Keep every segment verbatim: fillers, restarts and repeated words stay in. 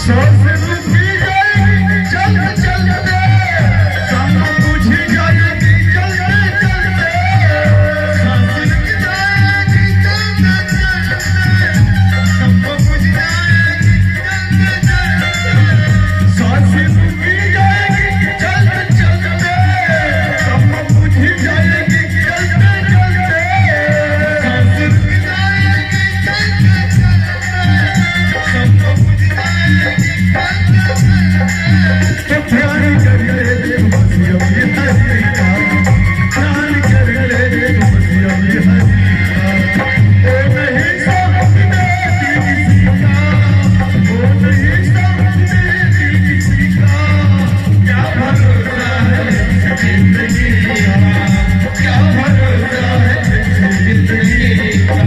सांस रुकी जाएगी चलते चलते, दम बुझी जाएगी चलते चलते। सांस रुक जाएगी चलते चलते, दम बुझ जाएगी चलते चलते। सांस रुकी जाएगी चलते चलते, दम बुझी जाएगी चलते चलते। सांस रुक जाएगी चलते चलते, दम बुझ जाएगी चलते चलते। तो ध्यान कर ले तू बस अभी हरि का, ध्यान कर ले तू बस अभी हरि का। ओ नहीं समझते दिल किसी का, ओ नहीं समझते दिल किसी का। क्या भरोसा है जिंदगी का, क्या भरोसा है जिंदगी का।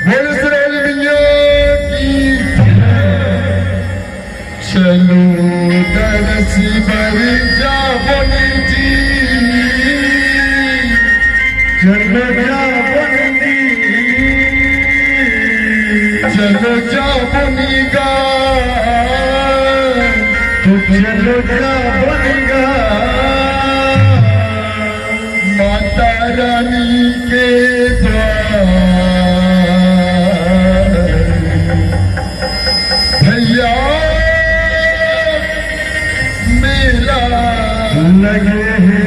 बोलो श्री मैया की। चलो दरस बर जावन जी, चलो जावन जी, चलो जावन गा, तो चलो जावन गा। माता रानी के द्वार भैया मेला लगे है।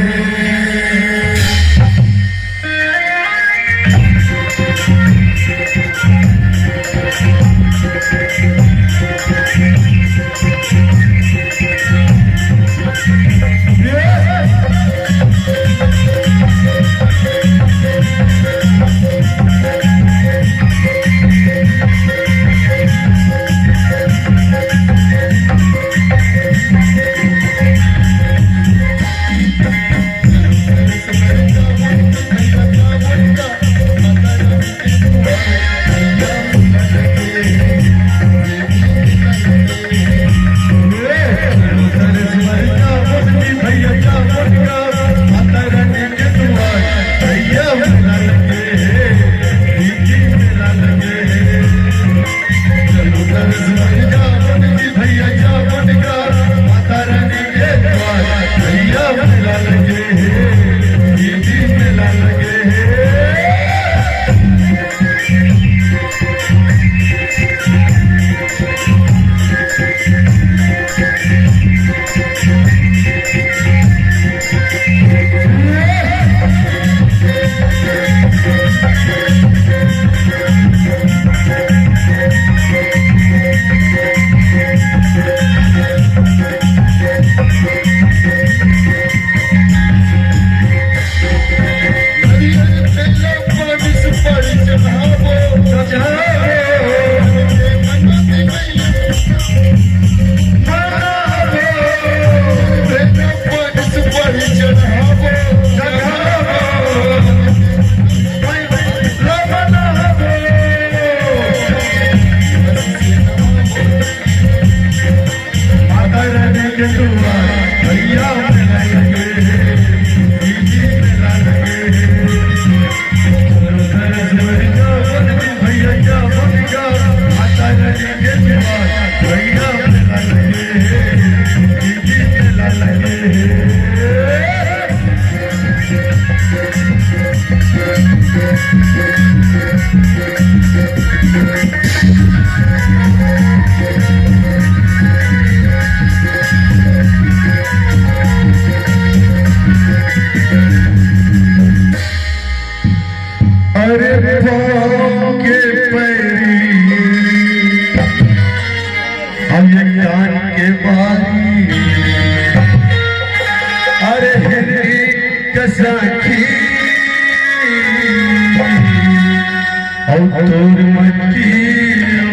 अउ तोर मट्टी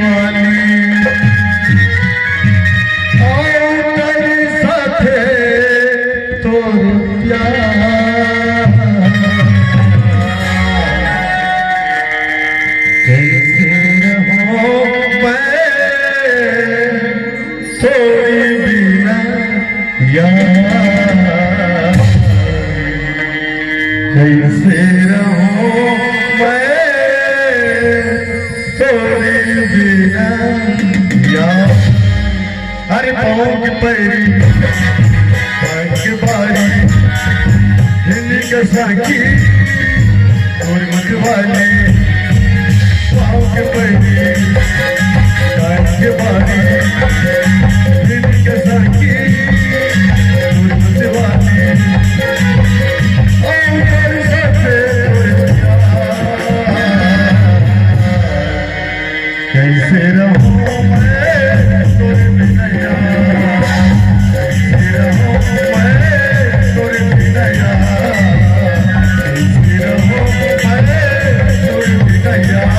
वाली, अउ तोर साथे तोर प्यार। कइसे रहूं मैं तोरी बिना यार, कइसे रहूं मैं तोरी बिना यार। अरे पाँव के पैरी, पाँव के बारी, हिंदी के साकी, तोर मतवाली, पाँव के पैरी, पाँव के बारी, हिंदी के साकी, तोर मतवाली, ओ तोर साथे तोर प्यार। कइसे रहूं मैं तोर बिना यार? कइसे रहूं मैं तोर बिना यार? कइसे रहूं मैं तोर बिना यार?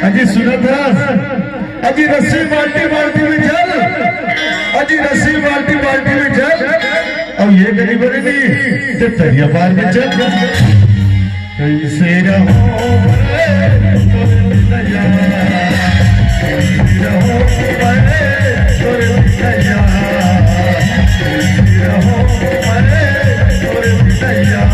अजी सुनत हस, अजी रस्सी बाल्टी बाल्टी में चल, अजी रस्सी बाल्टी बाल्टी में चल, अउ ये गली बने नहीं, तो तरिया पार में चल। कइसे रहूं मैं तोर बिना यार? कइसे रहूं मैं तोर बिना यार? कइसे रहूं मैं तोर बिना यार?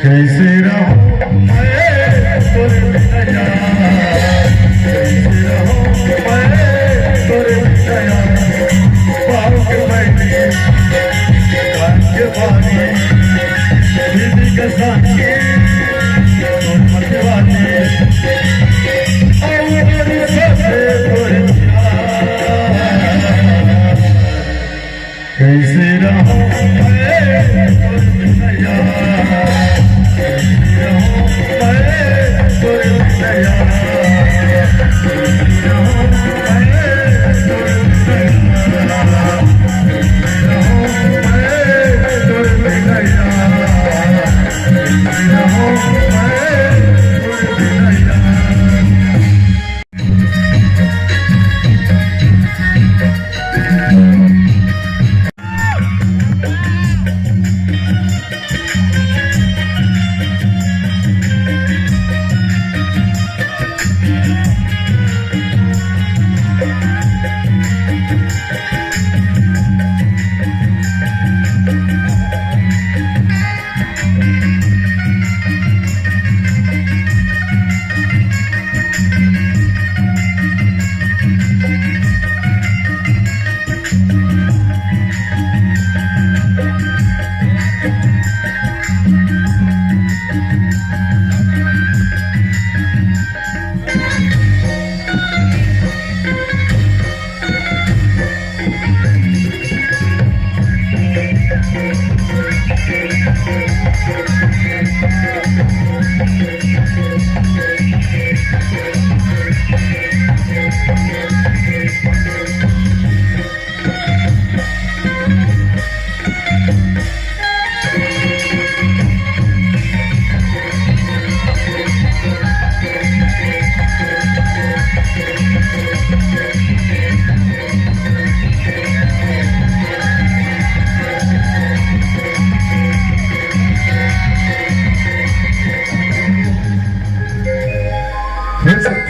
कइसे रहूं मैं तोर बिना यार? कइसे रहूं मैं तोर बिना यार? पाँव के पैरी, कान के बारी, दीदी के साथी, तोर मतवाली, अउ तोर साथे तोर प्यार। कइसे रहूं मैं तोर बिना यार? कइसे रहूं मैं तोर बिना यार? कइसे रहूं मैं तोर बिना यार? कइसे रहूं मैं तोर बिना यार? कइसे रहूं मैं तोर बिना यार?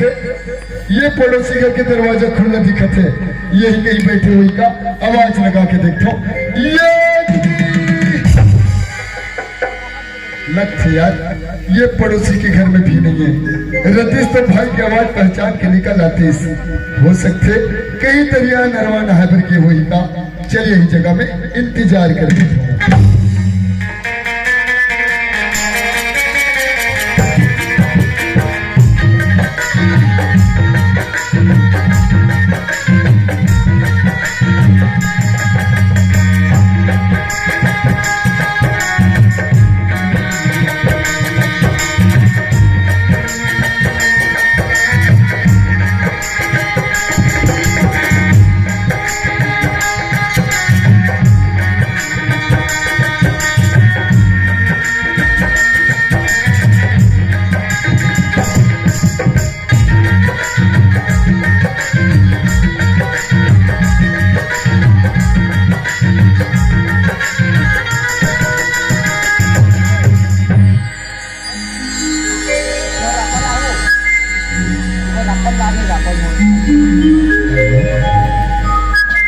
ये पड़ोसी घर के दरवाजा खुल्ला दिखत हे, यही कहीं बैठे हुई का आवाज लगा के देखथों। ये दीदी, लगथे यार, ये पड़ोसी के घर में भी नहीं है। रतीश तो भाई की आवाज पहचान के निकल आतीस। हो सकथे कहीं दरिया नरवा नहाए बर गे होही का। चलिए, इही जगह में इंतजार करथों।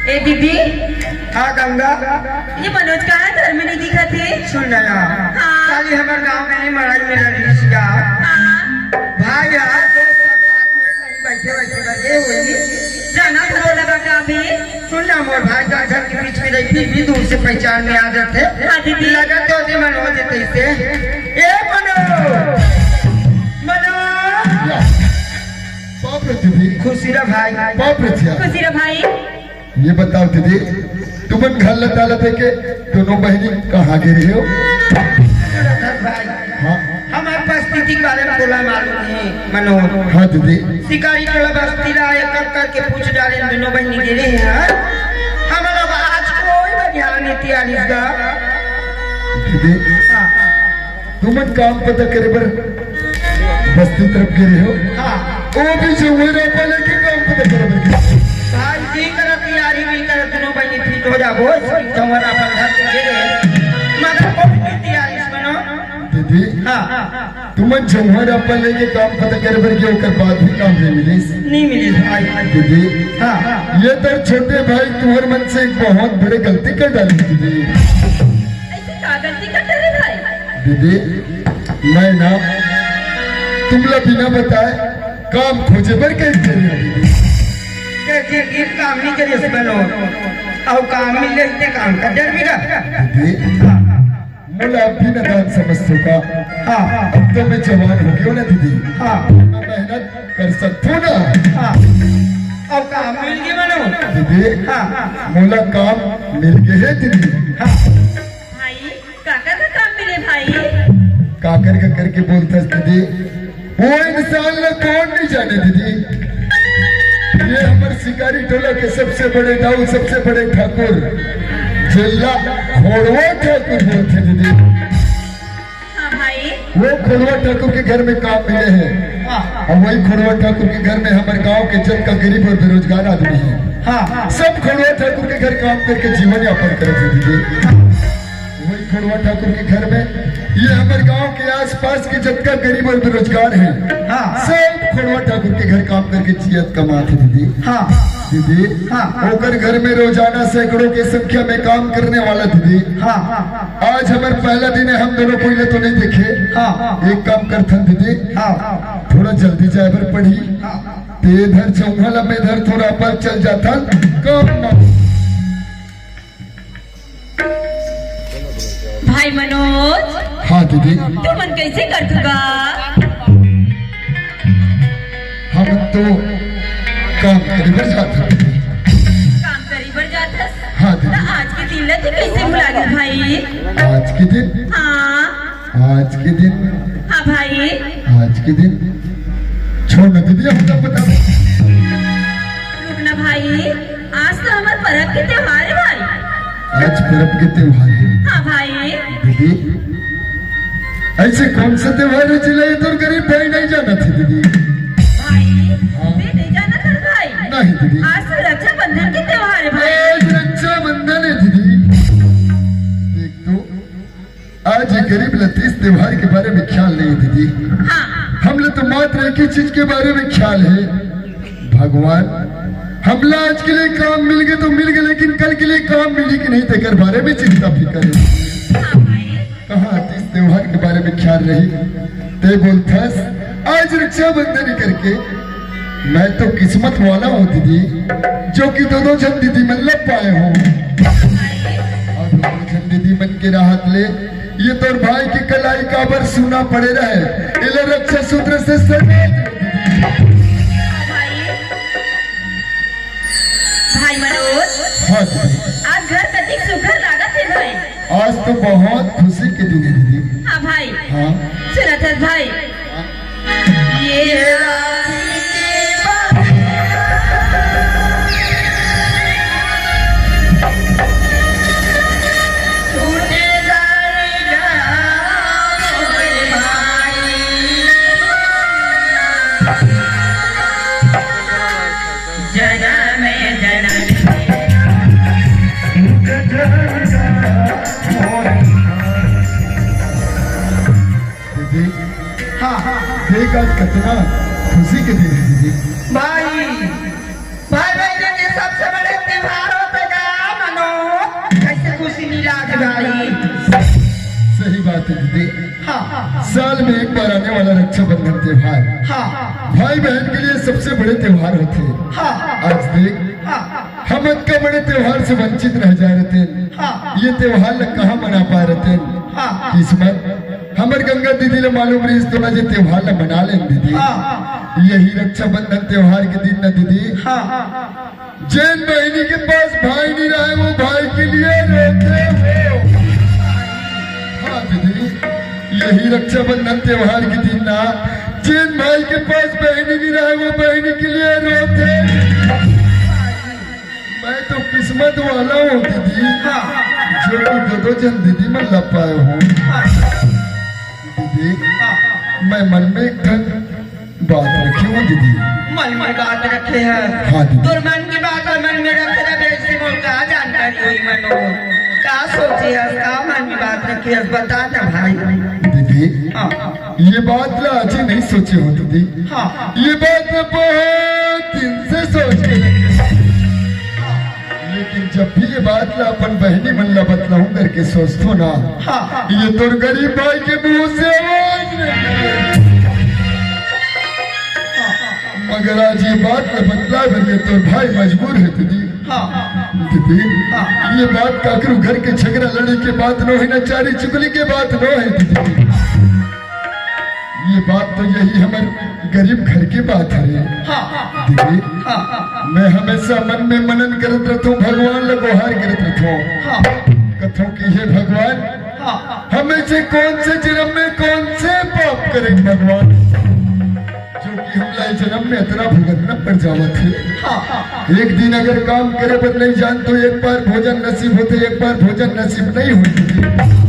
ए दीदी, हाँ गंगा। ये मनोज कहाँ घर में नहीं दिखत हे? सुन ना यार, हाँ। काली हमर गांव में ही मड़ई में लड़िस यार। हाँ। भाई यार, दोस्त साथ में कहीं बैठे बैठे लगे हुई। जाना तो लगा का भी? सुन ना मोर भाई, का घर के बीच में रही, फिर भी दूर से पहचान में आ जाथे। हाँ दीदी। लगा तो दे मनोज तैसे। ए मनोज, मनोज। बाप रे दीदी। खुशी रह भाई। बाप रे धिया। खुशी रह भाई। ये बताओ दीदी, तुमन घर ल ताला देके दोनों बहिनी कहाँ गे रहे हो? भाई, हाँ। हमार परिस्थिति के बारे में तोला मालूम हे मनोज। हाँ दीदी। शिकारी टोला बस्ती ला एक एक करके पूछ डारे, दोनों बहिनी गे रहे हैं। हमन अब आज कोई बर ध्यान नहीं दिया इसका। दीदी, हाँ। तुमन काम पता करे बर बस्ती तरफ गे रहे हो? हाँ। वो भी जौहर आपा लेके काम पता करे बर गे। भाई, जी करत यारी भी करत, दोनों बहिनी फिट हो जाबो, जौहर आपा घर के गे रहे। मगर कोई नहीं तैयारी बनो। दीदी, हाँ। तुमन जौहर आपा लेके काम पता करे बर गे, ओकर बाद भी काम नहीं मिलिस। नहीं मिलिस भाई। दीदी, हाँ। ये तर छोटे भाई तुहर मन से एक बहुत बड़े गलती कर डाली दीदी। ऐसे का गलती कर डाले भाई? दीदी, मैं ना तुमला बिना बताए काम खोजे बर कह दे रही हूँ दीदी। के जिंदगी काम नहीं करे इस बनो, और काम मिल जाते काम का डर भी ना। दीदी, हाँ। मोला अब भी नादान समझ चुका। हाँ। अब तो मैं जवान हो गया ना दीदी। हाँ। मैं मेहनत कर सकता हूँ ना। हाँ। और काम मिल गया मनो। दीदी, हाँ। मोला काम मिल गए है दीदी। हाँ। भाई, काकर का काम मिले भाई? काकर का करके बोलता दीदी, वो इंसान ला कौन नहीं जाने दीदी। ये हमर शिकारी टोला के सबसे बड़े दाऊ, सबसे बड़े ठाकुर, जेला खोड़वा ठाकुर बोलते दीदी। हाँ भाई। वो खोड़वा ठाकुर के घर में काम मिले है। हाँ। और वही खोड़वा ठाकुर के घर में हमारे गांव के जन का गरीब और बेरोजगार आदमी है। हाँ। सब खोड़वा ठाकुर के घर काम करके जीवन यापन करते दीदी। वही खोड़वा ठाकुर के घर में, ये हमारे गांव के आसपास के जतका गरीब और बेरोजगार हैं, हाँ। सब खोड़वा ठाकुर के घर काम करके जियत कमात है दीदी। हाँ। दीदी, हाँ। ओकर घर में रोजाना सैकड़ों के संख्या में काम करने वाला दीदी। हाँ। आज हमारे पहला दिन है, हम दोनों कोई ले तो नहीं देखे। हाँ। एक काम करथन दीदी, हाँ। थोड़ा जल्दी जाए बर पड़ी। हाँ। ते इधर चौंघा ला, मैं इधर थोड़ा पर चल जाथन। काम भाई मनोज, हाँ दीदी। तुमन कैसे करथो गा? हम तो काम करे बर जात हन। काम करे बर जात हस? हाँ दीदी। त आज के दिन ला तू कैसे भुला गे भाई? आज के दिन? हाँ। आज के दिन? हाँ भाई। आज के दिन? छोड़ ना दीदी, हम तो बता दे। रुक ना भाई, आज तो हमार परब के त्योहार है भाई। आज परब के त्योहार है। हाँ भाई। दीदी, ऐसे कौन सा त्योहार है जिला ये तो गरीब भाई नहीं जाना थे दीदी? भाई, हाँ। ये नहीं जाना था भाई। नहीं दीदी। आज तो रक्षाबंधन के त्योहार है भाई। आज रक्षाबंधन है दीदी। देख तो, आज ये गरीब ला तीज त्योहार के बारे में ख्याल नहीं है दीदी। हाँ। हम लोग तो मात्र एक ही चीज के बारे में ख्याल है, भगवान, हमला आज के लिए काम मिल गए तो मिल गए, लेकिन कल के लिए काम मिली कि नहीं, तेकर बारे में चिंता फिकर है। कहाँ तीज त्योहार के बारे में ख्याल रही? ते बोलथस, आज रक्षाबंधन करके। मैं तो किस्मत वाला हूँ दीदी, जो कि दो दो झन दीदी मन लग पाए हूँ। अब दो झन दीदी मन के राहत ले, ये तोर भाई के कलाई काबर सुना पड़े रहे, एला रक्षा सूत्र से सजा दे दीदी। भाई, भाई मनोज, हाँ दीदी। आज घर कतिक सुघर लागत हे भाई। आज तो बहुत खुशी के दिन है दीदी। हाँ भाई। हाँ। सुनत हस भाई? ये रात दीदी, हाँ, हाँ। देख, आज कितना खुशी के दिन है दीदी। भाई, भाई, भाई, ये सबसे बड़े त्योहार होथे का मनो, कैसे खुशी मिला दे भाई। सही बात है दीदी। हाँ, हाँ, हाँ। साल में एक बार आने वाला रक्षाबंधन त्योहार, हाँ। भाई बहन के लिए सबसे बड़े त्योहार होथे। हाँ। आज देख, हाँ। हम अतका बड़े त्योहार से वंचित रह जा रहे थे। हाँ। ये त्योहार ला कहाँ मना पा रहे थे? हाँ। किस्मत, हमर गंगा दीदी ला मालूम रहिस तो ना जे त्योहार ला मना लेन दीदी। हाँ। यही रक्षाबंधन त्योहार के दिन ना दीदी, हाँ। जेन बहिनी के पास भाई नहीं रहे, वो भाई के लिए रोथे हो। हाँ दीदी, यही रक्षाबंधन त्योहार के दिन ना, जेन भाई के पास बहिनी नहीं रहे, वो बहिनी के लिए रोथे। मैं तो किस्मत वाला हूँ दीदी, हाँ। जो कि दो दो झन दीदी मन लग पाए हूँ। हाँ। दीदी, हाँ। मैं मन में एक ठन बात रखे हूँ दीदी। मन में बात रखे है? हाँ दीदी। तोर मन की बात है, मन में रखे रहे, बेसी मोर का जानकारी होई मनो। का सोचे हस, का मन में बात रखे हस, बता ना भाई। दीदी, हाँ। ये बात ला आज ही नहीं सोचे हो दीदी। हाँ। ये बात मैं बहुत दिन से सोच के रखे। लेकिन जब भी ये बात ला अपन बहिनी मन ला बतलाहूं करके सोचथों ना, हाँ। ये तोर गरीब भाई के मुंह से आवाज नहीं निकले। मगर आज ये बात ला बतलाए बर ये तोर भाई मजबूर है दीदी। हाँ। दीदी, हाँ। ये बात काकरू घर के झगड़ा लड़े के बात नो है ना, चारी चुगली के बात नो है दीदी। ये बात तो यही हमर गरीब घर के बात हरे। हाँ। दीदी, हाँ। मैं हमेशा मन में मनन करत रहथों, भगवान ला गोहार करत रहथों। हाँ। कथों कि हे भगवान, हाँ। हमें से कौन से जन्म में कौन से पाप करे भगवान, जो कि हमला ये जन्म में इतना भुगतना पड़ जावत है। हाँ। एक दिन अगर काम करे बर नहीं जान तो एक बार भोजन नसीब होते, एक बार भोजन नसीब नहीं होते।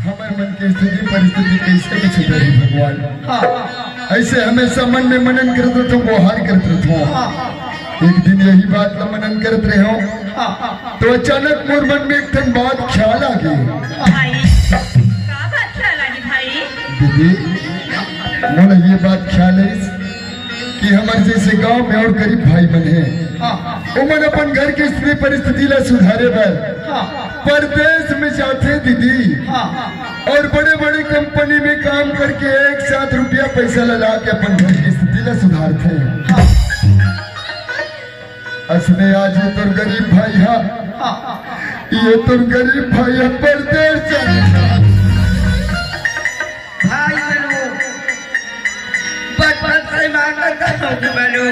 हमर मन के स्थिति परिस्थिति कैसे कुछ रही भगवान। हाँ। ऐसे हमेशा मन में मनन करत रहथों, गोहार करत रहथों। हाँ। एक दिन यही बात ला मनन करत रहे हो, हाँ। तो अचानक मोर मन में एक ठन बात ख्याल आ गई। भाई, का बात ख्याल आ गई भाई? दीदी, मोला ये बात ख्याल है कि हमर जैसे गांव में और गरीब भाई मन है, हाँ। उमन अपन घर के स्थिति परिस्थिति ला सुधारे बर, हाँ। परदेश में जाथे दीदी। हाँ। और बड़े-बड़े कंपनी में काम करके एक साथ रुपया पैसा ला, ला के अपन घर की स्थिति ला सुधारथे। हाँ। असने आज ये तोर गरीब भाई हा, हाँ। ये तोर गरीब भाई हा परदेश चले गा। भाई बनो, बचपन से मांगत हूँ बनो,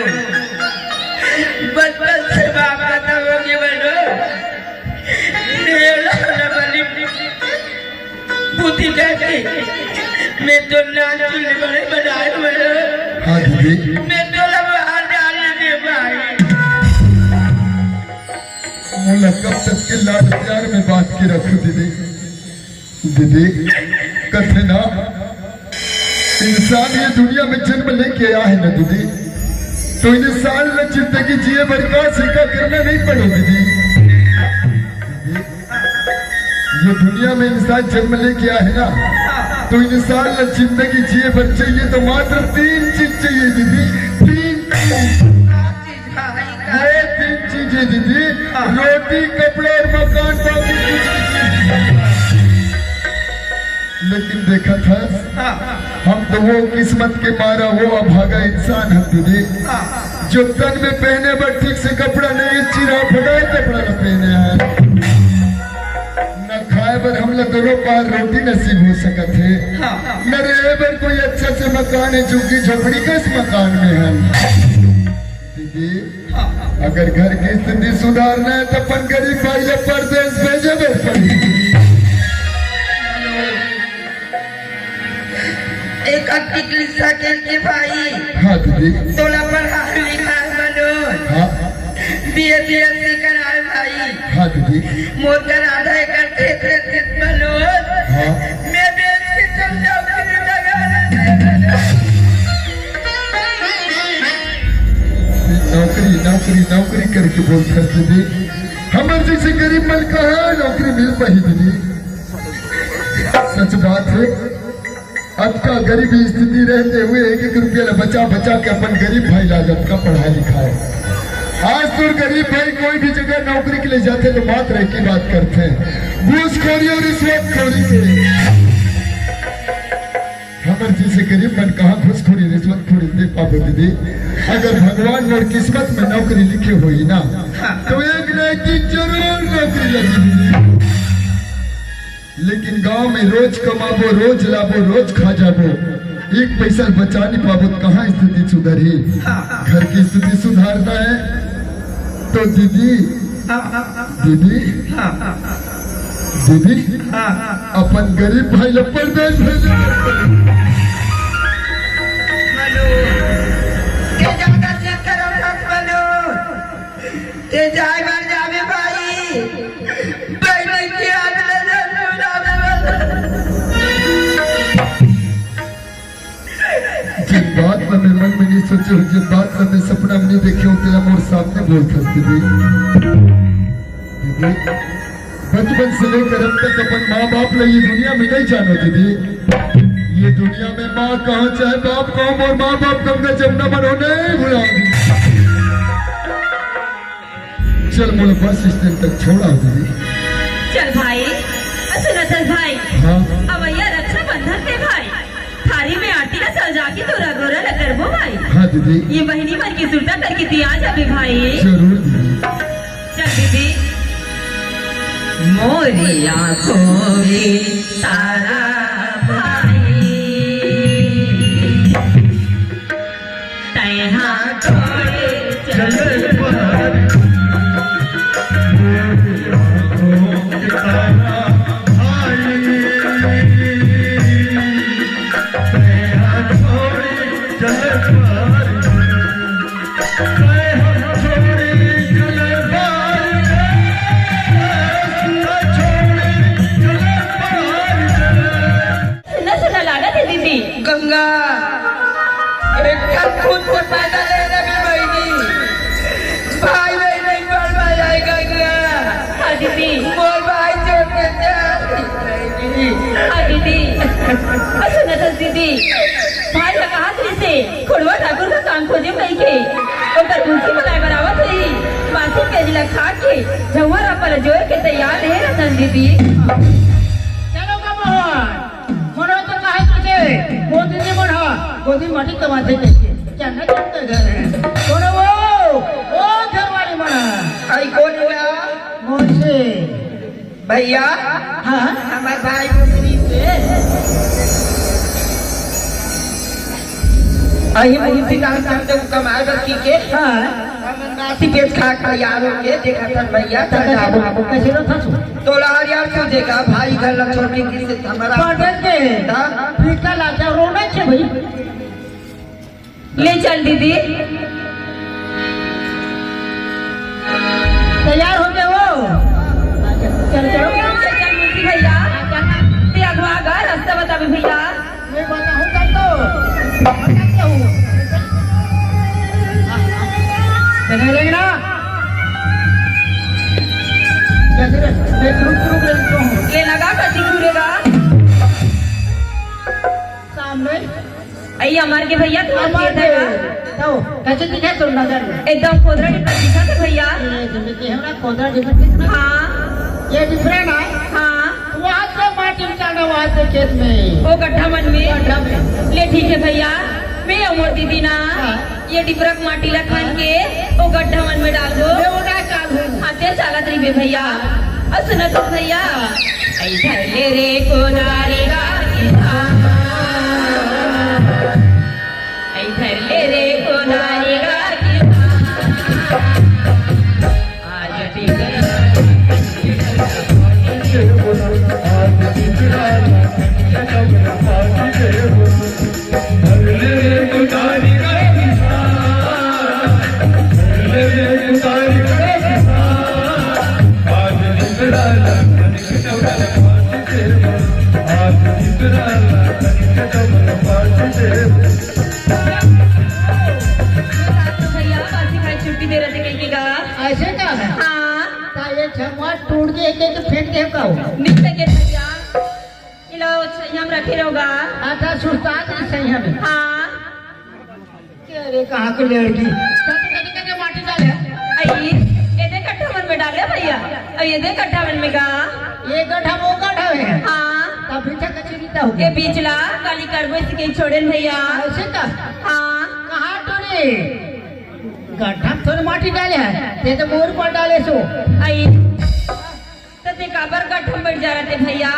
बचपन से मांगत हूँ बनो। मेरा न बनी बुद्धि जाके मैं तो नाच चुने बड़े बनाए बनो। हाँ दीदी। मैं तो लगा डाल दे भाई। मोला कब तक के लाड़ प्यार में बांध के रखू दीदी? दीदी, कथे ना, इंसान ये दुनिया में जन्म लेके आया है ना दीदी, तो इंसान ला जिंदगी जिए बर का सीखा करना नहीं पड़े दीदी। दीदी, ये दुनिया में इंसान जन्म लेके आया है ना, तो इंसान ला जिंदगी जिए बर चाहिए तो मात्र तीन चीज चाहिए दीदी, तीन चीज। का चीज भाई, का? ये तीन चीज है दीदी, हाँ। रोटी, कपड़ा और मकान, बाकी कुछ नहीं। लेकिन देखा था, हाँ। हम तो वो किस्मत के मारा वो अभागा इंसान है दीदी, हाँ। जो तन में पहने बर ठीक से कपड़ा नहीं, चिरा फटा कपड़ा ला पहने हैं। न खाए बर हमला दोनों पहर रोटी नसीब हो सकत हे, हाँ। न रहे बर कोई अच्छा से मकान है, झुग्गी झोपड़ी कस मकान में है। दीदी, हाँ। अगर घर की स्थिति सुधारना है तो अपन गरीब भाई ला परदेस भेजे बर पड़ी। एक अक्की किस्सा के, के भाई। हाँ दीदी। तोला पढ़ाए लिखाए मनोज। हाँ। बीए बीएससी कराए भाई। हाँ दीदी। मोर कर आधा एकड़ खेत हे मनोज। हाँ। मैं बेच के चल जाऊँ, नौकरी, नौकरी, नौकरी करके बोलथस दीदी। हमर जैसे गरीब मन कहाँ नौकरी मिल पाही दीदी? सच बात है। अतका गरीबी स्थिति रहते हुए एक एक रुपया ला बचा बचा के अपन गरीब भाई ला अतका पढ़ाए लिखाए। आज तो गरीब भाई कोई भी जगह नौकरी के लिए जाते तो मात्र एक ही बात करते हैं, घूसखोरी और रिश्वतखोरी के। हमर जैसे गरीब मन कहाँ घूसखोरी रिश्वतखोरी दे पाबो दीदी? अगर भगवान मोर किस्मत में नौकरी लिखे होई ना, तो एक ना एक दिन जरूर नौकरी लगी दीदी। लेकिन गांव में रोज कमाबो, रोज लाबो, रोज खा जाबो, एक पैसा बचा नहीं पाबो, तो कहाँ स्थिति सुधरही? घर की स्थिति सुधारना है तो दीदी, दीदी, दीदी, अपन गरीब भाई ला परदेस भेजे। मनु, के ज्यादा चेक करो मत मनु। ते जाए बर जाबे भाई, बहिनी के हाथ ले जा, तू जाबे बर। जिन बात ला मैं मन में नहीं सोचे हूँ, जिन बात ला मैं सपना में नहीं देखे हूँ, तेला मोर सामने बोल सकती थी। दीदी, बचपन से लेकर अब तक अपन माँ बाप ला ये दुनिया में नहीं जानो दीदी। ये दुनिया में माँ कहाँ चाहे बाप कहाँ, मोर माँ बाप गंगा जमुना मन हो नहीं भुलाओ दीदी। चल मोला बस स्टैंड तक छोड़ा दीदी। चल भाई, सुन चल भाई। हाँ। अवैया रक्षाबंधन पे भाई, थारी में आरती ला सजा के तोर अगोरा ला करबो भाई। हाँ दीदी। ये बहिनी मन के सुरता करके तिया जाबे भाई। जरूर दीदी। चल दीदी। मोरी आँखों में तारा भाई, तैहा थोड़ी चल पार। मोरी आँखों में तारा भाई, तैहा थोड़ी चल पार। सुना सुना लागत हे दीदी। गंगा, एक ठन खून के पैदा ले रवि बहिनी। भाई बहिनी पर भाई आए गंगा। हाँ दीदी। मोर भाई छोड़ के जा। हाँ दीदी। सुना था दीदी, भाई का कहा दीदी से? खोड़वा ठाकुर का काम खोजे कहिके ओकर मुंशी बुलाए बर आवत रही। बासी पेज ला खा के झउहा रापा ला जोर के तैयार रहे रतन दीदी। चलो का मोहन, मोनो तो कहे तुझे, गोदी में मोन हा, गोदी माटी कमाथे कहिके। क्या न करते घर है? कोनो वो, ओ घर वाली मन हा। आई कौन हुआ? मुंशी। भैया, हाँ? हमार भाई मुंशी से अही मुंशी नाम समझे वो कमाए बर की के। हाँ। हमन बासी पेज खा के तैयार हो के देखा था भैया, तो कैसे जाबो। बाबू, कैसे रो था तू? तोला हर यार तू देखा, भाई घर ला छोड़ के किसे हमारा परदेस के। हाँ। फीका ला क्या रोना छे भाई? ले चल दीदी। तैयार हो गए हो? चल, चल। चल, मुंशी भैया। ते अगवा गा, रास्ता बतावे भैया। मैं बताऊं तब तो। बताते हूँ। चले लेंगे ना? देख रे, देख, रुक, रुक, रुक, रुक। ले लगा का चिकू रे बा। ये हमार के भैया, तुम्हार हमार खेत है के। का? तो कैसे दिखा तोर नजर में? एकदम खोदरा डिपरा दिखा थे भैया। ये जो मैं कहे ना, खोदरा डिपरा दिखा। हाँ। ये डिपरा ना है? हाँ। वहाँ से माटी निकालना, वहाँ से खेत में। वो गड्ढा मन में? गड्ढा में। ले ठीक है भैया, मैं अउ मोर दीदी ना, हाँ। ये डिपरा के माटी ला खन के वो गड्ढा मन में डाल दो। मैं वो ना डाल दूँ। हाँ, ते चालत रहिबे भैया। अउ सुनत हो भैया, ऐ धर ले रे कोदारी गा किसान, ऐ धर ले रे कोदारी गा किसान। आज टिकट भैया, बासी खाए छुट्टी दे रहे थे कहीं की गा। ऐसे का है? हाँ। ता ये छमवा टूट के एक एक फेंक दे का हो? निकल के भैया। इला वो सही हम रखे रहोगा। आधा सुस्ता के सही हम। हाँ। अरे कहाँ के लड़की? कते कते कते माटी डाले? आई, ये दे कट्ठा मन में डाले भैया। अब ये दे कट्ठा मन में गा। ये गड्ढा वो गड्ढा है। हाँ। तब पीछे कच्ची रीता हो ये गई। बीच ला काली करबो इसके छोड़े न भैया। ऐसे का? हाँ। कहाँ टूरी? गड्ढा में थोड़ी माटी डाले है, ते तो मोर पर डाले सो। आई, तो ते काबर गड्ढा में बैठ जा रहे थे भैया?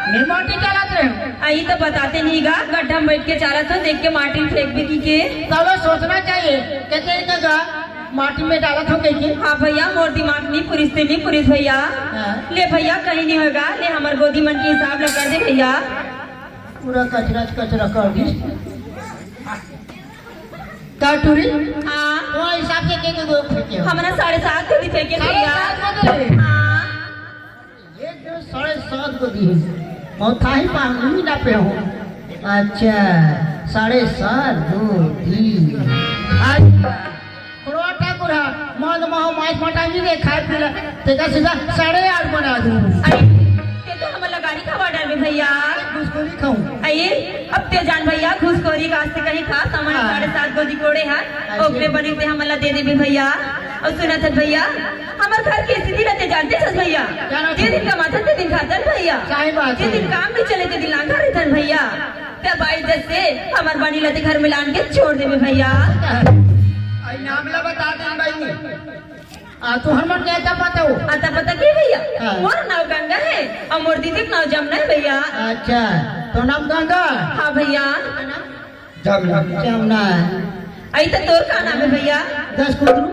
मैं माटी डालत रहे हूँ। आई तो बताते नहीं गा, गड्ढा में बैठ के चालत हो, देख के माटी फेंक भी की के। तब सोचना चाहिए, कहते हैं का गा, माटी में डालत हो कहीं के। हाँ भैया, मोर दिमाग नहीं पुरिस ते नहीं पुरिस भैया। हाँ। ले भैया, कहीं नहीं होगा, ले हमर गोदी मन के हिसाब ला कर दे भैया। पूरा कचरा कचरा कर दी। का टूरी? हाँ। तो हिसाब से के के गो फेंके हो? हमारा साढ़े सात गोदी फेंके साढ़े भैया। सात गोदी? हाँ। एक जो साढ़े सात गोदी है। बहुत थाही पानी ना पे हो। अच्छा, साढ़े सात गोदी। अच्छा। खोड़वा ठाकुर हा, मन महो माछ मटा नहीं दे खाए पीला, तेका सीधा साढ़े आठ बना दूँ। अरे, ते तो हमर लगानी खवा डर में भैया। घुसखोरी खाऊं। अरे, अब ते जान भैया, घुसखोरी का आज से कहीं खा, सामान हाँ। साढ़े सात गोदी कोड़े हा, अच्छा। ओकरे बने ते हमला दे देबे भैया। अउ सुनत हस भैया, हमर घर के स्थिति ला ते जानते हस भैया। क्या नाम जे है? दिन कमाथन ते दिन खाथन भैया। सही बात जे है। दिन काम नहीं चले ते दिन लांघा रहथन भैया। तब आई जैसे हमर बनी ला ते घर में लान के छोड़ देबे भैया। आई नाम ला बता दे भाई। आ, तू हमर के आता पता हो? आता पता के भैया? हाँ। मोर नाव गंगा है अउ मोर दीदी के नाव जमुना है भैया। अच्छा, तो नाम गंगा? हाँ भैया। जमुना। जमुना है। आई तो तोर का नाम है भैया? दस कुंदरू।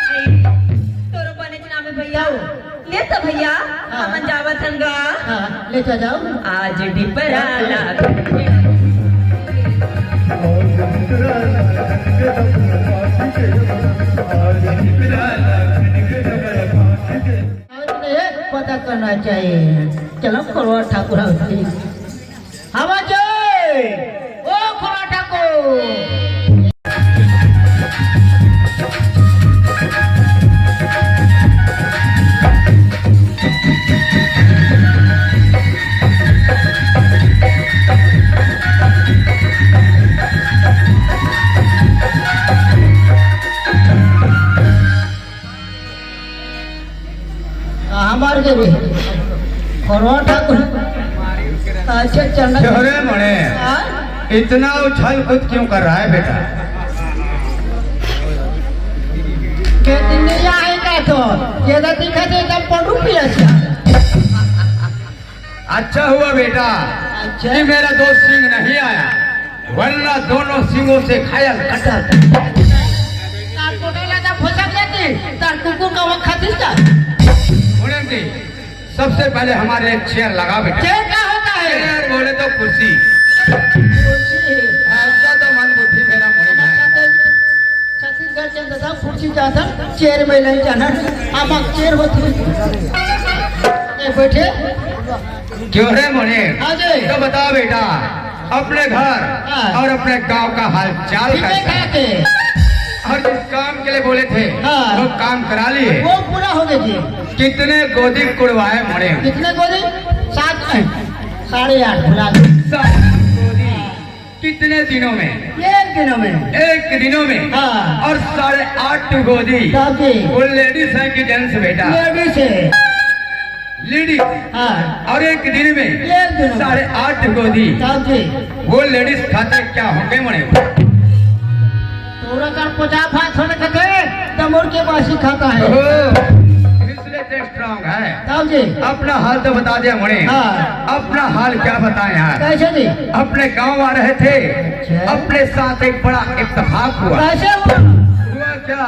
आई, तोरो बने नाम है भैया। ले तो भैया, हाँ। हमन जावत हन गा। हाँ, ले तो जाओ। आज डिपरा ला। पता करना चाहिए। चलो, खोड़वा ठाकुर आओ। हवा जय। ओ खोड़वा ठाकुर। कहाँ मार के रे? खोड़वा ठाकुर। अच्छा, चंदन। क्यों रे मने? हाँ? इतना उछल कूद क्यों कर रहा है बेटा? के दिन नहीं आएगा तो, ये तो दिखा दे, एकदम पड़ू पिया सा। अच्छा हुआ बेटा अच्छा। कि मेरा दोस्त सिंह नहीं आया, वरना दोनों सिंगों से घायल कटा। तार कोटा लगा फसक लेती, तार कुकुर का वक्त खाती था। उड़न जी, सबसे पहले हमारे एक चेयर लगा बेटा। चेयर क्या होता है? चेयर बोले तो कुर्सी। कुर्सी। अच्छा तो मन बुद्धि मेरा मुड़ी में है। छत्तीसगढ़ के अंदर सब कुर्सी जाता, चेयर में नहीं जाना। हम चेयर होती। ए, बैठे। क्यों रे मोने? हाँ जी। तो बता बेटा, अपने घर हाँ। और अपने गांव का हाल चाल ठीक है, कैसा है? ठीक है। और जिस काम के लिए बोले थे, हाँ। वो काम करा लिए। वो पूरा हो गया जी। कितने गोदी कुड़वाए मोने? कितने गोदी? सात, साढ़े आठ भुला गए। साढ़े आठ गोदी। कितने दिनों में? एक दिनों में। एक दिनों में? हाँ। और साढ़े आठ गोदी। साहब जी। वो लेडीज है कि जेंट्स बेटा? लेडीज है। लेडीज। हाँ। और एक दिन में एक दिन में। साढ़े आठ गोदी। साहब जी। वो लेडीज खाते क्या होंगे मने? तोरा कर पचास हाथ होने खाते, तमोर के बासी खाता है। ओहो, इसलिए तो स्ट्रांग है। साहब जी। अपना हाल तो बता दिया मने। हाँ। अपना हाल क्या बताएं यार? कैसे जी? अपने गांव आ रहे थे, अच्छा। अपने साथ एक बड़ा इत्तेफाक हुआ। कैसे हुआ? हुआ क्या,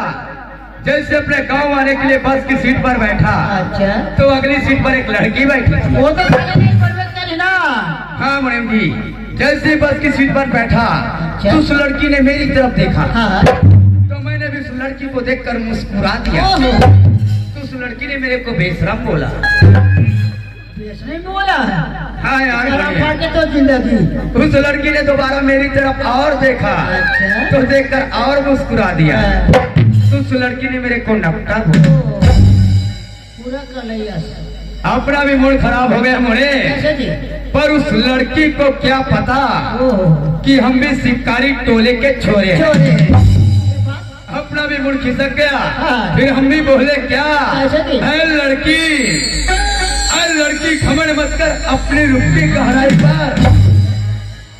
जैसे अपने गांव आने के लिए बस की सीट पर बैठा, अच्छा। तो अगली सीट पर एक लड़की बैठी थी। वो तो पहले नहीं, परिवर्तन है ना। हाँ मुनीम जी, जैसे ही बस की सीट पर बैठा, अच्छा। तो उस लड़की ने मेरी तरफ देखा। हाँ। तो मैंने भी उस लड़की को देखकर मुस्कुरा दिया। ओहो। तो उस लड़की ने मेरे को बेशरम बोला। बेशरम बोला? हाँ यार, शर्म बढ़िया। खा के तो जिंदगी। उस लड़की ने दोबारा मेरी तरफ और देखा, अच्छा। तो देखकर और मुस्कुरा दिया। हाँ। तो उस लड़की ने मेरे को नपटा बोला। ओहो। पूरा कलैया। अपना भी मूड खराब हो गया मुने। कैसे जी? पर उस लड़की को क्या पता ओहो। कि हम भी शिकारी टोले के छोरे हैं। छोरे। अपना भी मूड खिसक गया। हाँ। फिर हम भी बोले क्या? कैसे जी? ऐ लड़की, ऐ लड़की, घमंड मत कर अपनी रूप की गहराई पर।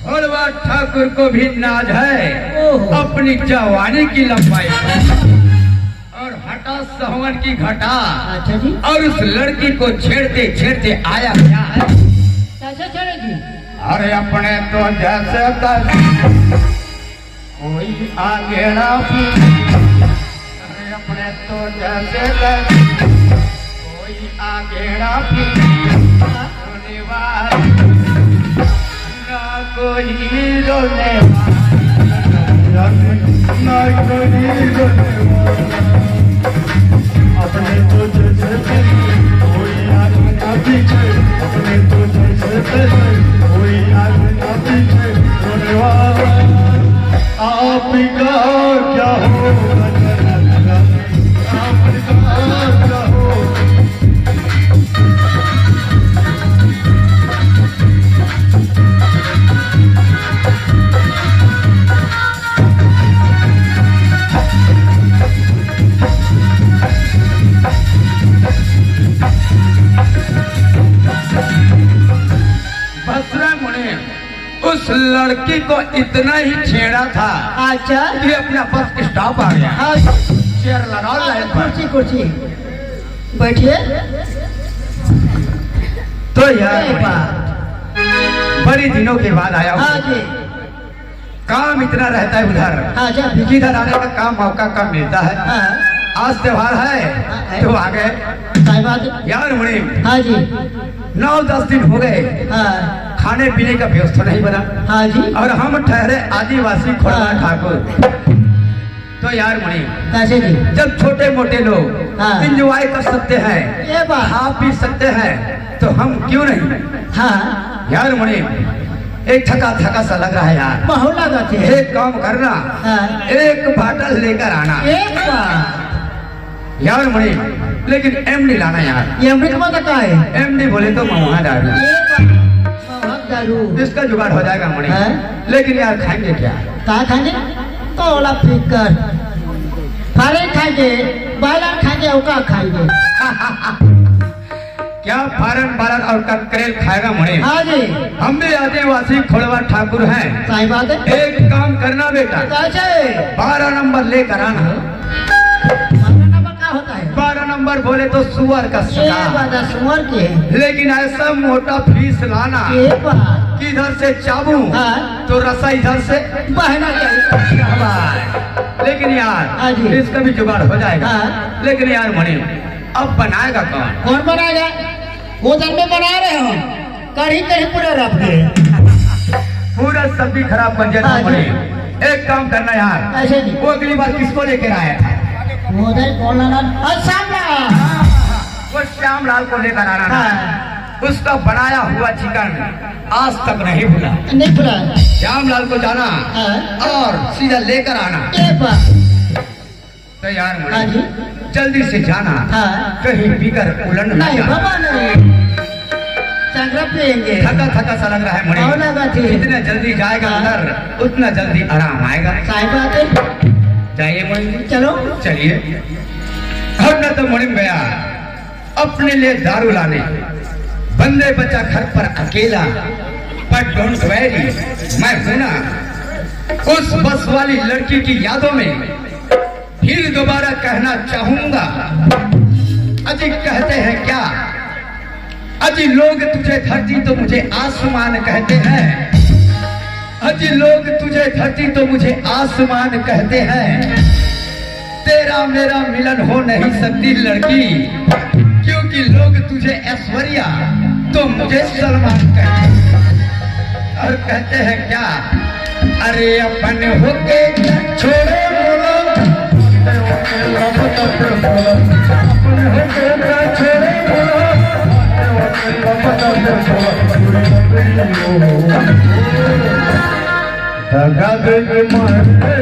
भोलवा ठाकुर को भी नाज है ओहो। अपनी जवानी की लंबाई पर। और हटा सावन की घटा। अच्छा जी। और उस लड़की को छेड़ते छेड़ते आया क्या है? कैसे छेड़े जी? अरे अपने तो जैसे तैसे कोई आगे ना पीछे। अरे अपने तो जैसे तैसे कोई आगे ना पीछे। होने वाला ना कोई रोने वाला। ना कोई रोने वाला। अपने तो जैसे तैसे कोई आगे ना पीछे। अपने तो जैसे तैसे कोई आगे ना पीछे। होने वाला। आपका क्या हो गजब, आपका क्या हो? बस रे मुने, उस लड़की को इतना ही छेड़ा था अच्छा। कि अपना बस स्टॉप आ गया। हाँ। चेयर लगा हाँ, लाइन पर। कुर्सी, कुर्सी। बैठिए। तो यार, अरे वाह। बड़ी दिनों के बाद आया हूँ। हाँ जी। काम इतना रहता है उधर। हाँ, जब किधर आने का काम मौका कम मिलता है। हाँ। आज त्योहार है, हाँ, है। तो आ गए। सही बात है। यार मुनीम, हाँ जी। नौ दस दिन हो गए, हाँ। खाने पीने का व्यवस्था नहीं बना। हाँ जी। और हम ठहरे आदिवासी खोड़वा हाँ। ठाकुर। तो यार मुनीम, कैसे जी? जब छोटे मोटे लोग हाँ। एंजॉय कर सकते हैं, ये बात। खा पी सकते हैं, तो हम क्यों नहीं? हाँ। यार मुनीम, एक थका थका सा लग रहा है यार। बहुत लगा थे। एक काम करना, हाँ। एक बाटल लेकर आना। एक बार। यार मुनीम, लेकिन एमडी लाना यार। ये अमृत माता का है? एमडी बोले तो महुआ दारू। ये बात, महुआ दारू। इसका जुगाड़ हो जाएगा मुनीम। हाँ। लेकिन यार खाएंगे क्या? का खाएंगे? कोला फिकर। फारे खाएंगे, बायलर खाएंगे, ओका खाएंगे। क्या फारन बालन और ककरेल खाएगा मुनीम? हाँ जी। हम भी आदिवासी खोड़वा ठाकुर हैं। सही बात है। एक काम करना बेटा, कैसे? बारह नंबर लेकर आना। बारह नंबर क्या होता है? बारह नंबर बोले तो सुअर का ये सरदार। बात है, सुअर की है। लेकिन ऐसा मोटा पीस लाना ये बात। कि इधर से चाबू हाँ। तो रसा इधर से बहना चाहिए। क्या बात। लेकिन यार हाँ जी। इसका भी जुगाड़ हो जाएगा। हाँ। लेकिन यार मुनीम, अब बनाएगा कौन? कौन बनाएगा? वो तो हम बना रहे हो, कढ़ी कढ़ी पूरा रख दे। पूरा सब्जी खराब कर दिया हाँ जी। तुमने। एक काम करना यार, ऐसे नहीं। वो अगली बार किसको लेकर आया था? वो उधर कौन लाना? हाँ, श्यामलाल। वो श्यामलाल को लेकर आना ना। हाँ। उसका बनाया हुआ चिकन आज तक नहीं भूला। नहीं भूला। श्यामलाल को जाना हाँ। और सीधा लेकर आना। ये बात। तैयार हो। हाँ जी। जल्दी से जाना। हाँ। कहीं बिगड़ उलट ना नहीं, जाना। बाबा नहीं। संगरा पियेंगे। थका थका सा लग रहा है मुड़ी। और लगा थी। जितना जल्दी जाएगा अंदर, उतना जल्दी आराम आएगा। सही बात है। जाइए मुड़ी। चलो। चलिए। हम न तो मुड़ी में गया अपने लिए दारू लाने, बंदे बचा घर पर अकेला। But don't worry, मैं हूं ना। उस बस वाली लड़की की यादों में फिर दोबारा कहना चाहूंगा, अजी कहते हैं क्या, अजी लोग तुझे धरती तो मुझे आसमान कहते हैं, अजी लोग तुझे धरती तो मुझे आसमान कहते हैं। तेरा मेरा मिलन हो नहीं सकती लड़की, क्योंकि लोग तुझे ऐश्वर्या तो मुझे सलमान कहते हैं। और कहते हैं क्या, अरे अपन होके छोड़े बोलो, अपन होके छोड़े बोलो, दगा दे के मार दे।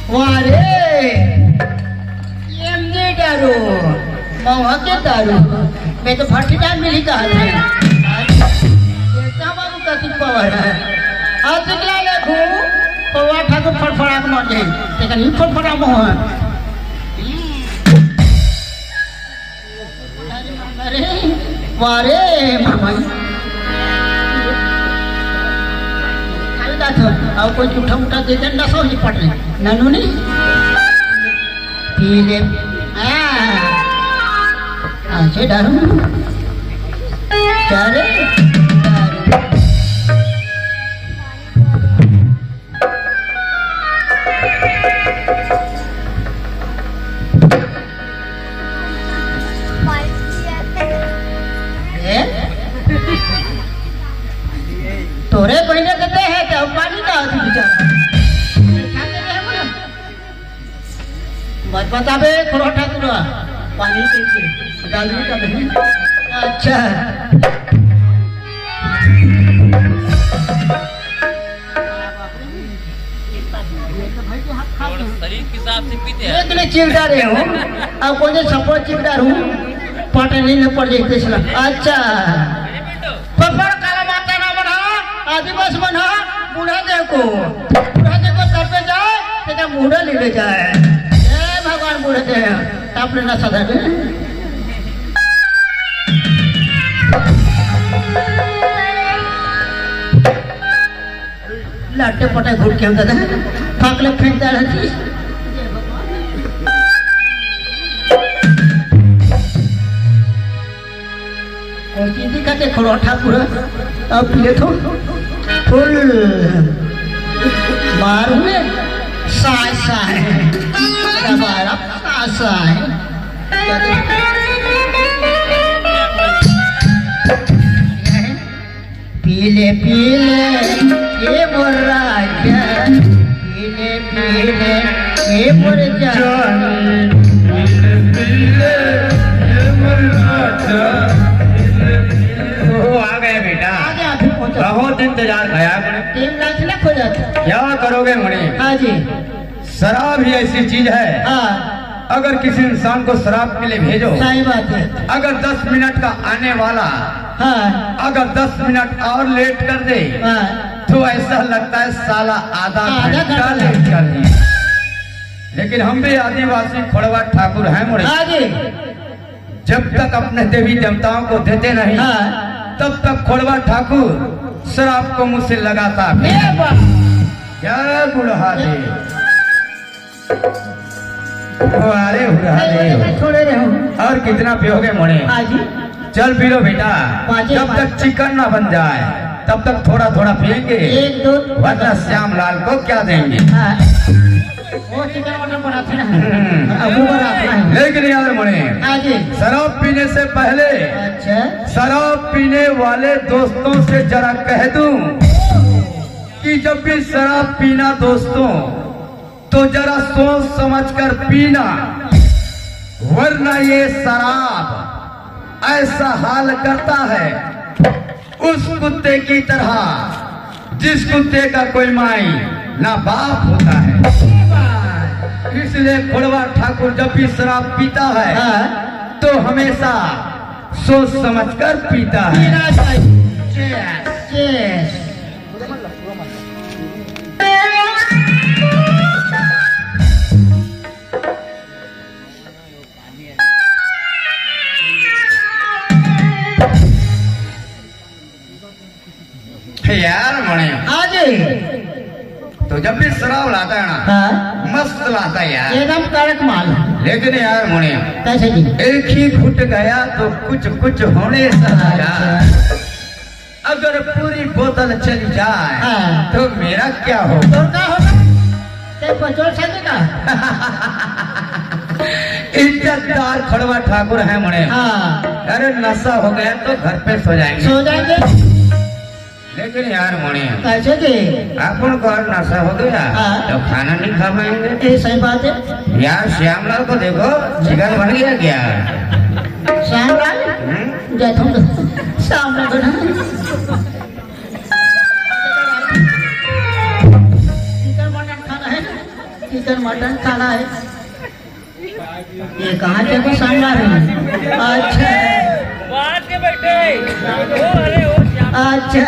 वाह रे, ये हमने दारू, महुआ के दारू, मैं तो फटीदार मिली कहा था। देखता बाबू कति पावर है। आज निकला ले घू, पौवा ठाकुर फड़फड़ा के मर जाए। तेकर ही फड़फड़ा महुआ। अरे, वाह रे, मामा जी। खाली बात हो, अब कोई जूठा उठा दे दे, नशा हो जी पट रही। ननू नहीं? पी ले। हाँ। ऐसे दारू। क्या रे? दारू। ए? तोरे बहिने देते हैं तो पानी का होती बेचारा। मत बताबे, खरोटा पूरा पानी पी के डालू का नहीं। अच्छा। शरीर के हिसाब से पीते हैं। एक ने चिवड़ा रहे हो, अब कोई सपोर्ट चिवड़ा रहूं, पाटे नहीं न पड़ जाए कृष्ण। अच्छा। पकड़ काला माता ना बना, आदिवास बना, बूढ़ा देखो, बूढ़ा देखो सर पे जाए, तेरा मुंडा ले ले जाए। जय भगवान बूढ़े दे, अपने ना सदा में। लट्टे पटे घुट के हम दादा, फाकले फेंकता रहती। कोची दिखा के खरोटा पूरा, अब पिए तो फुल मार हुए, साय साय, दबारा साय साय। पीले पीले ये मोर राजा, पीले पीले ये मोर जान। जान, पीले पीले ये मोर राजा, क्या करोगे मुनीम? हाँ जी। शराब ही ऐसी चीज है, हाँ। अगर किसी इंसान को शराब के लिए भेजो, सही बात है। अगर दस मिनट का आने वाला, हाँ। अगर दस मिनट और लेट कर दे, हाँ। तो ऐसा लगता है साला आधा आधा घंटा घंटा। लेट कर दिया। लेकिन हम भी आदिवासी खोड़वा ठाकुर हैं मुनीम। हाँ जी। जब तक अपने देवी देवताओं को देते नहीं, हाँ। तब तक खोड़वा ठाकुर शराब को मुंह से लगाता भी ये बात। क्या बुढ़ा दे। अरे हुआ नहीं, दे। मैं छोड़े रहे हूँ। और कितना पियोगे मुनीम? हाँ जी। चल पी लो बेटा। पाँचे जब पाँच। तक चिकन ना बन जाए, तब तक थोड़ा थोड़ा पियेंगे। एक दो। वरना श्याम लाल को क्या देंगे? हाँ। वो चिकन मटन बनाते हैं। हम्म। अब वो बनाते हैं। लेकिन यार मुनीम, हाँ जी। शराब पीने से पहले अच्छा। शराब पीने वाले दोस्तों से जरा कह दूं कि जब भी शराब पीना दोस्तों, तो जरा सोच समझ कर पीना, वरना ये शराब ऐसा हाल करता है उस कुत्ते की तरह, जिस कुत्ते का कोई माई ना बाप होता है। इसलिए खोड़वा ठाकुर जब भी शराब पीता है, हाँ। तो हमेशा सोच समझ कर पीता है। पीना चाहिए। Cheers। Cheers। यार मुनीम, हाँ जी। तो जब भी शराब लाता है ना, हाँ। मस्त लाता है यार। एकदम कड़क माल। लेकिन यार मुनीम, कैसे जी? एक ही घुट गया तो कुछ कुछ होने सा लगा। अच्छा। अगर पूरी बोतल चली जाए, हाँ। तो मेरा क्या होगा? तो क्या होगा? ते बचो सके का? इज्जतदार खोड़वा ठाकुर है मुनीम। हाँ। अरे नशा हो गया तो घर पे सो जाएंगे। सो जाएंगे। लेकिन यार मुनीम, कैसे जी? अपन को और नशा हो गया, हाँ। तो खाना नहीं खा पाएंगे। ये सही बात है। यार श्यामलाल को देखो, चिकन बन गया क्या? श्यामलाल? हम्म? जा तुम श्यामलाल को ना। चिकन मटन खाना है, चिकन मटन खाना है। ये कहाँ के को श्यामलाल है? अच्छा। बाहर के बैठे। ओ, अरे, ओ, श्याम। अच्छा।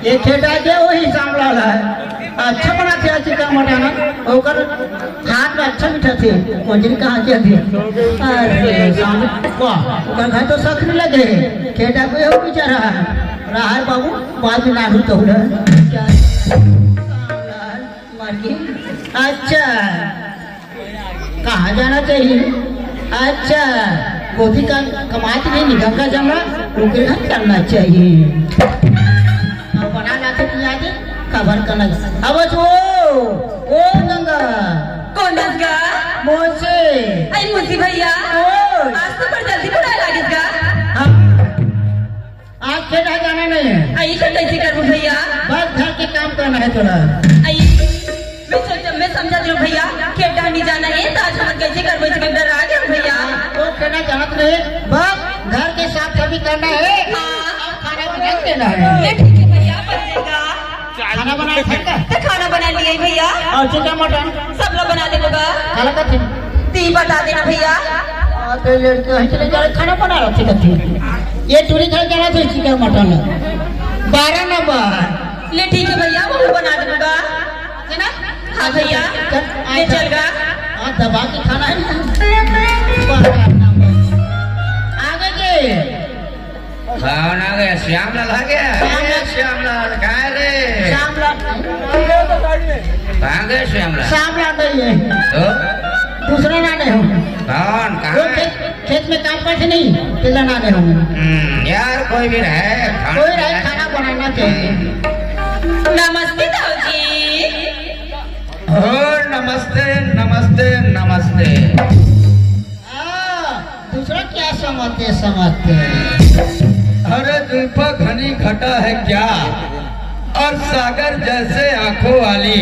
ये खेत आ गया, वही श्यामलाल है। अच्छा बनाथे चिकन मटन, ओकर हाथ में अच्छा मीठा थे। मंजरी कहाँ के थे? अरे, श्याम, वाह, ओकर घर तो सख नहीं लगे। खेत आ गया, वो बेचारा। रहा है बाबू, बाद में नानू तो उड़ा। मर गई। अच्छा, कहाँ जाना चाहिए? अच्छा, गोदी का कमात नहीं निकल का जमा, ओकरे घर करना चाहिए। अब बना लाते नहीं आगे, खबर करना। अब वो, ओ गंगा। कौन गंगा? मोसे। अरे मोसे भैया, ओ। आज तो बड़ जल्दी बुलाए लागिस गा। हाँ। आज खेत आ जाना नहीं है। आ, ई तो कैसे करबो भैया? बस घर के काम करना है तोला। आ, ई, मैं सोच, मैं समझा दियो भैया, खेत आ नहीं जाना है, तो आज हम कैसे करबो, इसके डर आ गया भैया। वो खेत आ जाना तो नहीं, बस घर के साफ सफाई करना है। हाँ। और खाना बना के देना है। ले ठीक है भैया, बन जाएगा। खाना बना सकता? तो खाना बना लिए भैया। और चिकन मटन? सब लोग बना दे बाबा। खाना का थी? ती बता देना भैया। आते लड़के हैं, चले जा, खाना बना रहा, ठीक है, ठीक है। ये टूरी घर जाना था, चिकन मटन। बारह नंबर। ले ठीक है भैया, वो बना दे बाबा। है ना? हाँ भैया, चल, आ, ले चल। चल गा। हाँ, दबा के खाना है ना। बारह नंबर। आगे के। कौन आ गया? श्यामलाल आ गया? श्यामलाल। ए, श्यामलाल, कहाँ है रे? श्यामलाल। कहाँ गए श्यामलाल? श्यामलाल नहीं है। तो? दूसरा ना नहीं हूँ। कौन? कहाँ वो है? खेत, खेत में काम करते नहीं, पिल्ला ना नहीं हूँ। हम्म, यार, कोई भी रहे, खाना कोई रहे, खाना बनाना चाहिए। हम्म। नमस्ते दाऊ जी। ओ, नमस्ते, नमस्ते, नमस्ते। हाँ, दूसरा क्या समझते, समझते? अरे, जुल्फा घनी घटा है क्या? और सागर जैसे आंखों वाली,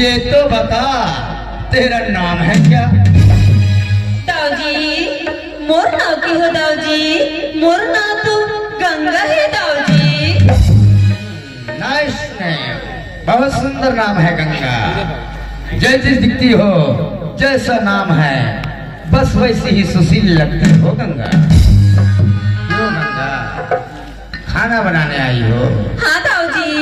ये तो बता, तेरा नाम है क्या? दाऊ जी, मोर नाव के हो दाऊ जी, मोर नाव तो गंगा है दाऊ जी। Nice name। बहुत सुंदर नाम है गंगा। जैसी दिखती हो, जैसा नाम है, बस वैसी ही सुशील लगती हो गंगा। क्यों गंगा, खाना बनाने आई हो? हाँ दाऊ जी।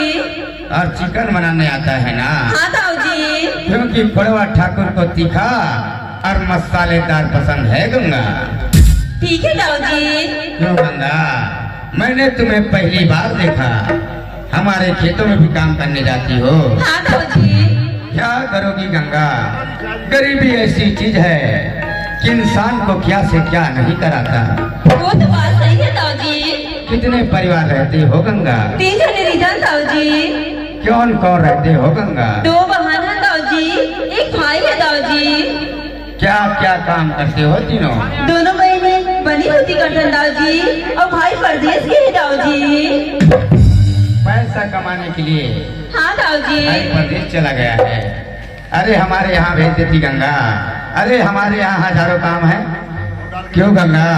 और चिकन बनाने आता है ना? हाँ दाऊ जी। क्योंकि पड़वा ठाकुर को तीखा और मसालेदार पसंद है गंगा। ठीक है दाऊ जी। क्यों गंगा, मैंने तुम्हें पहली बार देखा, हमारे खेतों में भी काम करने जाती हो। हाँ दाऊ जी। क्या करोगी गंगा, गरीबी ऐसी चीज है कि इंसान को क्या से क्या नहीं कराता। वो तो बात सही है दाऊ जी। कितने परिवार रहते हो गंगा? तीन जने रिधन दाऊ जी। कौन कौन रहते हो गंगा? दो बहन है दाऊ जी, एक भाई है दाऊ जी। क्या क्या काम करते हो तीनों? दोनों बहनें बनी होती करतन दाऊ जी, और भाई परदेश गए है दाऊ जी। पैसा कमाने के लिए हाँ दाऊ जी। भाई परदेश चला गया है। अरे हमारे यहाँ भेज देती गंगा। अरे हमारे यहाँ हजारों काम है। क्यों गंगा,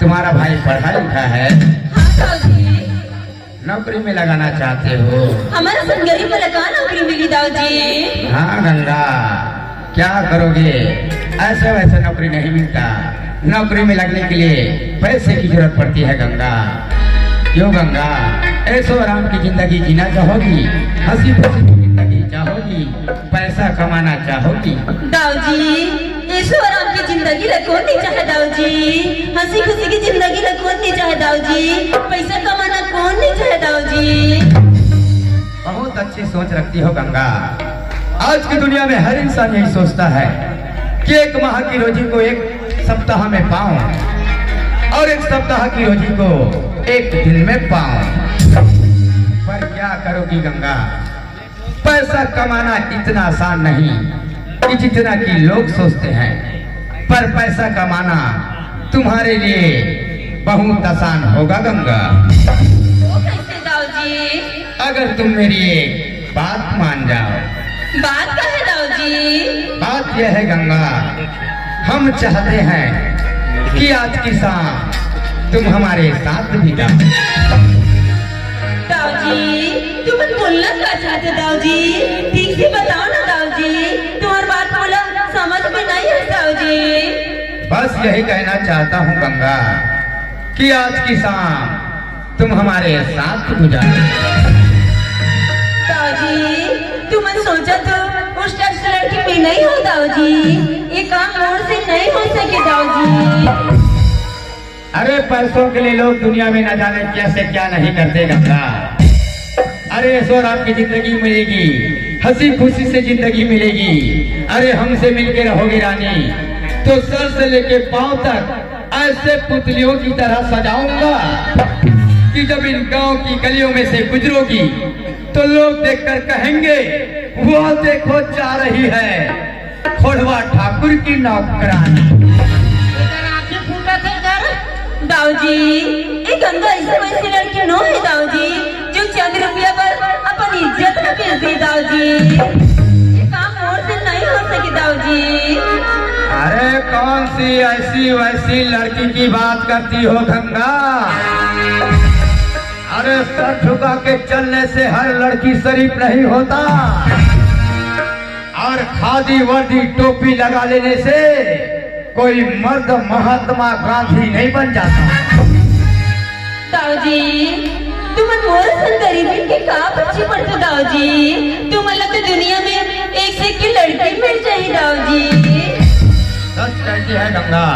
तुम्हारा भाई पढ़ा लिखा है? हाँ दाऊ जी। नौकरी में लगाना चाहते हो? हमारे सन गरीब वाला का नौकरी मिली दाऊ जी? हाँ गंगा, क्या करोगे, ऐसे वैसे नौकरी नहीं मिलता। नौकरी में लगने के लिए पैसे की जरूरत पड़ती है गंगा। क्यों गंगा, ऐशो आराम की जिंदगी जीना चाहोगी, हंसी खुशी की जिंदगी चाहोगी, पैसा कमाना चाहोगी? दाऊ जी, ऐशो आराम की जिंदगी ला कौन नहीं चाहे दाऊ जी? हंसी खुशी की जिंदगी ला कौन नहीं चाहे दाऊ जी? पैसा कमाना कौन नहीं चाहे दाऊ जी? बहुत अच्छी सोच रखती हो गंगा। आज की दुनिया में हर इंसान यही सोचता है कि एक माह की रोजी को एक सप्ताह में पाऊं और एक सप्ताह की रोजी को एक दिन में पाऊं। पर क्या करोगी गंगा, पैसा कमाना इतना आसान नहीं कि जितना कि लोग सोचते हैं, पर पैसा कमाना तुम्हारे लिए बहुत आसान होगा गंगा। वो कैसे दाऊ जी? अगर तुम मेरी एक बात मान जाओ। बात का है दाऊ जी? बात यह है गंगा, हम चाहते हैं कि आज की शाम तुम हमारे साथ बिताओ। दाऊ जी, तुम बोलना क्या चाहते दाऊ जी? ठीक से बताओ ना दाऊ जी, तुम्हारी बात बोला समझ में नहीं है दाऊ जी। बस यही कहना चाहता हूँ गंगा कि आज की शाम तुम हमारे साथ गुजारो। दाऊ जी, तुम सोचा तो उस तरह से लड़की भी नहीं हो दाऊ जी। ये काम मोर से नहीं हो सके दाऊ जी। अरे पैसों के लिए लोग दुनिया में न जाने क्या से क्या नहीं करते गंगा। अरे ऐशो आराम की जिंदगी मिलेगी, हंसी खुशी से जिंदगी मिलेगी। अरे हमसे मिलके रहोगे रानी तो सर से लेके पांव तक ऐसे पुतलियों की तरह सजाऊंगा कि जब इन गांव की गलियों में से गुजरोगी तो लोग देखकर कहेंगे, वो देखो जा रही है खोड़वा ठाकुर की नौकरानी। एकर आँखी फूटत हे कर। दाऊ जी, ये गंगा ऐसे वैसे लड़की नो है दाऊ जी, जो चंद रुपया पर अपन इज्जत न बेच दे दाऊ जी। ये काम मोर से नहीं हो सके दाऊ जी। अरे कौन सी ऐसी वैसी लड़की की बात करती हो गंगा? अरे सर झुका के चलने से हर लड़की शरीफ नहीं होता। और खादी वर्दी टोपी लगा लेने से कोई मर्द महात्मा गांधी नहीं बन जाता। दाऊ जी, तुमन मोर सन गरीबी के का पीछे पड़ते दाऊ जी? तुमन ला तो दुनिया में एक से एक की लड़की मिल जाही दाऊ जी। सच कहती है गंगा,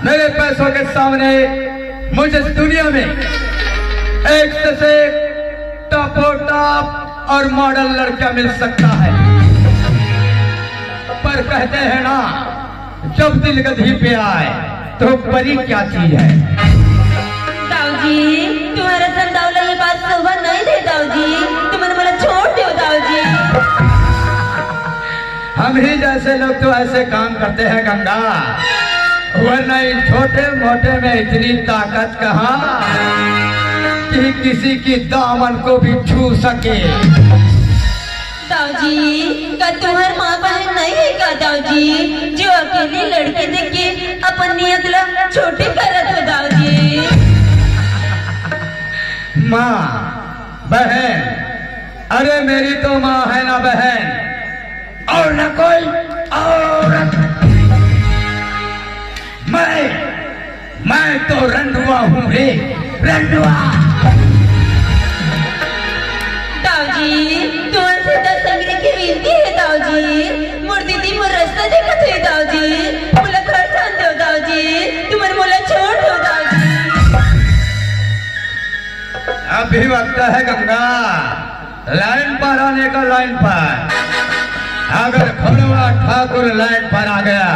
मेरे पैसों के सामने मुझे इस दुनिया में एक से एक टॉपोटॉप और मॉडल लड़का मिल सकता है, पर कहते हैं ना, जब दिल गधी पे आए तो परी क्या चीज है। दाऊ जी, तुम्हारा सन दाऊ ला ये बात शोभा नहीं दे दाऊ जी, तुमन मोला छोड़ दो दाऊ जी। हम ही जैसे लोग तो ऐसे काम करते हैं गंगा, वरना इन छोटे मोटे में इतनी ताकत कहाँ कि किसी की दामन को भी छू सके। दाऊ जी, का तुम्हार माँ बहन नहीं है का दाऊ जी, जो अकेली लड़की देख के अपन नियत ला छोटे करत हो दाऊ जी? माँ, बहन, अरे, मेरी तो माँ है ना बहन, और न कोई औरत। मैं, मैं तो रंडुआ हूँ रे, रंडुआ। दाऊ जी, तुमन से दस अंगरी के विनती हे दाऊ जी, मोर दीदी मोर रस्ता देखत हे दाऊ जी, मोला घर जान देव दाऊ जी, तुमन मोला छोड़ देव दाऊ जी। अभी वक्त है गंगा, लाइन पर आने का, लाइन पर। अगर खोड़वा ठाकुर लाइन पर आ गया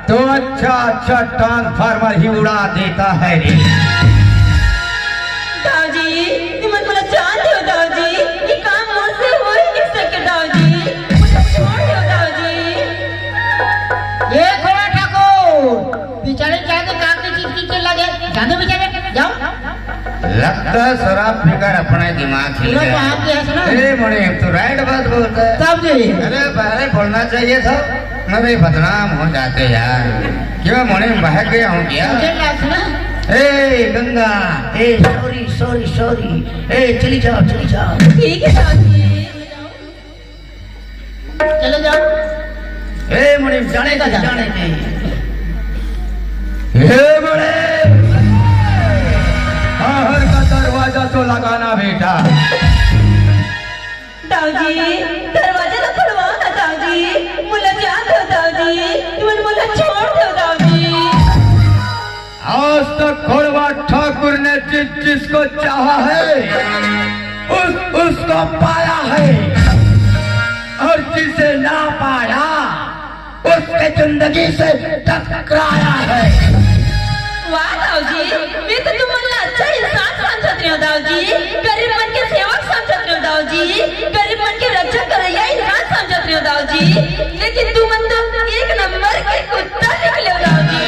तो अच्छा अच्छा ट्रांसफार्मर ही उड़ा देता है रे। दाऊ जी, तुमन मोला जान देव दाऊ जी, ये काम मोर से हो ही नहीं सके दाऊ जी, मोला छोड़ देव दाऊ जी। ये खोड़वा ठाकुर, बेचारे जाने काम की चीज की लगे, जाने बेचारे, जाओ। लगता है शराब पीकर अपना दिमाग हिल पूरा गया। तो आपके है ना। ए, मोड़े, तू राइट बात बोलता है। तब जी। अरे, पहले बोलना चाहिए था। अरे, बदनाम हो जाते यार। क्यों मोड़े, बहक गया हूँ क्या? मुझे ना सुना। ए, गंगा, ए, सॉरी, सॉरी, सॉरी। ए, चली जाओ, चली जाओ। ठीक है, साहब जी। चले जाओ। ए मुनीम, जाने का, जाने का। जाने दे। हे बड़े, बाहर का दरवाजा तो लगाना बेटा। दाऊ जी, दरवाजा तो खुलवाओ ना दाऊ जी, मोला जान दो दाऊ जी, तुमन मोला छोड़ दो दाऊ जी। आज तक खोड़वा ठाकुर ने जिस जिसको चाहा है, उस उसको पाया है, और जिसे ना पाया, उसके जिंदगी से टकराया है। वाह दाऊ जी, मैं तो तुमन ला अच्छा इंसान समझत रहे हो दाऊ जी, गरीब मन के सेवक समझत रहे हो दाऊ जी, गरीब मन के रक्षा करैया इंसान समझत रहे हो दाऊ जी, लेकिन तुमन तो एक नंबर के कुत्ता निकले हो दाऊ जी।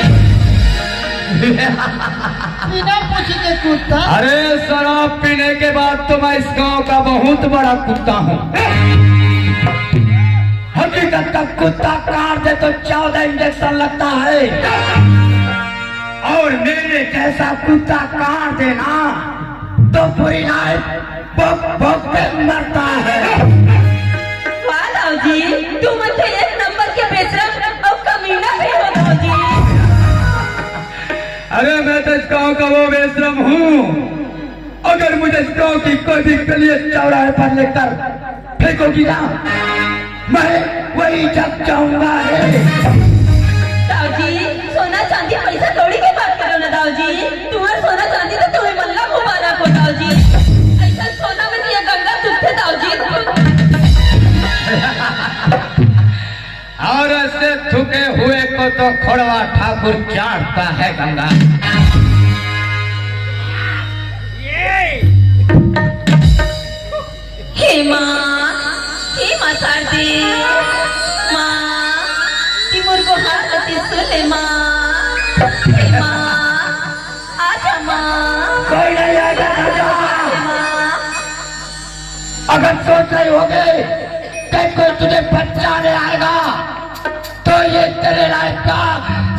बिना पूछी के कुत्ता। अरे, शराब पीने के बाद तो मैं इस गांव का बहुत बड़ा कुत्ता हूँ। हकीकत का कुत्ता काट दे तो चौदह इंजेक्शन लगता है, और मेरे जैसा कुत्ता काट देना तो पूरी लाइफ भोग भोग पे मरता है। वाह दाऊ जी, तुमन तो एक नंबर के बेशरम और कमीना भी हो दाऊ जी। अरे, मैं तो इस गांव का वो बेशरम हूँ, अगर मुझे इस गांव की कोई भी गली चौराहे पर लेकर फेंकोगी ना, मैं वही जग जाऊंगा रे। दाऊ जी, सोना चांदी पैसा कौड़ी के बात करो ना दाऊ जी, तुम्हार सोना चांदी तो तुम्हें मल्ला मुबारक हो दाऊ जी। ऐसा सोना में दिया गंगा तुमसे दाऊ जी। और ऐसे थूके हुए को तो खोड़वा ठाकुर चाटता है गंगा। हे माँ, हे माँ शारदे, माँ, कि मोर गोहार अति सुन ले माँ, हे माँ, आजा माँ, कोई नहीं आएगा, आजा। हे माँ। अगर सोच रही होगी कि कोई तुझे बचाने आएगा, तो ये तेरे लाइफ का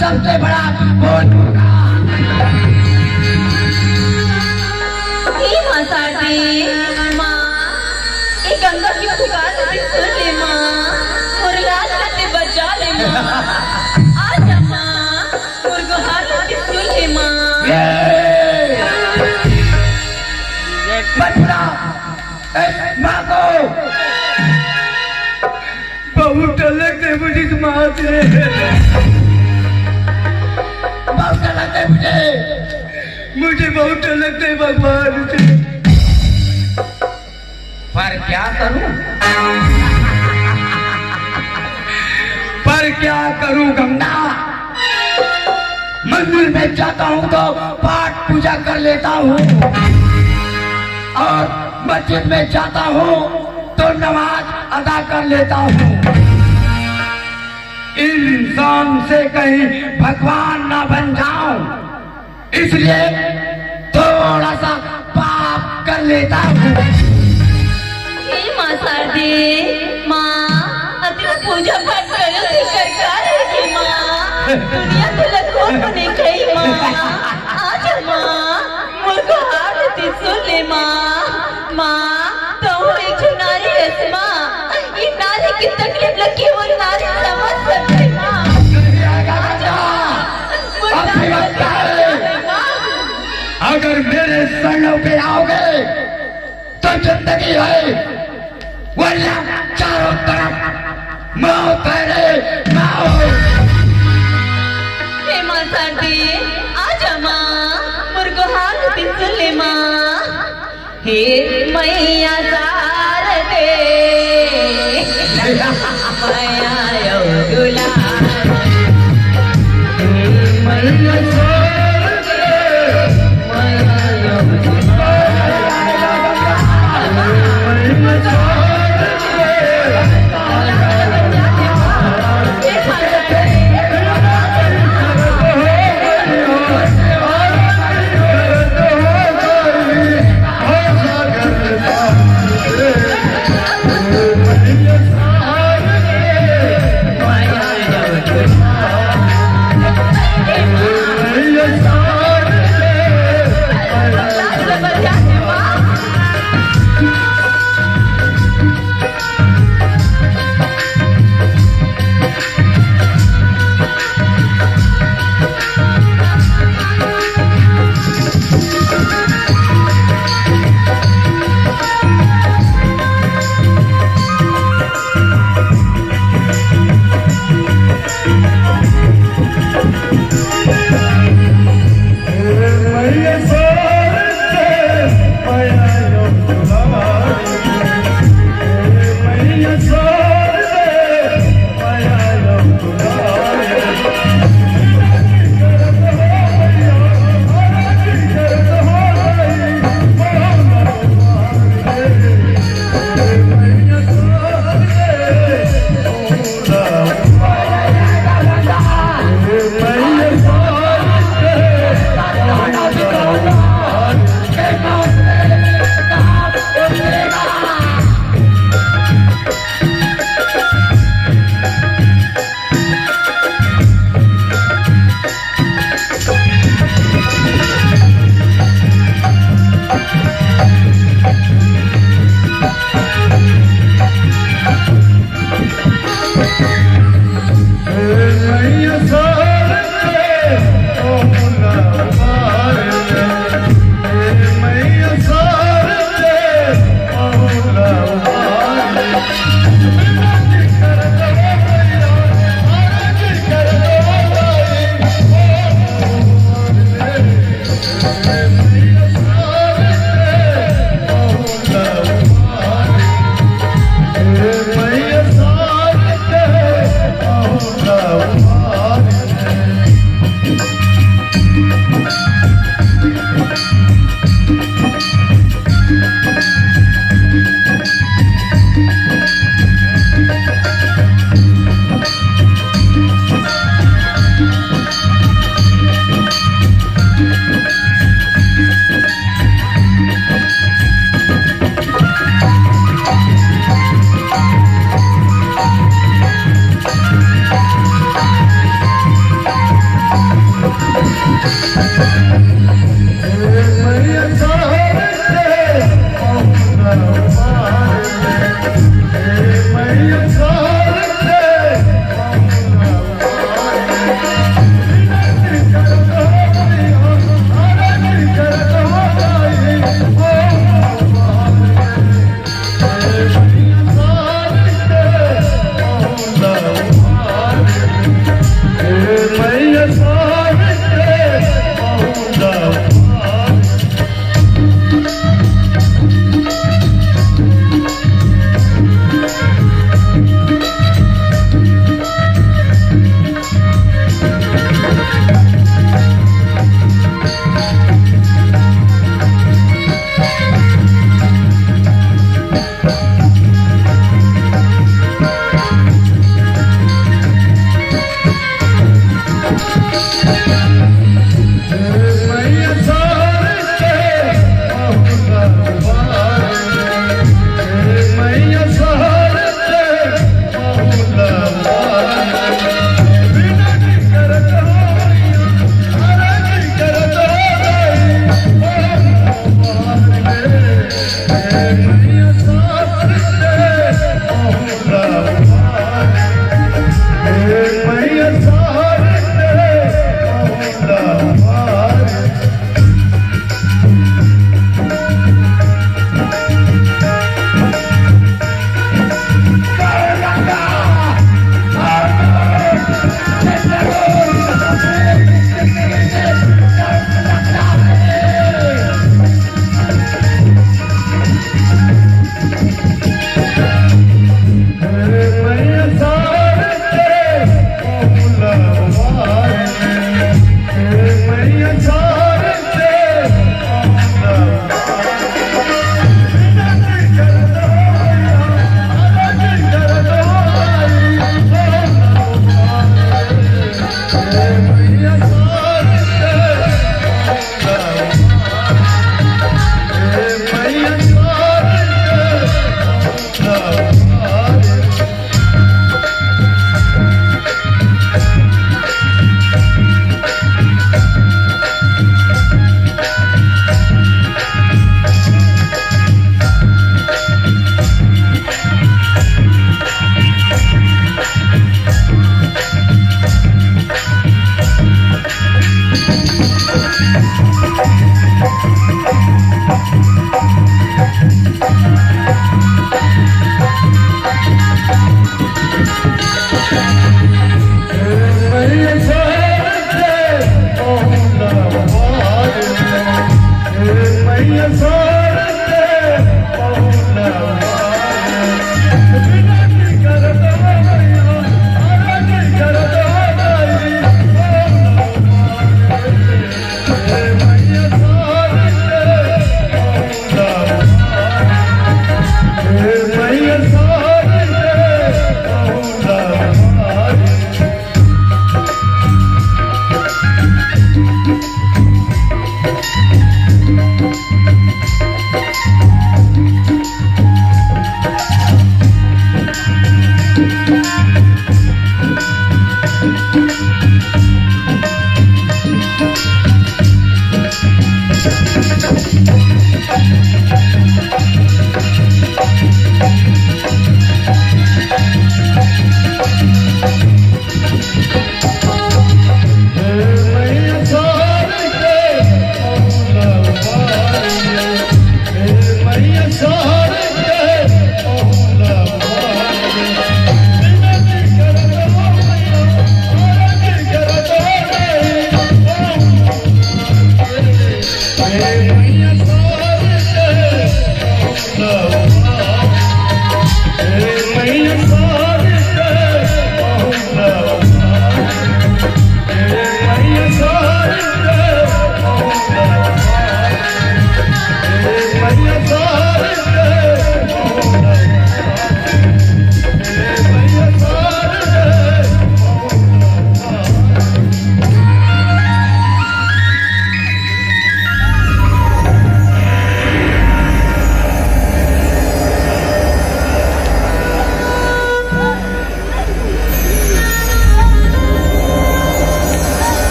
सबसे बड़ा भूल होगा। हे माँ शारदे, माँ, ये गंगा की पुकार भी सुन ले माँ, और लाज करते बचा ले माँ। आजा माँ, और गोहार भी सुन ले माँ। ये बचपना इस माँ को बहुत डर लगता है मुझे इस माँ से। बहुत डर लगता है मुझे। मुझे बहुत डर लगता है भगवान से। पर क्या करूं? पर क्या करूं गंगा? मंदिर में जाता हूं तो पाठ पूजा कर लेता हूं, और मस्जिद में जाता हूं तो नमाज अदा कर लेता हूं। इंसान से कहीं भगवान ना बन जाऊं, इसलिए थोड़ा सा पाप कर लेता हूँ। हे माँ शारदे, माँ, अतना पूजा पाठ करे से करकार है कि माँ, दुनिया के लखों को नहीं कही माँ। आजा माँ, मोर गोहार अति सुन ले माँ। माँ, तहूँ एक झन आ माँ, ये नारी की तकलीफ लगी, वो नारी समझ सकते माँ। अब भी वक्त है। अगर मेरे शरणों पे आओगे तो जिंदगी है, वरना चारों तरफ मौत है रे, मौत। हे माँ शांति, आजा माँ, मोर गोहार ला सुन ले माँ। हे मैया शारदे, मया अउ दुलार। हे मैया शारदे, मया अउ दुलार। हे मैया शारदे,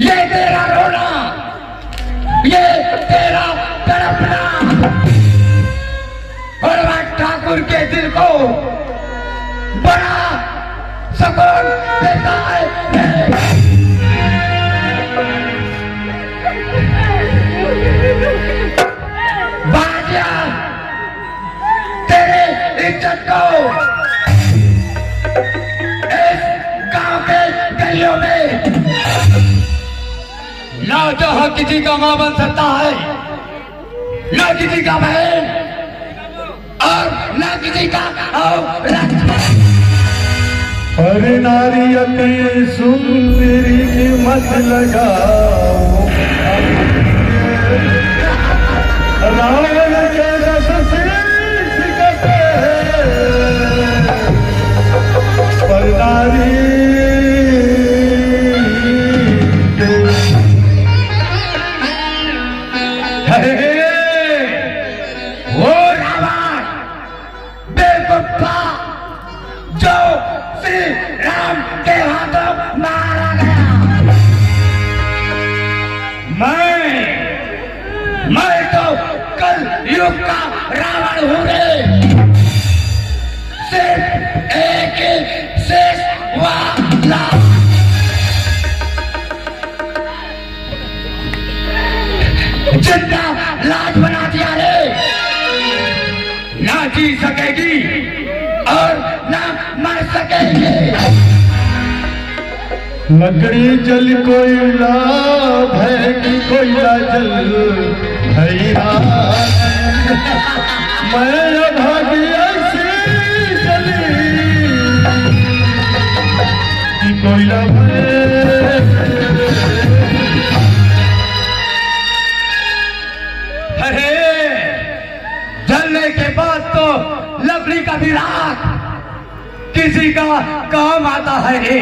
ये तेरा रोना, ये तेरा तड़पना बलवान ठाकुर के दिल को बड़ा सुकून देता है। बाजिया, तेरी इज्जत को इस गांव के गलियों में ना तो हर किसी का मां बन सकता है, ना किसी का बहन और ना किसी का औरत। अरे नारी अति सुंदरी की मत लगाओ, रावण के रस से सिकते हैं, पर नारी के। अरे वो रावण बेवकूफ था जो श्री राम के हाथों मारा गया। मैं, मैं तो कल युग का रावण हूँ रे, सिर्फ एक ही शेष वाला। जिंदा लाश बना दिया रे, ना जी सकेगी और ना मर सकेगी। लकड़ी जल कोयला भय की कोयला जल भैया, मैं अभागी ऐसी जली कि कोयला भय। अरे, जलने के बाद तो लकड़ी का भी राख किसी का काम आता है रे,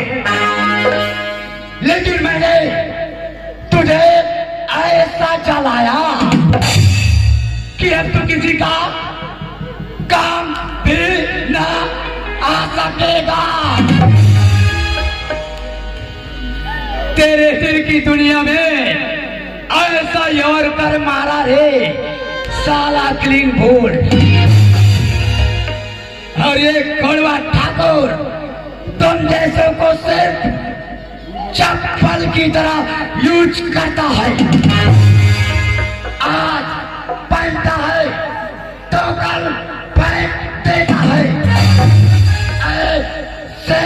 लेकिन मैंने तुझे ऐसा जलाया कि अब तू किसी का काम भी ना आ सकेगा। तेरे दिल की दुनिया में ऐसा यार कर मारा रे साला क्लीन बोल्ड। और ये कड़वा ठाकुर तुम जैसों को सिर्फ चप्पल की तरह यूज करता है। आज पहनता है तो कल फेंक देता है। ऐसे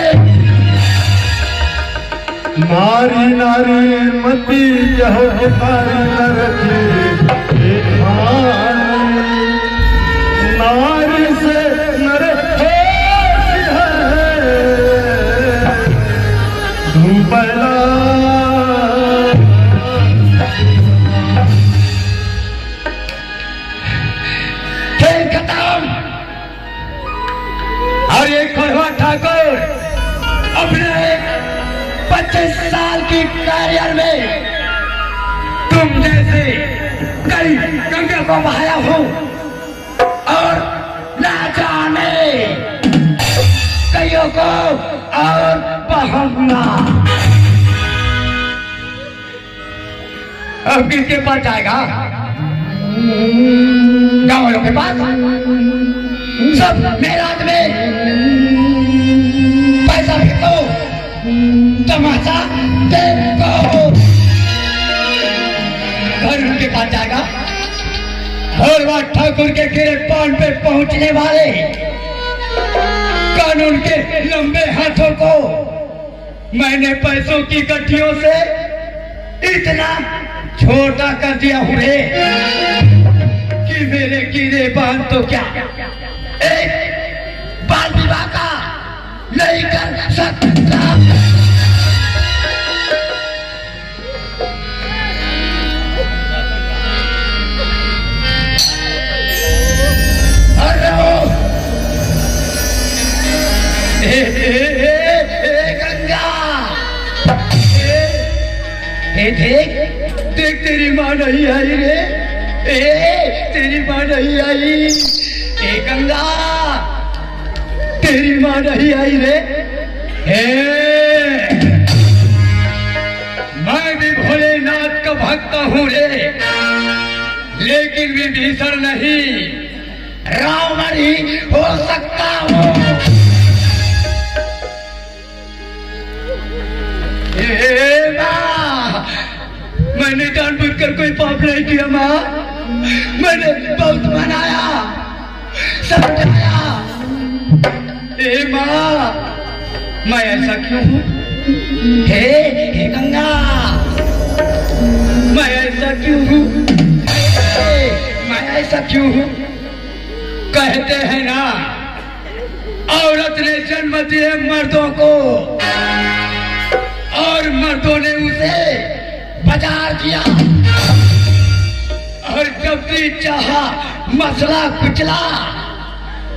नारी नारी मती कहो कि नारी न रखी एक मान। नारी से नर होती है तू पहला। खेल खत्म। और ये कड़वा ठाकुर अपने पच्चीस साल की करियर में तुम जैसे कई गंगा को बहाया हूँ और ना जाने कईयों को और बहाऊंगा। अब किसके पास जाएगा? गाँव वालों के पास। सब मेराज में पैसा फेंको, तमाशा देखो। घर उनके पास जाएगा। भोरवा ठाकुर के गिरे पान पे पहुंचने वाले कानून के लंबे हाथों को मैंने पैसों की गड्डियों से इतना छोटा कर दिया हूँ रे कि मेरे गिरे बांध तो क्या एक बाल विवाह का नहीं कर सकता। अरे ओ, ए, ए, ए, ए, गंगा, ए, ए, देख, देख, तेरी माँ नहीं आई रे। ए, तेरी माँ नहीं आई। ए, गंगा, तेरी माँ नहीं आई रे। ए, मैं भी सकता हूँ रे, लेकिन विभीषण नहीं, रावण ही हो सकता हूँ। ए माँ, मैंने जानबूझकर कोई पाप नहीं किया माँ, मैंने बहुत मनाया, समझाया। ए माँ, मैं ऐसा क्यों हूँ? हे, हे गंगा, मैं ऐसा क्यों हूँ? हे, मैं ऐसा क्यों हूँ? कहते हैं ना, औरत ने जन्म दिए मर्दों को और मर्दों ने उसे बाजार दिया। और जब जी चाहा मसला कुचला,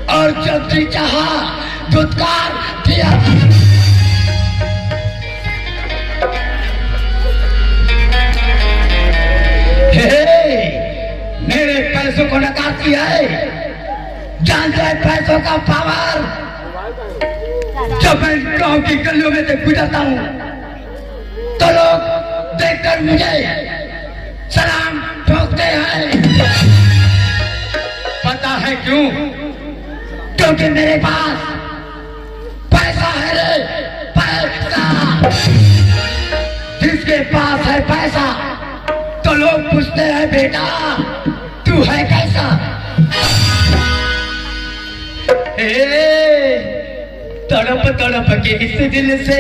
और जब जी चाहा धुतकार दिया। हे, मेरे पैसों को नकारती है, जानते हैं पैसों का पावर। जब मैं गांव की गलियों में से गुजरता हूँ, तो लोग देखकर मुझे सलाम ठोकते हैं। पता है क्यों? क्योंकि मेरे पास पैसा है रे, पैसा। जिसके पास है पैसा, तो लोग पूछते हैं, "बेटा, तू है कैसा?" ए, तड़प तड़प के इस दिल से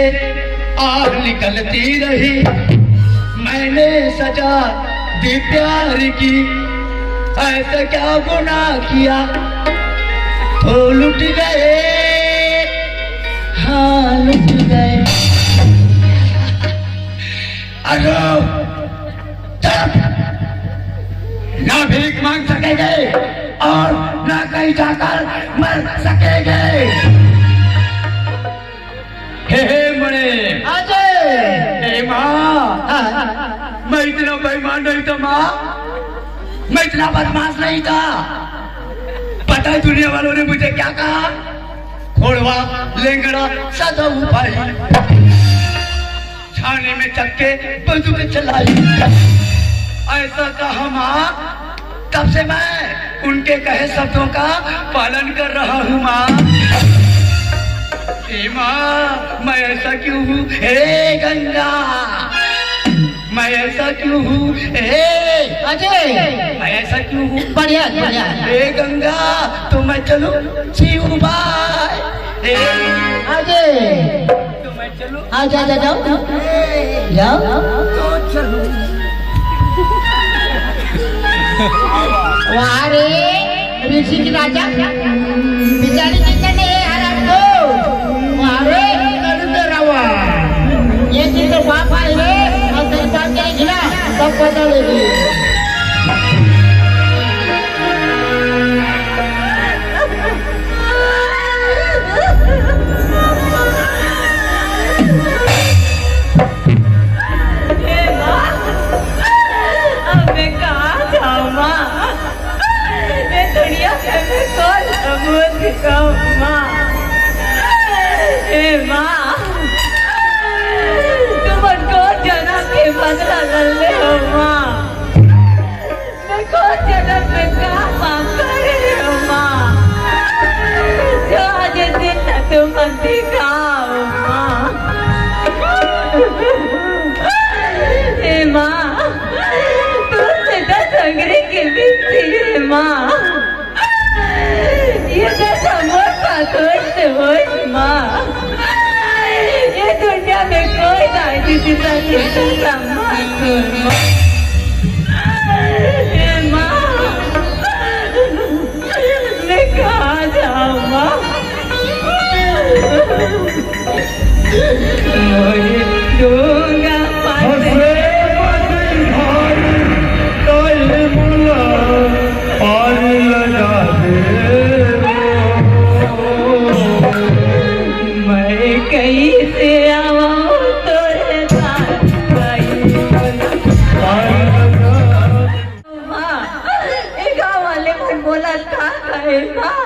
आह निकलती रही। मैंने सजा दी प्यार की, ऐसा क्या गुनाह किया? तो लुट गए, हाँ, लुट गए। अरे, तड़प, ना भीख मांग सकेंगे और ना कहीं जाकर मर सकेंगे। हे, हे मणे। अजय। हे माँ। हाँ। मैं इतना बेईमान नहीं था माँ, मैं इतना बदमाश नहीं था। पता है दुनिया वालों ने मुझे क्या कहा? खोड़वा, लेंगड़ा, सदा उपाय। छाने में चक्के बंदूक चलाई। ऐसा कहा माँ, तब से मैं उनके कहे शब्दों का पालन कर रहा हूँ माँ। ए माँ, मैं ऐसा क्यों हूँ? हे गंगा, मैं ऐसा क्यों हूँ? हे अजय। मैं ऐसा क्यों हूँ? बढ़िया, बढ़िया। हे गंगा, तो मैं चलूँ? See you, bye। हे अजय। तो मैं चलूँ? हाँ, जा, जा, जाओ। जाओ। वाह रे, ऋषि की राजा, बिचारी कितने हराम को। वाह रे, कलयुग के रावण। ये चीज तो बाप आई रे, और तेरी बात करेगी ना, तब पता लेगी। हे माँ, अब मैं कहाँ जाऊँ माँ? ये दुनिया में मैं कौन सा मुँह दिखाऊँ माँ? हे माँ, तुम उनको जन्म के बदला कर ले हो माँ। मैं कौन जन्म में का पाप करे हो माँ, जो आज इस दिन तक तुम अंधी खाओ माँ। हे माँ, तुझसे दस अंगरी के बीच थी हे माँ। ये दस अमोर पाथर से होई माँ। ये दुनिया में कोई दाई दीदी का किस्सा सम्मान सुन माँ। हे माँ, मैं कहाँ जाऊँ माँ? मोरे डोंगा पासे हंसे बदन भाई, ताई मुला पार लगा दे। मैं कैसे आवां तोरे साथ भाई मुला। माँ, ए गाँव वाले मन मोला का कहे माँ?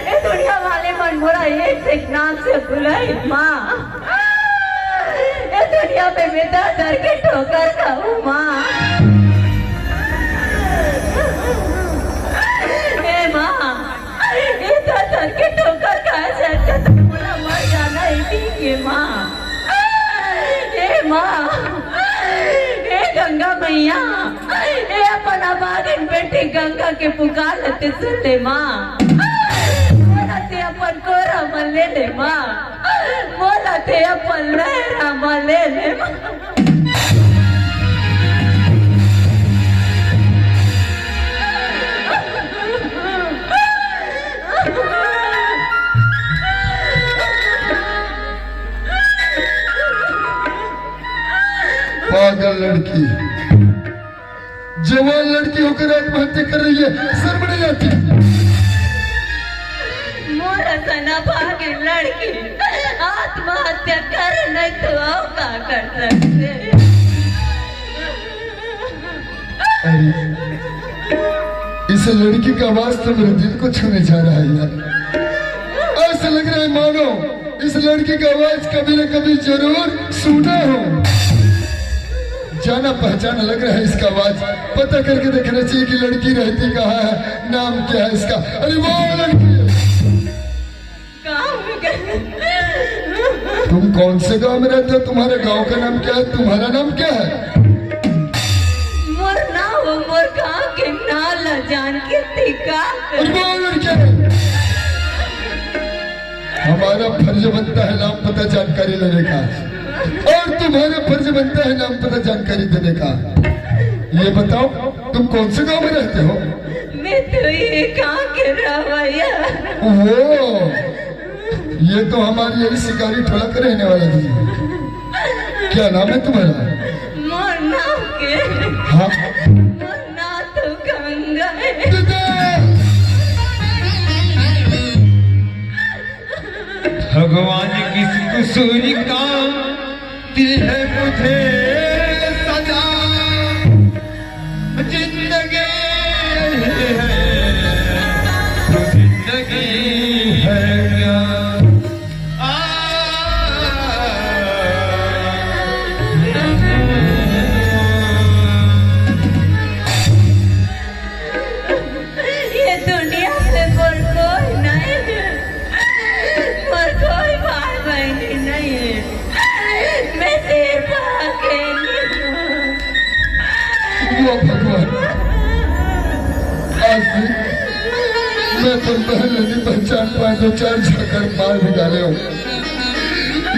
ए दुनिया वाले मन मोला एक से एक नाम से बुलाए माँ। ए दुनिया में दर दर के ठोकर खाहूं माँ। ए माँ, ए दर दर के ठोकर खाए से अच्छा तो मोला मर जाना ही ठीक हे माँ। ए माँ, ए गंगा मैया, ए अपन अभागिन बेटी गंगा के पुकार ल ते सुन ले माँ। मोला ते अपन कोरा म ले ले माँ। मोला ते अपन लहरा म ले ले। पागल लड़की, जवान लड़की होकर आत्महत्या कर रही है, शर्म नहीं आती? मोर असन अभागिन लड़की आत्महत्या करे नहीं तो अउ का कर सकथे? अरे, इस लड़की का आवाज तो मेरे दिल को छूने जा रहा है यार। ऐसा लग रहा है मानो इस लड़की का आवाज कभी न कभी जरूर सुना हो। जाना पहचाना लग रहा है इसका आवाज। पता करके देखना चाहिए कि लड़की रहती कहाँ है, नाम क्या है इसका। अरे वो लड़की। गाँव में गए। तुम कौन से गांव में रहते हो? तुम्हारे गांव का नाम क्या है? तुम्हारा नाम क्या है? मोर नाम, मोर गाँव के नाम ला जान के ती का अरे वो लड़की। हमारा फर्ज बनता है नाम पता जानकारी लेने का, और तुम्हारा फर्ज बनता है नाम पता जानकारी देने का। ये बताओ, तुम कौन से गांव में रहते हो? मैं तो ये गाँव के रहवैया। वो, ये तो हमारी यही शिकारी टोला के रहने वाला दीदी। क्या नाम है तुम्हारा? मोर नाम के? हाँ। मोर नाम तो गंगा है। दीदी! भगवान किस कसूर का दिल है मुझे सजा। जिंदगी यही है तो जिंदगी है क्या? आ, ये दुनिया में मोर कोई नहीं है, मोर कोई भाई बहन नहीं है, मैं सिर्फ अकेली हूँ। वो भगवान, आज भी मैं अपन बहन नहीं पहचान पाए, दो चार झाकर मार भी डाले हो,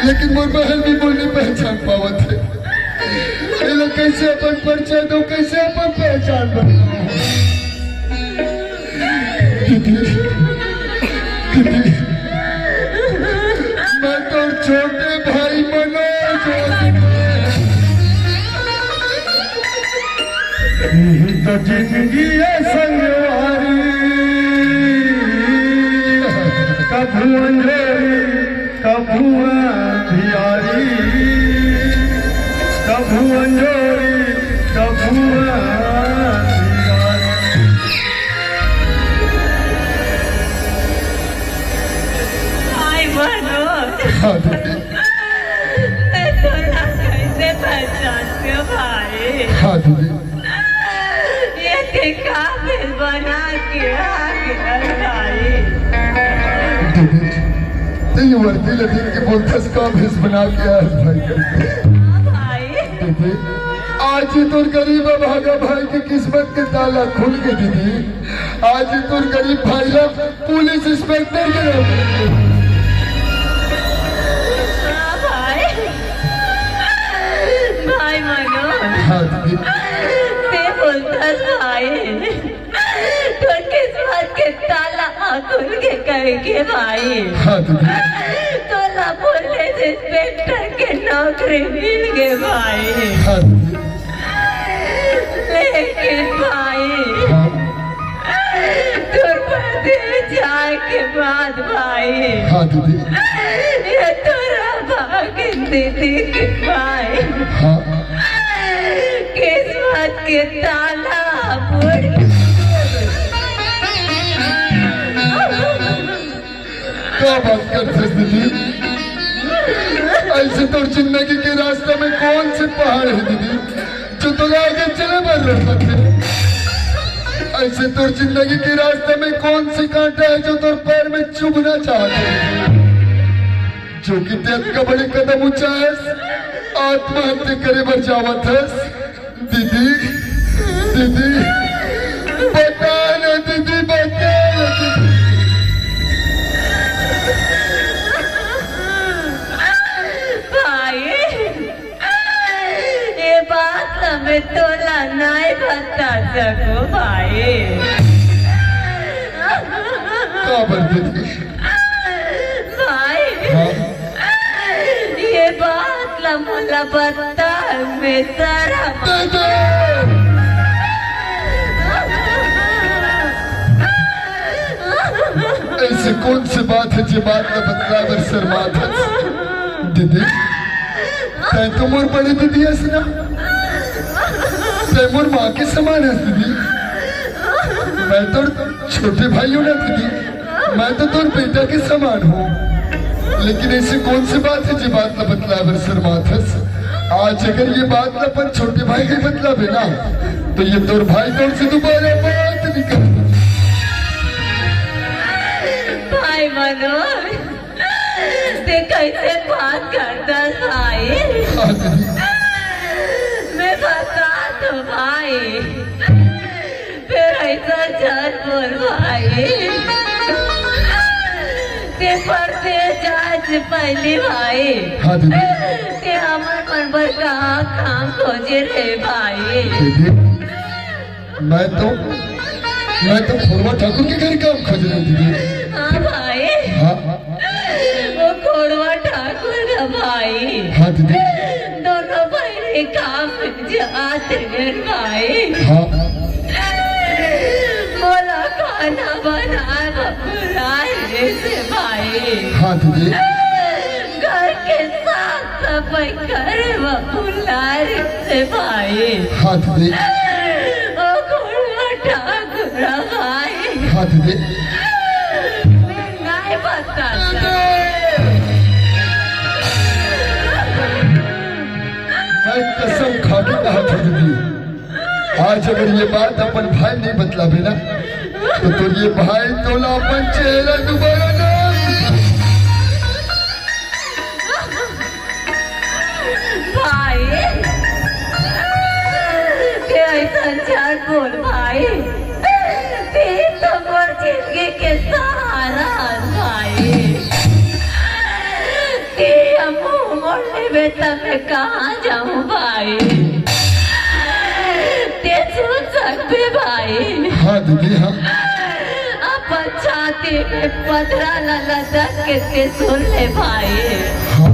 लेकिन मोर बहन भी मोर नहीं पहचान पावत है। ये लोग कैसे अपन परिचय दो, कैसे अपन पहचान बनाओ? दीदी, दीदी, मैं तो छोटे भाई मनोज। यही तो जिंदगी है संगवारी, कभू अंधेरी कभू अंधियारी, कभू अंजोरी, कभू अंधियारी। भाई मनोज, हाँ दीदी। मैं तोला कैसे पहचानती हूँ भाई? हाँ दीदी। ये देखा भेस बना के आ गया भाई। दीदी, ते ये वर्दी लदी के बोलथस का भेस बना के आ भाई? हाँ भाई। दीदी, आज ही तोर गरीब अभागा भाई के किस्मत के ताला खुल गए दीदी। आज ही तोर गरीब भाई ला पुलिस इंस्पेक्टर के नौकरी। हाँ भाई, भाई मनोज। हाँ दीदी। ते बोलथस भाई, तोर किस्मत के ताला खुल के कहे के भाई। हाँ दीदी। तोला पुलिस इंस्पेक्टर के नौकरी मिल गए भाई। हाँ दीदी। लेकिन भाई, हाँ। तोर परदेस जाए के बाद भाई, हाँ दीदी। ये तोर अभागिन दीदी के भाई, हाँ। किस्मत के ताला फोड़ के का बात करथस दीदी? अइसे ऐसे तोर जिंदगी के रास्ता में कौन से पहाड़ है दीदी, जो तोला आगे चले बर रोकत हे? ऐसे तोर जिंदगी के रास्ता में कौन से कांटा है, जो तोर पैर में चुभना चाहत हे? जो कि ते अतका बड़े कदम उठाएस, आत्महत्या करे बर जावत हस। दीदी, दीदी, बता ना दीदी, बता ना दीदी। भाई, ये बात ला मैं तोला नहीं बता सकूं भाई। काबर दीदी? भाई, हाँ? ये बात ला मोला बता, मैं शरम। ऐसे कौन सी बात है जे बात ला बतलाए बर शर्मात हस? दीदी, तैं तो मोर बड़ी दीदी हस ना, तैं मोर माँ के समान हस दीदी। मैं तो छोटे भाई हूँ ना दीदी, मैं तो तोर बेटा के समान हूँ। लेकिन ऐसी कौन सी बात है जे बात ला बतलाए बर शर्मात हस? आज अगर ये बात ला अपन छोटे भाई के बतलाबे ना, तो ये तोर भाई तोर से दोबारा बात नहीं कर। भाई मनोज, ते कैसे बात करता भाई? हाँ दीदी, मैं बता तो भाई, फिर ऐसा झट बोल भाई। ते परदेस जाए से पहली भाई, हाँ दीदी। ते हमर मन बर का काम खोजे रहे भाई। दीदी, मैं तो, मैं तो खोड़वा ठाकुर के घर काम खोज रही दीदी। हाँ भाई, हाँ, वो खोड़वा ठाकुर का भाई, हाँ दीदी, दोनों भाई काम जात रहे भाई। हाँ, मोला खाना बनाए बर बुलाए रहिसे भाई। हाँ दीदी, घर के साफ सफाई करे बर बुलाए रहिसे भाई। हाँ दीदी, ओ खोड़वा ठाकुर भाई, हाँ दीदी। मैं नहीं बता सकता। मैं कसम खा के कहा था दीदी, आज अगर ये बात अपन भाई नहीं बतलाबे ना, तो तोर ये भाई तोला अपन चेहरा दोबारा ना। भाई, ते ऐसा झट बोल भाई, ते तो मोर जिंदगी के सहारा हस भाई। ते अब मुंह मोड़ लेबे त मैं कहाँ जाऊं भाई? ते सुन सकबे भाई? हाँ दीदी, हाँ, अपन छाती में पथरा ला लटक के ते सुन ले भाई। हाँ,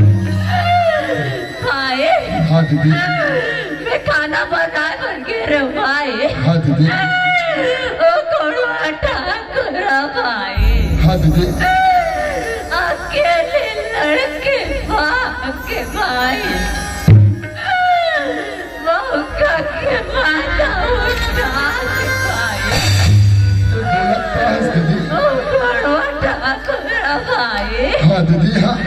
भाई, हाँ दीदी, मैं खाना बनाए बर गे रहे भाई। हाँ दीदी, ओ खोड़वा ठाकुर भाई, हाँ दीदी, अकेले लड़के भाग के भाई, मौका के फायदा उठा के भाई, तो बोला कहाँ है दीदी? ओ खोड़वा ठाकुर भाई, हाँ दीदी, हाँ,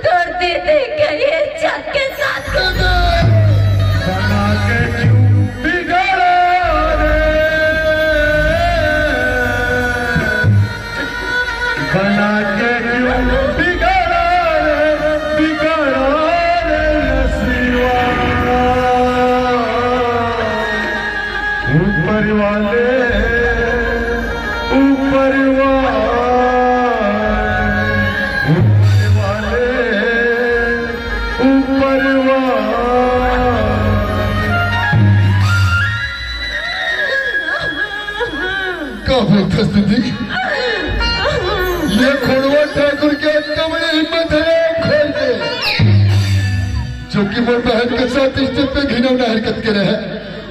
तोर दीदी के इज्जत के साथ बना के क्यों बिगाड़ा रे? बना के क्यों बिगाड़ा रे? बिगाड़ा रे नसीबा। ऊपर वाले, ऊपर वाले, ऊपर वाले, ऊपर वाले। का बोलथस दीदी? ये खोड़वा ठाकुर के अतना बड़े हिम्मत है आँख खोल के, जो कि मोर बहन के साथ इस पे घिनौना हरकत करे है।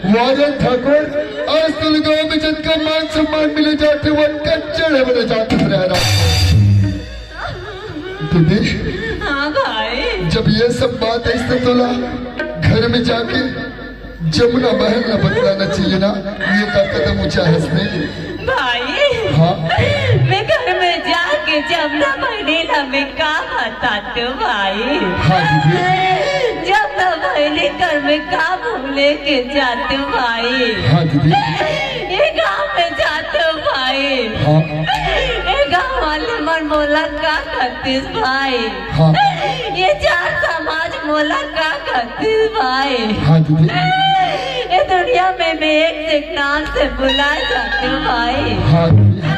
वाह रे ठाकुर, आज तोला गांव में जतका मान सम्मान मिले जाथे, वो कच्चड़ है बोले जाथे रह रहा। दीदी, हाँ भाई, जब ये सब बात ऐसे तोला घर में जाके जमुना बहन ला बतलाना चाहिए ना, ये का कदम ऊंचा है इसने। भाई, हाँ। मैं घर में जाके के जब ना बहिनी ला मैं का बताते भाई। हाँ दीदी। जब ना बहिनी कर मैं का भूले के जाते भाई। हाँ दीदी। ये गांव में जाते भाई। हाँ। ये गांव वाले मन मोला का करतीस भाई। हाँ। ये चार समाज मोला का करतीस भाई। हाँ दीदी। ये दुनिया में मैं एक से एक नाम से बुलाए जाते भाई। हाँ दीदी।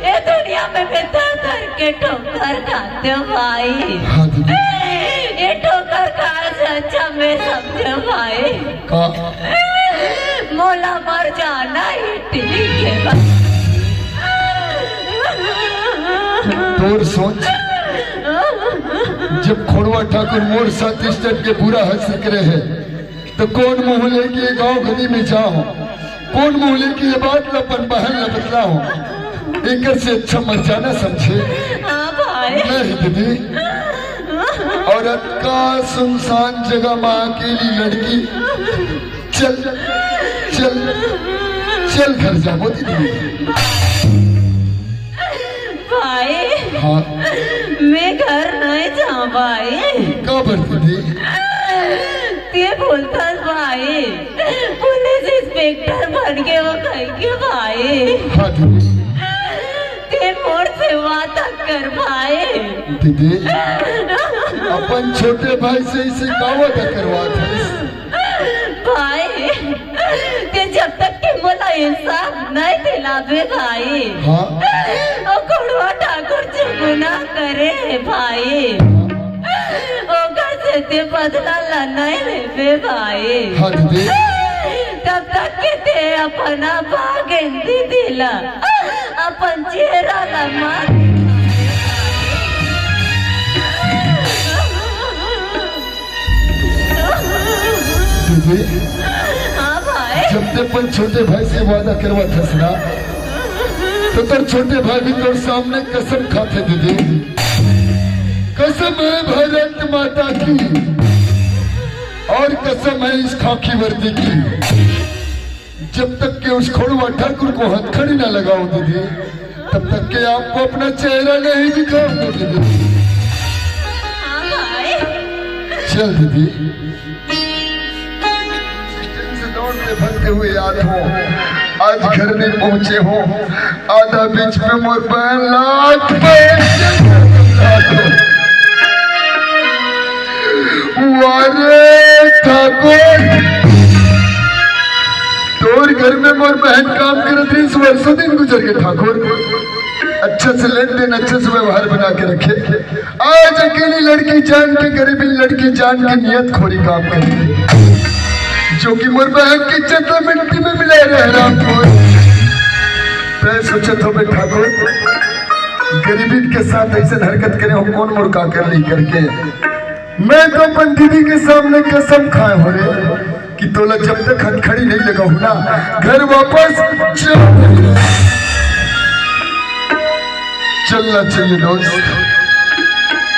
ये दुनिया में मैं दर दर के ठोकर खाते भाई। हाँ दीदी। ये ठोकर खाए से अच्छा मैं समझे भाई। का? मोला मर जाना ही ठीक है। तोर सोच, जब खोड़वा ठाकुर मोर साथ इस तरह के बुरा हंस रहे है, तो कौन मुंह लेके गांव गली में जाओ, कौन मुंह लेके ये बात ला अपन बहन ला बतलाओ? एकर से अच्छा मर जाना समझे। हाँ भाई। नहीं दीदी, औरत का सुनसान जगह में अकेली लड़की, चल, चल, चल घर जाबो दीदी। भाई। हाँ। मैं घर नहीं जाऊँ भाई। काबर दीदी? ते बोलता भाई, पुलिस इंस्पेक्टर बन के वो कहेंगे भाई। हाँ दीदी। ते मोर से वादा कर भाई। दीदी, अपन छोटे भाई से इसे का वादा करवा था? भाई, ते जब तक के मोला इंसाफ नहीं दिलाबे भाई, हाँ। ओ खोड़वा ठाकुर जो गुनाह करे हे भाई, ओकर से ते बदला ला नहीं लेबे भाई। हाँ दीदी। तब तक के ते अपन भागिन दीदी ला, अपन चेहरा ला मार। दीदी, हाँ भाई। जब ते अपन छोटे भाई से वादा करवा थस ना, तो तोर छोटे भाई भी तोर सामने कसम खाथे दीदी। कसम है भारत माता की और कसम है इस खाकी वर्दी की। जब तक के उस खोड़वा ठाकुर को हथकड़ी ना लगाओ दीदी, तब तक के आपको अपना चेहरा नहीं दिखाऊंगा दीदी। हाँ भाई। चल दीदी। स्टेशन से दौड़ते भागते हुए आत हो, आज घर नहीं पहुंचे हो, आधा बीच में मोर बहन लात पे। वारे ठाकुर, तोर घर में मोर बहन काम करत रहिस, वर्षों दिन गुजर गए ठाकुर। अच्छा से लेन देन, अच्छा से व्यवहार बना के रखे। आज अकेली लड़की जान के, गरीबी लड़की जान के नियत खोरी काम करती, जो कि मोर बहन की इज्जत ला मिट्टी में मिलाए रहे रामपुर। तय सोचत होबे ठाकुर, गरीबी के साथ ऐसे हरकत करे हो, कौन मोर का कर ली करके। मैं तो अपन दीदी के सामने कसम खाए हो रे कि तोला जब तक हथकड़ी नहीं लगाऊं ना, घर वापस चल। चलना चाहिए दोस्त,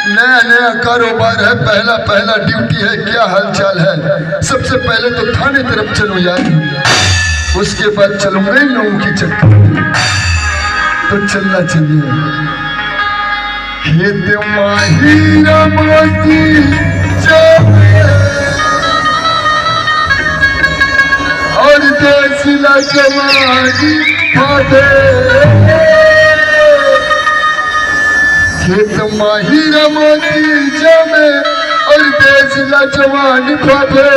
नया नया कारोबार है, पहला पहला ड्यूटी है, क्या हालचाल है? सबसे पहले तो थाने तरफ चलो यार, उसके बाद चलूंगा इन लोगों की चक्कर में। तो चलना चाहिए। खेत माहिरा मोती जावे और देसिला जवानी भावे। खेत माहिरा मोती जावे और देसिला जवानी भावे।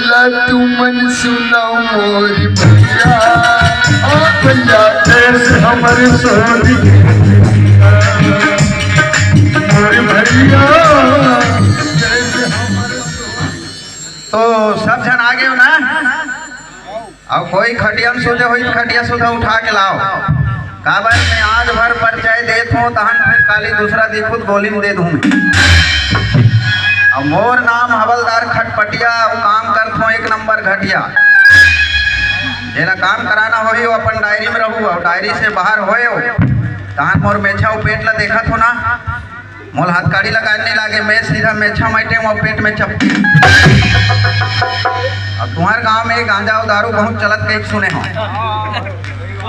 ला तुमन सुनाओ मोरी भैया, आ भैया, देश हमर सोनी, मोरी भैया, देश हमर सोनी। तो सब झन आ गए हो ना? अब कोई खटिया में सुते होई तो खटिया सुधा उठा के लाओ। काबर मैं आज भर परिचय देत हूँ, तहन फिर काली दूसरा दिखुत गोली में दे दूँ। अब मोर नाम हवलदार खटपटिया, अउ काम करत हूँ एक नंबर घटिया। जेला काम कराना होही, वो अपन डायरी में रहू, अउ डायरी से बाहर होए हो, तहन मोर मेछा अउ पेट ला देखत हो ना, मोला हथकड़ी लगाए नहीं लागे, मैं सीधा मेछा माइटे हूँ, पेट में चपकी। अब तुम्हारे गांव में गांजा और दारू बहुत चलत कहीं सुने हो।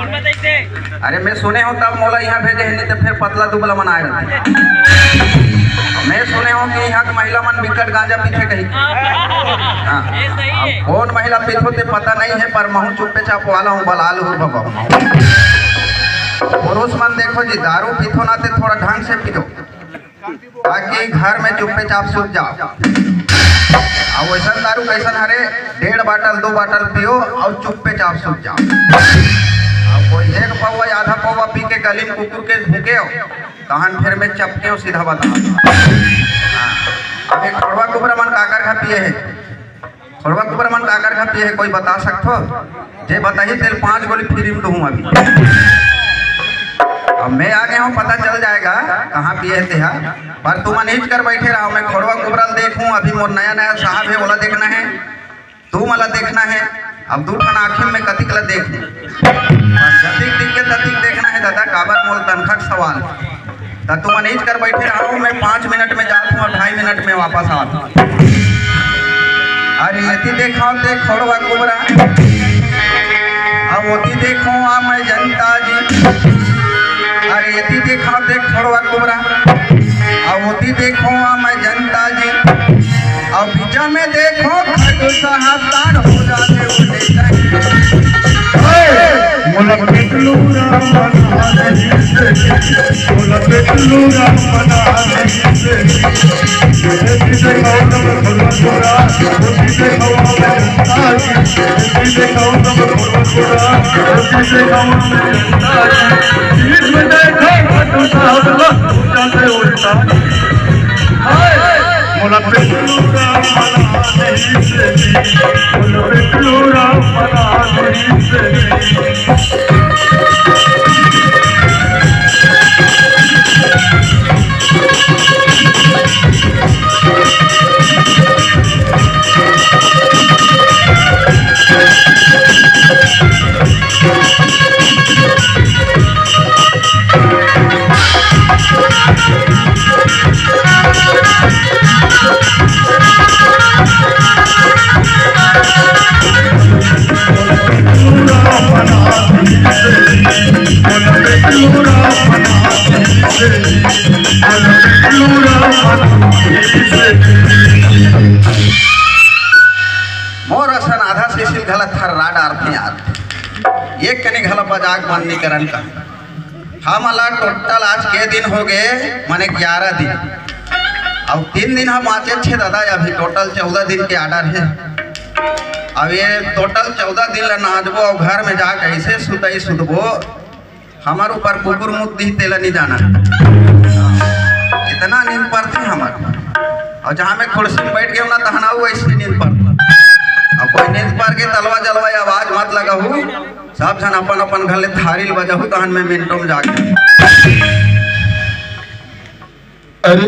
अरे, मैं सुने हूँ तब मोला यहाँ भेजे हे, नहीं तो फिर पतला दुबला मन आए रहते। मैं सुने हूँ कि यहाँ के महिला मन बिकट गांजा पीथे कही। हाँ। अब कौन महिला पीथो ते पता नहीं है, पर महू चुप्पे चाप वाला हूँ, बलाल हूँ बाबा। पुरुष मन देखो जी, दारू पीथो ना ते थोड़ा ढंग से पीथो, ताकि घर में चुप्पे चाप सूत जाओ। अब वैसन दारू कैसन हरे, डेढ़ बाटल दो बाटल पियो और चुप्पे चाप सूत जाओ। अब कोई एक पौवा आधा पौवा पी के गली में कुकुर के भूके हो, तहन फिर मैं चपके हो सीधा बता। हाँ। अब एक खोड़वा कुबरा मन काकर खा पिए है, खोड़वा कुबरा मन काकर खा पिए है, कोई बता सकथो? जे बताही तेल पांच गोली फ्री में दूहूं अभी। अब मैं आ गया हूँ, पता चल जाएगा कहाँ पिए है तेहा। पर तुमन इच कर बैठे रहो, मैं खोड़वा कुबरा ल देखूं। अभी मोर नया नया साहब है, ओला देखना है, तुमन ला देखना है। अब दू ठन आँखी में कतिक ला देखूं, पर जतिक दिख के ततिक देखना है दादा, काबर मोर तनखा के सवाल। त तुमन इच कर बैठे रहो, मैं पाँच मिनट में जात हूँ और ढाई मिनट में वापस आत हूँ। अरे एती देखो ते खोड़वा कुबरा, अब ओती देखो आ मैं जनता जी। अरे एती देखो ते खोड़वा कुबरा, अब ओती देखो आ मैं जनता जी। अब बीचा में देखो खटू साहब तार हो जाते उल्टे टाइम। मोला पेटलू राम बना दे, मोला पेटलू राम बना दे। मोर असन आधा सिसिल घला थर्रा डारथे यार। एक कनी घला बजाक बंद नइ करन का। हमला टोटल आज के दिन हो गए, माने ग्यारह दिन। अब तीन दिन हम बाँचे छे दादा, अभी टोटल चौदह दिन के order है। अब ये टोटल चौदह दिन ला नाचबो और घर में जाके ऐसे सुतई सुतबो, हमर ऊपर कुकुर मुत दी तेला नहीं जाना। इतना नींद पड़ती हमर। और जहाँ मैं कुर्सी में बैठ गया ना, तहना वो ऐसे नींद पड़ता। अब कोई नींद पड़ के तलवा जलवा आवाज मत लगाहू, सब झन अपन अपन घर ले थारी ल बजाहू, तहन मैं मिनटों में जाके। अरे,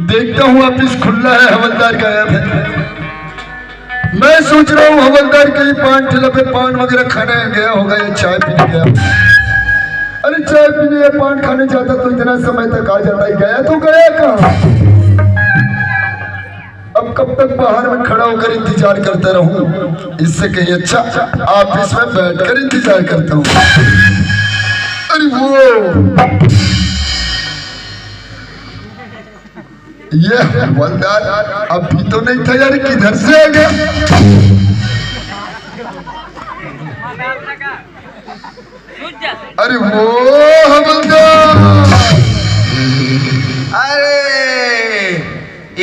देखता हूँ ऑफिस खुला है, हवलदार गायब है। मैं सोच रहा हूँ हवलदार कहीं पान ठेला पे पान वगैरह खाने गया होगा या चाय पीने गया। अरे, चाय पीने या पान खाने जाता तो इतना समय तक आ जाता, ही गया तो गया कहाँ? अब कब तक बाहर में खड़ा होकर इंतजार करता रहूं? इससे कहीं अच्छा ऑफिस में बैठकर इंतजार करता हूँ। अरे वो, ये हवलदार अभी तो नहीं था यार, किधर से आ गया? अरे वो हवलदार, अरे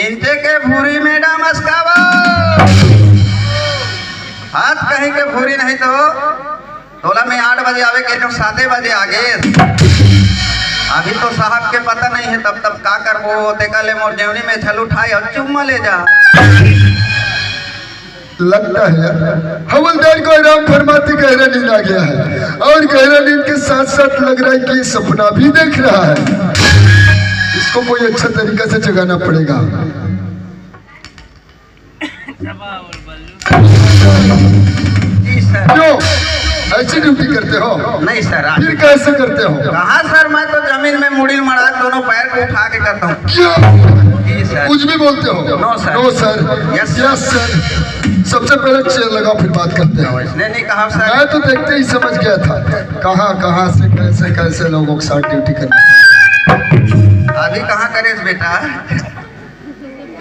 इंते के भूरी मैडम अस्कावा, हाथ कहीं के भूरी नहीं तो तोला मैं आठ बजे आवे के तो साते बजे आ गे। अभी तो साहब के पता नहीं है, तब तब का करबो, तेका ले मोर जेवनी में छल उठाए और चुम्मा ले जा। लगता है यार, हवलदार को आराम फरमाते गहरा नींद आ गया है, और गहरा नींद के साथ साथ लग रहा है कि ये सपना भी देख रहा है। इसको कोई अच्छा तरीका से जगाना पड़ेगा। जी सर। क्यों ऐसी ड्यूटी करते हो? नहीं सर, आप फिर कैसे करते हो? कहाँ सर, मैं तो जमीन में मुड़ी मड़ा दोनों पैर को उठा के करता हूँ। क्या? जी सर। कुछ भी बोलते हो? No sir। No sir। Yes sir। Yes sir। सबसे पहले चेयर लगाओ, फिर बात करते हैं। इसने नहीं कहा सर। मैं तो देखते ही समझ गया था कहाँ कहाँ से कैसे कैसे लोगों के साथ ड्यूटी करना। अभी कहाँ करे बेटा,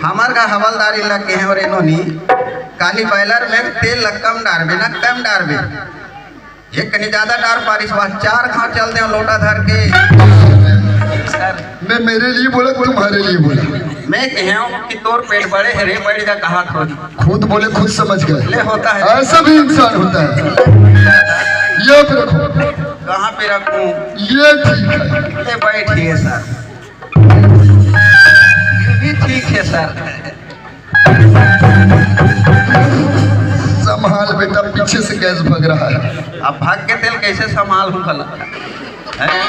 हमार का हवलदारी लग गए हैं और इन्होंने काली बॉयलर में तेल ला कम डारबे ना, कम डारबे। एक कनी ज्यादा डार पारिस, वह चार घाव चल दे लोटा धर के। सर, मैं मेरे लिए बोला, तुम्हारे लिए बोला? मैं कहे हूँ कि तोर पेट बड़े है रे, बैठ जा, कहा खुद। खुद बोले, खुद समझ गए। ले, होता है। ऐसा भी इंसान होता है। याद रखो। कहाँ पे रखूं? ये ठीक है। ये बैठिए सर। ये भी ठीक है सर। संभाल बेटा, पीछे से गैस भग रहा है। अब भाग के तेल कैसे संभाल हूँ भला? हैं?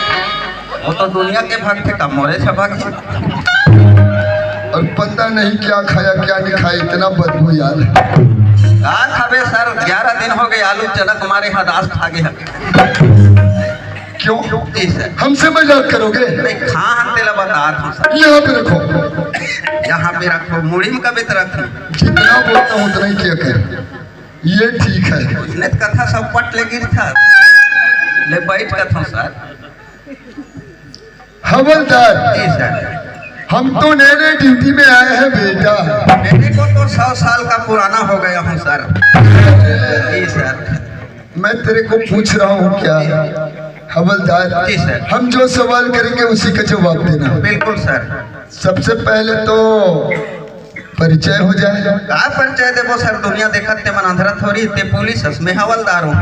वो तो दुनिया के भाग थे, कम मोरे से भाग। और पता नहीं क्या खाया क्या नहीं खाया, इतना बदबू यार। का खाबे सर, ग्यारह दिन हो गए आलू चना तुम्हारे हाथ आज खा गए। क्यों? जी सर। हमसे मजाक करोगे? नहीं, कहाँ हम तेला बता था सर। यहाँ पे रखो। यहाँ पे रखो, मुड़ी में कभी तो रखो। जितना बोलता हूँ उतना ही किया कर। ये ठीक है। उसने तो कथा सब पट ले गिर था। ले बैठ कथा सर। हवलदार, जी सर। हम तो नए नए ड्यूटी में आए हैं बेटा। मेरे को तो सौ साल का पुराना हो गया हूँ सर। जी सर। मैं तेरे को पूछ रहा हूँ क्या? हवलदार, जी सर। हम जो सवाल करेंगे उसी का जवाब देना। बिल्कुल सर। सबसे पहले तो परिचय हो जाए। का परिचय देबो सर, दुनिया देखत ते मन अंधरा थोड़ी, ते पुलिस हस, मैं हवलदार हूँ।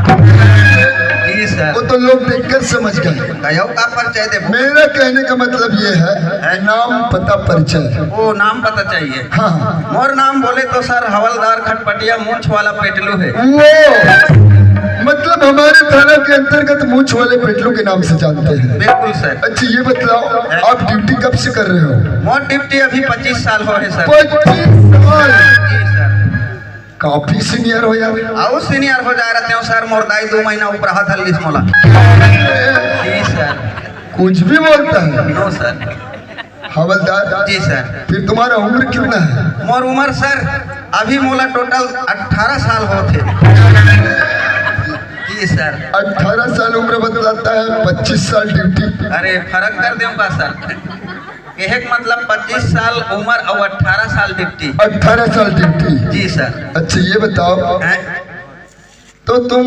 जी सर। वो तो लोग देखकर समझ गए। कहो का परिचय देबो? मेरा कहने का मतलब ये है, है? नाम पता परिचय। वो नाम पता चाहिए। हाँ, हाँ। मोर नाम बोले तो सर हवलदार खटपटिया मूंछ वाला पेटलू है। वो मतलब हमारे थाना के अंतर्गत मूंछ वाले पेटलू के नाम से जानते हैं। बिल्कुल सर। अच्छा, ये बताओ, है? आप ड्यूटी कब से कर रहे हो? मोर ड्यूटी अभी पच्चीस साल हो है सर। पच्चीस साल? जी सर। काफी सीनियर हो यार। आओ सीनियर हो जा रहे हो सर, मोर दाई दो महीना ऊपर हाथ हल्लिस मोला। जी सर। कुछ भी बोलता है। नो सर। हवलदार। जी सर। फिर तुम्हारा उम्र कितना है? मोर उम्र सर, अभी मोला टोटल अठारह साल होत हे। जी सर। अठारह साल उम्र बतलाता है, पच्चीस साल ड्यूटी। अरे फर्क कर दूंगा सर। कहे के मतलब पच्चीस साल उम्र और अठारह साल ड्यूटी। अठारह साल ड्यूटी। जी सर। अच्छा, ये बताओ, हैं? तो तुम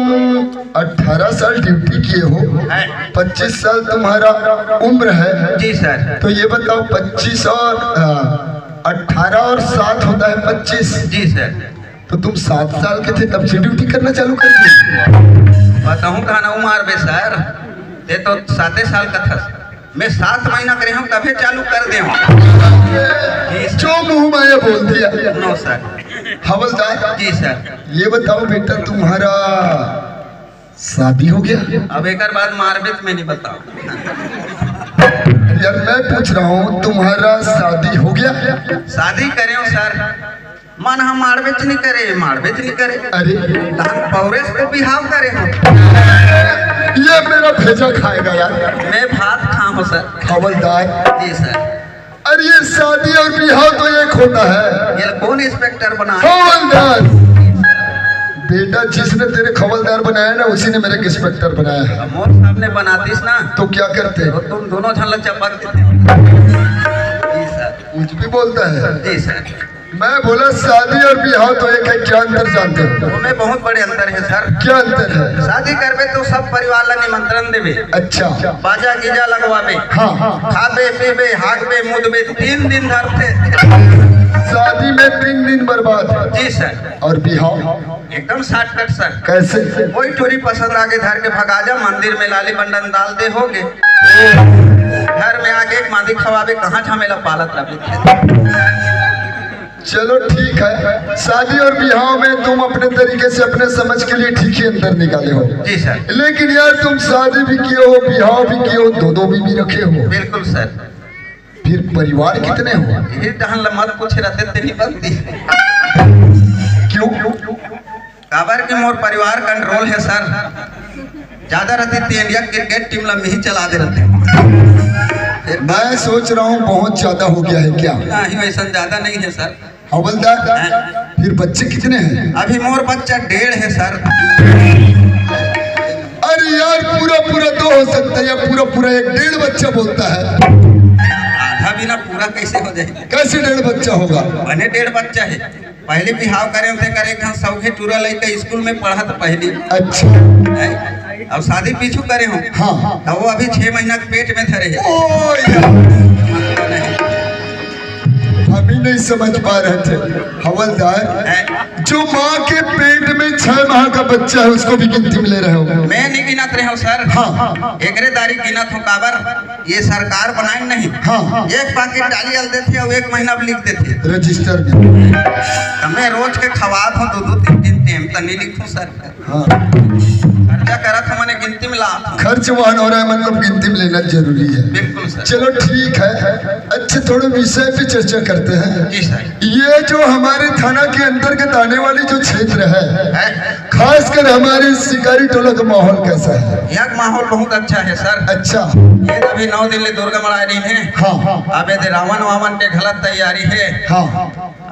अठारह साल ड्यूटी किए हो, हैं? पच्चीस साल तुम्हारा उम्र है। जी सर। तो ये बताओ, पच्चीस और अठारह और सात होता है पच्चीस। जी सर। तो तुम सात साल के थे तब से ड्यूटी करना चालू कर दी? बताऊं कहा ना उम्र बे सर, ये तो साते साल का था। मैं सात महीना करे हूँ, तभे चालू कर दे हूँ। जो मुंह माया बोल दिया। नो सर। हवलदार, जी सर। ये बताओ बेटा, तुम्हारा शादी हो गया? अब एक बार मारबे तो मैं नहीं बताओ। यार, मैं पूछ रहा हूँ, तुम्हारा शादी हो गया? शादी करे हो सर। मन हम मारबे च नहीं करे, मारबे च नहीं करे। अरे। तहन पौरेस को बिहाव करे हो। ये मेरा भेजा खाएगा यार। मैं भात खा हूँ सर। हवलदार। जी सर। अरे, ये शादी और बिहाव तो एक होता है। ये कौन इंस्पेक्टर बना है? हवलदार। बेटा, जिसने तेरे हवलदार बनाया ना, उसी ने मेरे इंस्पेक्टर बनाया है। अब मोर सामने बनातीस ना, तो क्या करते? तो तुम दोनों झन ला चपक देते। जी सर। कुछ भी बोलता है। जी सर। मैं बोला, शादी और बिहाव तो एक है, क्या अंतर जानते हो? उनमें बहुत बड़े अंतर है सर। क्या अंतर है? शादी करबे तो सब परिवार ला निमंत्रण देबे। अच्छा। बाजा गीजा लगवाबे। हाँ। खाबे पीबे हागबे मुदबे, तीन दिन धरते। शादी में तीन दिन बर्बाद। जी सर। और बिहाव? एकदम शॉर्टकट सर। कैसे? कोई टूरी पसंद आगे धर के भगा जा, मंदिर में लाली बंडन डाल दे, होगे। घर में आके एक मादी खवाबे, कहाँ झमेला पालत रहे। चलो ठीक है, शादी और बिहाव में तुम अपने तरीके से अपने समझ के लिए ठीक ही अंतर निकाले हो। जी सर। लेकिन यार, तुम शादी भी किए हो, बिहाव भी किए हो, दो दो बीबी रखे हो। बिल्कुल सर। फिर परिवार कितने हो? ये डहन ला मत पूछे रहते ते नहीं बनती। क्यों? काबर के मोर परिवार कंट्रोल है सर। ज्यादा रहती तो इंडिया क्रिकेट टीम ला मिही चला दे रहते। मैं सोच रहा हूँ, बहुत ज्यादा हो गया है क्या? नहीं, वैसा ज्यादा नहीं है सर। हवलदार, हाँ। फिर बच्चे कितने हैं? अभी मोर बच्चा डेढ़ है सर। अरे यार, पूरा पूरा दो हो सकता है, या पूरा पूरा एक डेढ़ बच्चा बोलता है। आधा बिना पूरा कैसे हो जाए? कैसे डेढ़ बच्चा होगा? बने डेढ़ बच्चा है। पहली बिहाव करे होते, करे एक ठन सौखे टूरा लइका स्कूल में पढ़त पहली। अच्छा। है? अब शादी पीछू करे हो। हाँ। तो वो अभी छह महीना के पेट में धरे है। ओ यार, अभी नहीं समझ पा रहे थे हवलदार। है? जो माँ के पेट में छह माह का बच्चा है, उसको भी गिनती में ले रहे हो? मैं नहीं गिनत रहे हूँ सर। हाँ। एकरे दारी गिनत हो काबर, ये सरकार बनाए नहीं। हाँ। एक पाकिट डाली अल देथे अउ एक महीना में लिख देथे रजिस्टर में। त मैं रोज के खवात हूँ दो दो तीन तीन टेम, त नहीं लिखूं सर। हाँ। खर्चा करत हूँ, मने गिनती में लात हूँ। खर्च वहन हो रहा है, मतलब गिनती में लेना जरूरी है। बिल्कुल सर। चलो ठीक है, अच्छे थोड़े विषय पे चर्चा करते हैं। जी सर। ये जो हमारे थाना के अंतर्गत आने वाली जो क्षेत्र है, है। खासकर हमारे शिकारी टोला का माहौल कैसा है? यहाँ का माहौल बहुत अच्छा है सर। अच्छा। ये अभी नौ दिन ले दुर्गा मनाए रही है। हाँ। अब ये रावण वावन के गलत तैयारी है। हाँ।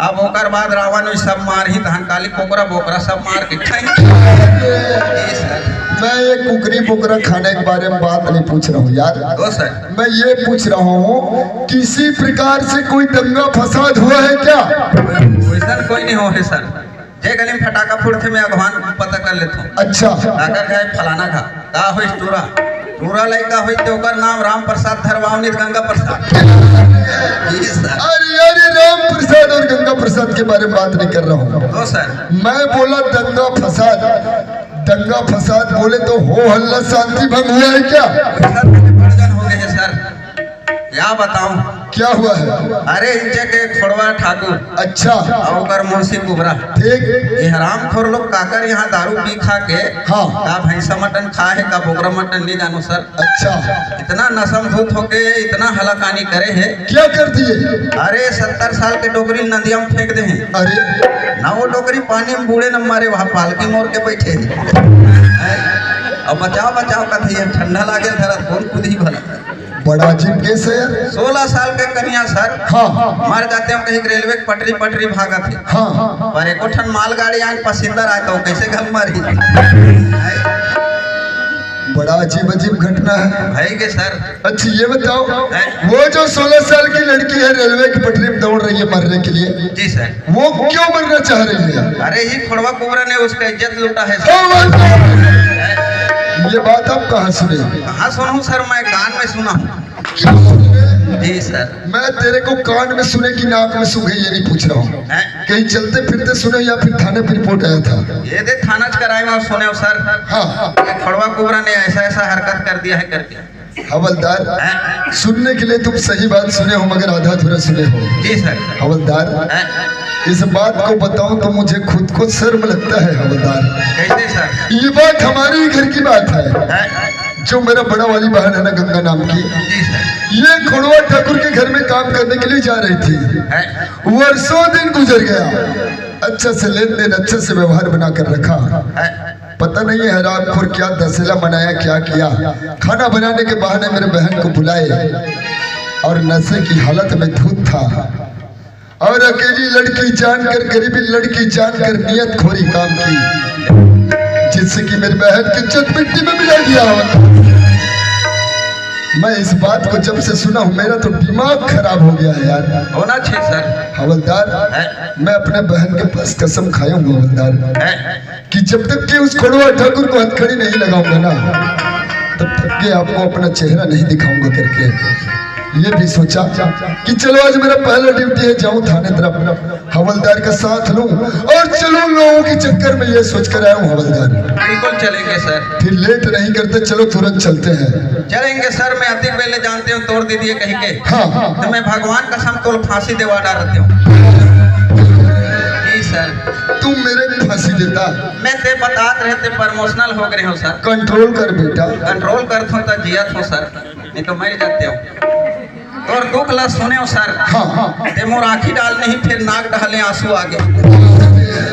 अब ओकर बाद रावण भी सब मार ही, धान काली कोकरा बोकरा सब मार के खाई। ये सर। मैं ये कुकरी बोकरा खाने के बारे में बात नहीं पूछ रहा हूँ यार। ओ सर। मैं ये पूछ रहा हूँ, किसी प्रकार से कोई दंगा फसाद हुआ है क्या? वैसा कोई नहीं हो है सर। जे गली में फटाका फोड़थे, मैं अगवान पता कर लेथों। अच्छा। काकर का है? फलाना का। का होइस टूरा? टूरा लइका होइस ते ओकर नाम राम प्रसाद धरवाओ, नहीं तो गंगा प्रसाद। जी सर। अरे यार, ये राम प्रसाद और गंगा प्रसाद के बारे में बात नहीं कर रहा हूँ। तो सर। मैं बोला दंगा फसाद। दंगा फसाद बोले तो हो हल्ला शांति भंग हुआ है क्या? सर, बड़गन हो गए हैं सर। क्या बताऊं? क्या हुआ है? अरे, इंचे के खोड़वा ठाकुर। अच्छा। और ओकर मुंशी कुबरा। ठीक। ये हरामखोर लोग काकर यहाँ दारू पी खा के हाँ। का भैंसा मटन खा है, का बोकरा मटन नहीं जानू सर। अच्छा। इतना नशा में धुत होके इतना हलाकानी करे है। क्या कर दिए? अरे, सत्तर साल के डोकरी नदिया में फेंक दे हैं। अरे। ना वो डोकरी पानी में बूड़े न मारे, वहाँ पालकी मोड़ के बैठे हैं। अब बचाओ, बचाओ कथे, ठंडा लागे धरत, कौन कूदी भला? बड़ा अजीब केस है यार। सोलह साल के कन्या सर। हाँ। मर जाते हो कहीं रेलवे के पटरी, पटरी भागत है। हाँ। पर एको ठन मालगाड़ी आए पसिंदर आए तो कैसे गम मरी? बड़ा अजीब अजीब घटना है। भाई के सर। अच्छा, ये बताओ, हैं? वो जो सोलह साल की लड़की है, रेलवे की पटरी में दौड़ रही है मरने के लिए, जी सर। वो क्यों मरना चाह रही है? अरे, ये खोड़वा कुबरा ने उसका इज्जत लूटा है सर। हाँ, भाई। ये बात आप कहाँ सुने? कहाँ सुना हूँ सर, मैं कान में सुना हूँ। क्यों सुने? जी सर। मैं तेरे को कान में सुने कि नाक में सूंघे, ये नहीं पूछ रहा हूँ। हैं? कहीं चलते फिरते सुने या फिर थाने पे रिपोर्ट आया था? ये दे थाना च कराए में सुने हो सर। हाँ। ये खोड़वा कुबरा ने ऐसा ऐसा हरकत कर दिया है करके। हवलदार, हैं? सुनने के लिए तुम सही बात सुने हो, मगर आधा अधूरा सुने हो। जी सर। हवलदार, हैं? इस बात को बताऊं तो मुझे खुद को शर्म लगता है हवलदार। कैसे सर? ये बात हमारे ही घर की बात है। हैं? जो मेरा बड़ा वाली बहन है ना, गंगा नाम की, जी सर। ये खोड़वा ठाकुर के घर में काम करने के लिए जा रही थी। हैं? वर्षों दिन गुजर गया, अच्छा से लेन देन, अच्छे से व्यवहार बना कर रखा। हैं? पता नहीं है हरामखोर क्या दसेला मनाया, क्या किया। खाना बनाने के बहाने मेरे बहन को बुलाए और नशे की हालत में धुत था। और अकेली लड़की जानकर, गरीबी लड़की जानकर नियत खोरी काम की, जिससे कि मेरी बहन की इज्जत मिट्टी में मिला दिया। मैं इस बात को जब से सुना हूँ, मेरा तो दिमाग खराब हो गया है यार। होना चाहिए सर। हवलदार, हैं? मैं अपने बहन के पास कसम खाया हूँ हवलदार, हैं? कि जब तक कि उस खोड़वा ठाकुर को हथकड़ी नहीं लगाऊंगा ना, तब तक के आपको अपना चेहरा नहीं दिखाऊंगा करके ये भी सोचा कि चलो, आज मेरा पहला ड्यूटी है, जाऊं थाने तरफ, हवलदार का साथ लूं और चलूं लोगों के चक्कर में, ये सोच कर आया हूं हवलदार। बिल्कुल चलेंगे सर। फिर लेट नहीं करते, चलो तुरंत चलते हैं। चलेंगे सर, मैं अतिक बेले जानते हूँ तोड़ दीजिए कहीं के। हाँ। तो मैं भगवान कसम तोल फांसी देवा डालते हूँ। जी सर। तुम मेरे को फांसी देता? मैं ते बतात रहे थे, प्रमोशनल हो गए हो सर। कंट्रोल कर बेटा। कंट्रोल कर थो तो जिया थो सर, नहीं तो मर जाते हो। और दुख ला सुने हो सर। हाँ, हाँ। ते मोर आँखी डाल नहीं, फिर नाक डाले आंसू आगे।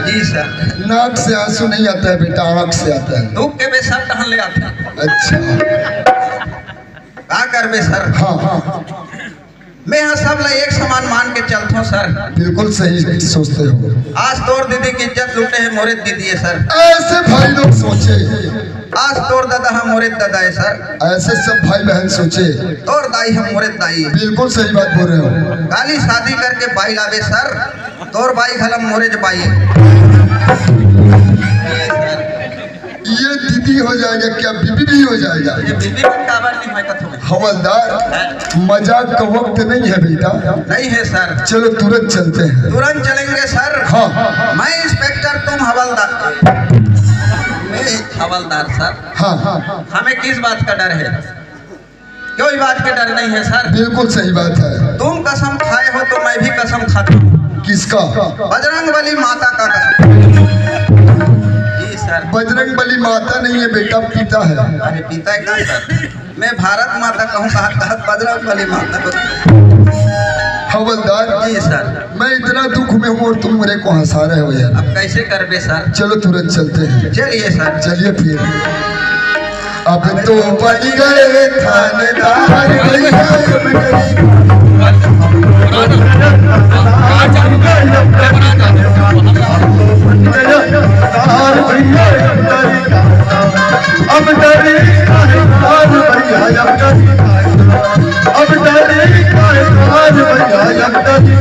जी सर। नाक से आंसू नहीं आता है बेटा, आँख से आता है। दुख के बेसर टहल ले आते हैं। अच्छा। का करबे सर? हाँ, हाँ। मैं हा सब ला एक समान मान के चलथों सर। बिल्कुल सही सोचते हो। आज तोर दीदी के इज्जत लूटे हे मोरे दीदी हे सर। ऐसे भाई लोग सोचे। आज तोर दादा हा मोरे दादा हे सर। ऐसे सब भाई बहन सोचे। तोर दाई हा मोरे दाई हे। बिल्कुल सही बात बोल रहे हो। काली शादी करके बाई लाबे सर। तोर बाई घलम मोरे ज बाई हे। ये दीदी हो जाएगा क्या, बीबी भी हो जाएगा? ये बीबी मन काबर नहीं होय कथो? हवलदार, हाँ। मजाक का वक्त नहीं है बेटा। नहीं है सर। चलो तुरंत चलते हैं। तुरंत चलेंगे सर। हाँ। मैं इंस्पेक्टर, तुम हवलदार। मैं हवलदार सर। हाँ, हाँ। हमें किस बात का डर है? क्यों, ये बात का डर नहीं है सर? बिल्कुल सही बात है। तुम कसम खाए हो तो मैं भी कसम खाता हूँ। किसका? बजरंग बली माता का कसम। जी सर। बजरंग बली माता नहीं है बेटा, पिता है। अरे पिता है क्या सर? मैं भारत माता कहूँ, कहा कहा बजरंग बली माता को। हवलदार, जी सर। मैं इतना दुख में हूँ और तुम मेरे को हंसा रहे हो यार। अब कैसे करबे सर? चलो तुरंत चलते हैं। चलिए सर। चलिए फिर। अब तो बन गए थानेदार भैया, अब गरीब अब डरे काहे थान भैया, अब डरे, अब डरे काहे थान भैया, अब डरे।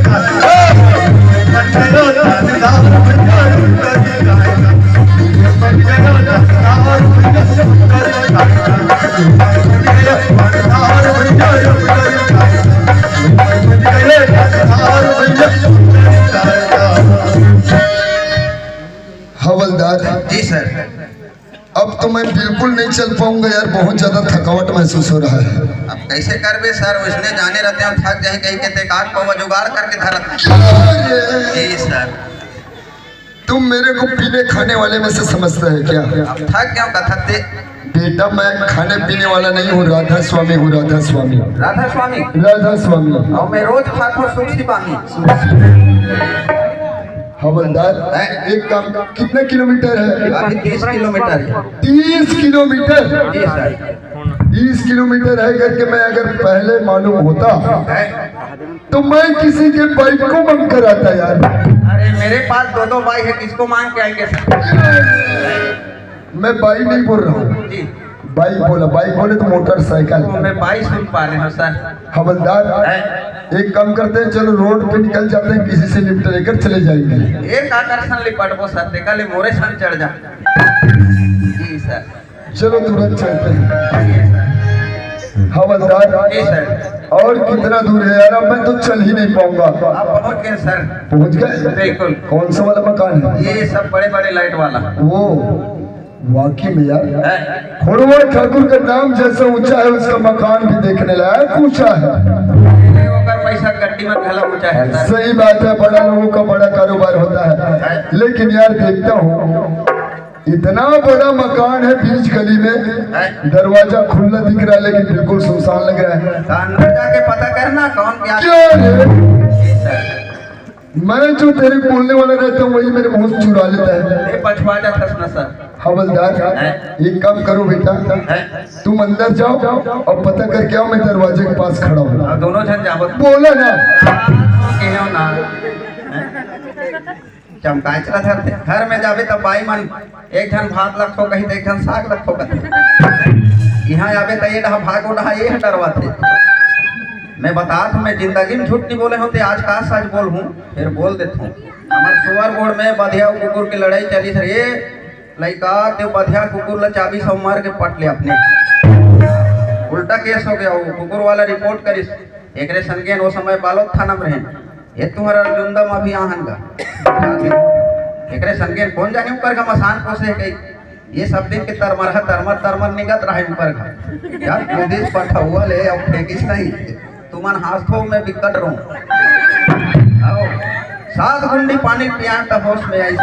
हवलदार, जी सर। अब तो मैं बिल्कुल नहीं चल पाऊंगा यार, बहुत ज्यादा थकावट महसूस हो रहा है। अब कैसे करबे सर, उसने जाने रहते हम थक जाए कहीं के, ते काट पौवा जुगाड़ करके धरत। क्या रे? जी सर। तुम मेरे को पीने खाने वाले में से समझता है क्या? अब थक क्यों कथते? बेटा, मैं खाने पीने वाला नहीं हूँ, राधा स्वामी हूँ, राधा स्वामी। राधा स्वामी? राधा स्वामी। और मैं रोज खात हूँ सुखी बामी। हवलदार, हैं? एक काम, कितना किलोमीटर है? अभी तीस किलोमीटर है। तीस किलोमीटर? जी सर। तीस किलोमीटर है करके मैं अगर पहले मालूम होता, हैं? तो मैं किसी के बाइक को मंग कर आता यार। अरे, मेरे पास दो दो बाइक है, किसको मांग के आएंगे सर? मैं बाइक नहीं बोल रहा हूँ। जी। बाइक बोला, बाइक बोले तो मोटरसाइकिल। वो मैं बाइक सुन पा रहे हूँ सर। हवलदार, हैं? एक काम करते हैं, चलो रोड पे निकल जाते हैं, किसी से लिफ्ट लेकर चले जाएंगे। एक आकर्षण लिपटबो सर, देखा ले मोरे संग चढ़ जा। जी सर। चलो तुरंत चलते हैं। हवलदार, जी सर। और कितना दूर है यार? अब मैं तो चल ही नहीं पाऊंगा। आप पहुंच गए सर। पहुंच गए? बिल्कुल। कौन सा वाला मकान है? ये सब बड़े बड़े लाइट वाला। वो वाकई में यार, हैं? खोड़वा ठाकुर का नाम जैसा ऊंचा है, उसका मकान भी देखने लायक ऊंचा है। ये ओकर पैसा गड्डी में घला ऊंचा है सर। सही बात है, बड़ा लोगों का बड़ा कारोबार होता है। हैं? लेकिन यार, देखता हूँ, इतना बड़ा मकान है बीच गली में, हैं? दरवाजा खुला दिख रहा है लेकिन बिल्कुल सुनसान लग रहा है। तो अंदर जाके पता करना कौन क्या। क्या रे? जी सर। मैं जो तेरे को बोलने वाला रहता हूँ, वही मेरे मुंह से चुरा लेता है। ये पछवा जाता है ना सर। हवलदार, हैं? एक काम करो बेटा, हैं? तुम अंदर जाओ और पता करके आओ, मैं दरवाजे के पास खड़ा हूँ। हाँ, दोनों जन जाओ। बोला ना। हाँ, कहो ना। हैं? चमकाए चला धरते। घर में जाबे तब बाई मन एक झन भात ला खो कही, तो एक झन साग ला खो कथे। यहाँ आबे तो ये डहा भाग, वो डहा ये डरवाथे। मैं बतात, मैं जिंदगी में झूठ नहीं बोले होते, आज का सच बोल हूँ, फिर बोल देता हूँ। हमारे सुअर गोड़ में बधिया अउ कुकुर की लड़ाई चली सर, ये लइका ते बधिया कुकुर ला चाबी से मार के पट ले अपने। उल्टा केस हो गया, वो कुकुर वाला रिपोर्ट करिस। एकरे संगेन वो समय बालोद थाना में रहेन। ये तुम्हारा जुंदा में अभी आहन गा। एकरे संगेन कौन जाने ऊपर का मसान पोसे है कहीं। ये सब दिन के तरमर है, तरमर, तरमर निगत रहा है ऊपर का। यार, पुलिस पठौआ ले, अब फेंकिस नहीं। तुमन हाथ में बिकट रहो। आओ, सात गुंडी पानी पियान त होश में आई।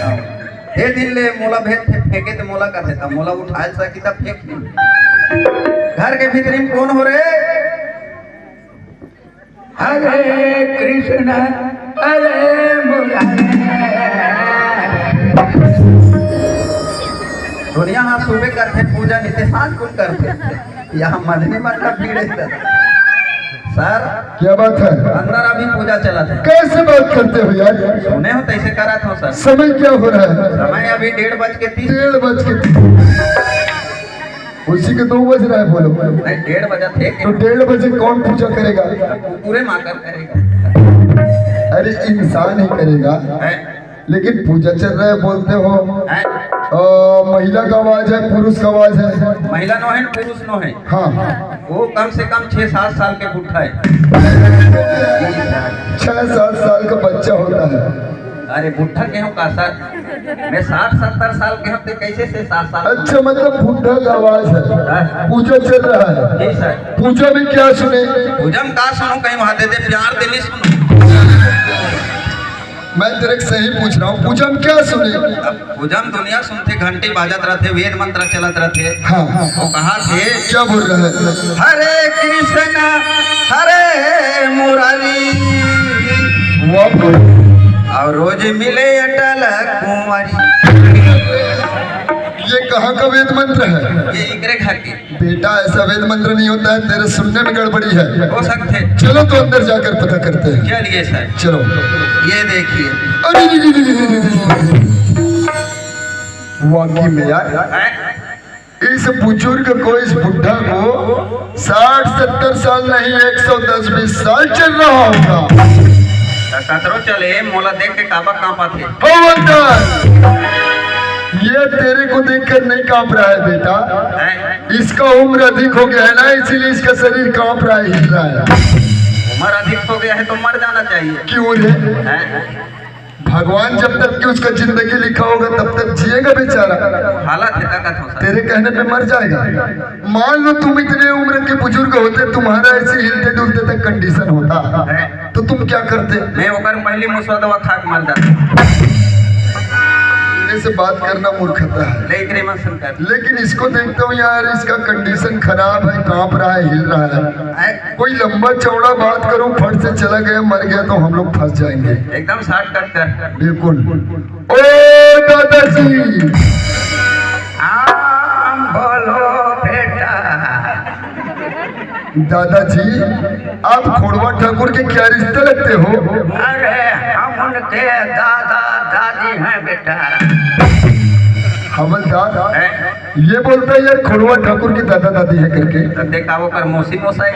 आओ। हे दिन ले मोला भेज थे फेंके त मोला कथे त मोला उठाए सकी त फेंक दी। घर के भीतरी में कौन हो रे? हरे कृष्ण, हरे मुरारी। दुनिया हाँ सुबह करते पूजा, नित्य सांझ कुन करते। यहाँ मदनी मंडप भीड़ है सर। सर, क्या बात है? अंदर अभी पूजा चलत है। कैसे बात करते हो यार? सुने हो तैसे करत हो सर। समय क्या हो रहा है? समय अभी डेढ़ बज के तीस। डेढ़ बज के तीस। उसी के दो बज रहा है, बोलो। नहीं, डेढ़ बजे थे। तो डेढ़ बजे कौन पूजा करेगा? पूरे माकर करेगा। अरे, इंसान ही करेगा। है। लेकिन पूजा चल रहा है, बोलते हो। हैं? अ, महिला का आवाज है, पुरुष का आवाज है? महिला नो है, पुरुष नो है। हाँ। वो कम से कम छह सात साल के बुढ़ा है। छह सात साल का बच्चा होता है। अरे बुढ़ा के हो का सर? मैं साठ सत्तर साल के हूँ, तो कैसे छह सात साल? अच्छा, मतलब बुढ़ा का आवाज है। हाँ। पूजा चल रहा है। जी सर। पूजा में क्या सुने? पूजा में का सुनो, कहीं वहां दे दे प्यार देने सुनो। मैं तेरे से सही पूछ रहा हूँ, पूजा में क्या सुने? अब पूजा में दुनिया सुनथे, घंटी बाजत रहिथे, वेद मंत्र चलत रहिथे। हाँ। वो कहा थे, क्या बोल रहा है? हरे कृष्ण, हरे मुरारी। वाह। और रोज मिले अटल कुंवारी। ये कहाँ का वेद मंत्र है? ये इकरे घर के। बेटा, ऐसा वेद मंत्र नहीं होता है, तेरे सुनने में गड़बड़ी है। हो सकते। चलो तो अंदर जाकर पता करते हैं। चलिए सर। चलो। ये देखिए। अरे, वाकई में यार, हैं? इस बुजुर्ग को, इस बुढ़ा को साठ सत्तर साल नहीं, एक सौ दस बीस साल चल रहा होगा। सतरो चले, मोला देख के काबा कांपा थे। हो अंदर, ये तेरे को देखकर नहीं कांप रहा है बेटा। हैं? इसका उम्र अधिक हो गया है ना, इसीलिए इसका शरीर कांप रहा है, हिल रहा है। उम्र अधिक हो गया है तो मर जाना चाहिए। क्यों रे? हैं? भगवान जब तक कि उसका जिंदगी लिखा होगा तब तक जिएगा बेचारा। हालत है ताकत हो सर। तेरे कहने पे मर जाएगा। मान लो तुम इतने उम्र के बुजुर्ग होते, तुम्हारा ऐसे हिलते डुलते तक कंडीशन होता, हैं? तो तुम क्या करते? मैं ओकर पहली मुसवा दवा खा के मर जाता। इनसे बात करना मूर्खता है। ले इकरे मन से कर। लेकिन इसको देखता हूँ यार, इसका कंडीशन खराब है, कांप रहा है, हिल रहा है। हैं? कोई लंबा चौड़ा बात करूं, फट से चला गया, मर गया तो हम लोग फंस जाएंगे। एकदम शॉर्टकट कर। बिल्कुल। ओ दादाजी। हाँ, बोलो बेटा। दादाजी, आप खोड़वा ठाकुर के क्या रिश्ते लगते हो? अरे, हम उनके दादा दादी हैं बेटा। हवलदार, हैं? ये बोलता है यार, खोड़वा ठाकुर की दादा दादी है करके। तो देखा वो कर मौसी मोसा है।